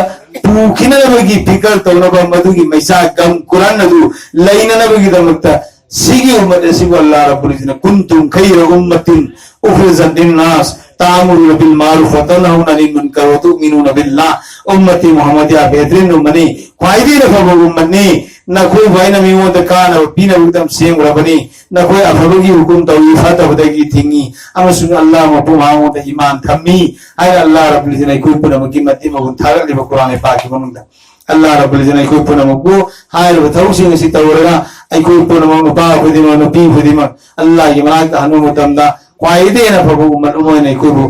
ꯄꯨꯈꯤꯅꯕꯒꯤ ꯐꯤꯀꯔ ꯇꯧꯅꯕ, ꯃꯗꯨꯒꯤ ꯃꯩꯆꯥꯛ ꯒꯝ ꯀꯨꯔꯥꯟ ꯑꯗꯨ ꯂꯩꯅꯅꯕꯒꯤꯗꯃꯛꯇ ꯁꯤꯒꯤ ꯎꯝꯃꯠ ꯑꯁꯤꯕꯨ ꯑꯜꯂꯥꯍ ꯔꯕꯨꯜ ꯏꯖ꯭ꯖꯠꯅ "ꯀꯨꯟꯇꯨꯝ ꯈꯩꯔ ꯎꯝꯃꯇꯤꯟ ꯎꯈ꯭ꯔꯤꯖꯠ ꯂꯤꯟꯅꯥꯁ ꯇꯥꯃꯨꯔꯨꯅ ꯕꯤꯜ ꯃꯥꯔꯨꯐ ꯋꯥ ꯇꯟꯍꯧꯅ ꯑꯅꯤꯜ ꯃꯨꯟꯀꯔ ꯋꯥ ꯇꯨꯃꯤꯅꯨꯅ ꯕꯤꯜꯂꯥꯍ"꯫ ꯎꯝꯃꯠꯇꯤ ꯃꯨꯍꯝꯃꯗꯤꯌꯥ ꯕꯦꯍꯇꯔꯤꯟ ꯎꯝꯃꯠꯅꯤ, ꯈ꯭ꯋꯥꯏꯗꯒꯤ ꯑꯐꯕ ꯎꯝꯃꯠꯅꯤ꯫ ꯅꯈꯣꯏꯕꯨ ꯑꯩꯅ ꯃꯤꯉꯣꯟꯗ ꯀꯥꯟꯅꯕ ꯄꯤꯅꯕꯒꯤꯗꯃꯛ ꯁꯦꯝꯈ꯭ꯔꯕꯅꯤ꯫ ꯅꯈꯣꯏ ꯑꯐꯕꯒꯤ ꯍꯨꯀꯨꯝ ꯇꯧꯏ, ꯐꯠꯇꯕꯗꯒꯤ ꯊꯤꯡꯏ, ꯑꯃꯁꯨꯡ ꯑꯜꯂꯥꯍ ꯃꯄꯨ ꯃꯉꯣꯟꯗ ꯏꯃꯥꯟ ꯊꯝꯃꯤ ꯍꯥꯏꯅ ꯑꯜꯂꯥꯍ ꯔꯕꯨꯜ ꯏꯖ꯭ꯖꯠꯅ ꯑꯩꯈꯣꯏ ꯄꯨꯝꯅꯃꯛꯀꯤ ꯃꯇꯤꯛ ꯃꯒꯨꯟ ꯊꯥꯒꯠꯂꯤꯕ ꯀꯨꯔꯥꯟꯒꯤ ꯄꯥꯛꯀꯤ ꯃꯅꯨꯡꯗ꯫ ꯑꯜꯂꯥꯍ ꯔꯕꯨꯜ ꯏꯖ꯭ꯖꯠꯅ ꯑꯩꯈꯣꯏ ꯄꯨꯝꯅꯃꯛꯄꯨ ꯍꯥꯏꯔꯤꯕ ꯊꯕꯛꯁꯤꯡ ꯑꯁꯤ ꯇꯧꯔꯒ ꯑꯩꯈꯣꯏ ꯄꯨꯝꯅꯃꯛ, ꯅꯨꯄꯥ ꯈꯨꯗꯤꯡꯃꯛ, ꯅꯨꯄꯤ ꯈꯨꯗꯤꯡꯃꯛ, ꯑꯜꯂꯥꯍꯒꯤ ꯃꯅꯥꯛꯇ ꯍꯟꯕ ꯃꯇꯝꯗ ꯈ꯭ꯋꯥꯏꯗꯒꯤ ꯍꯦꯟꯅ ꯐꯕ ꯎꯝꯃꯠ ꯑꯃ ꯑꯣꯏꯅ ꯑꯩꯈꯣꯏꯕꯨ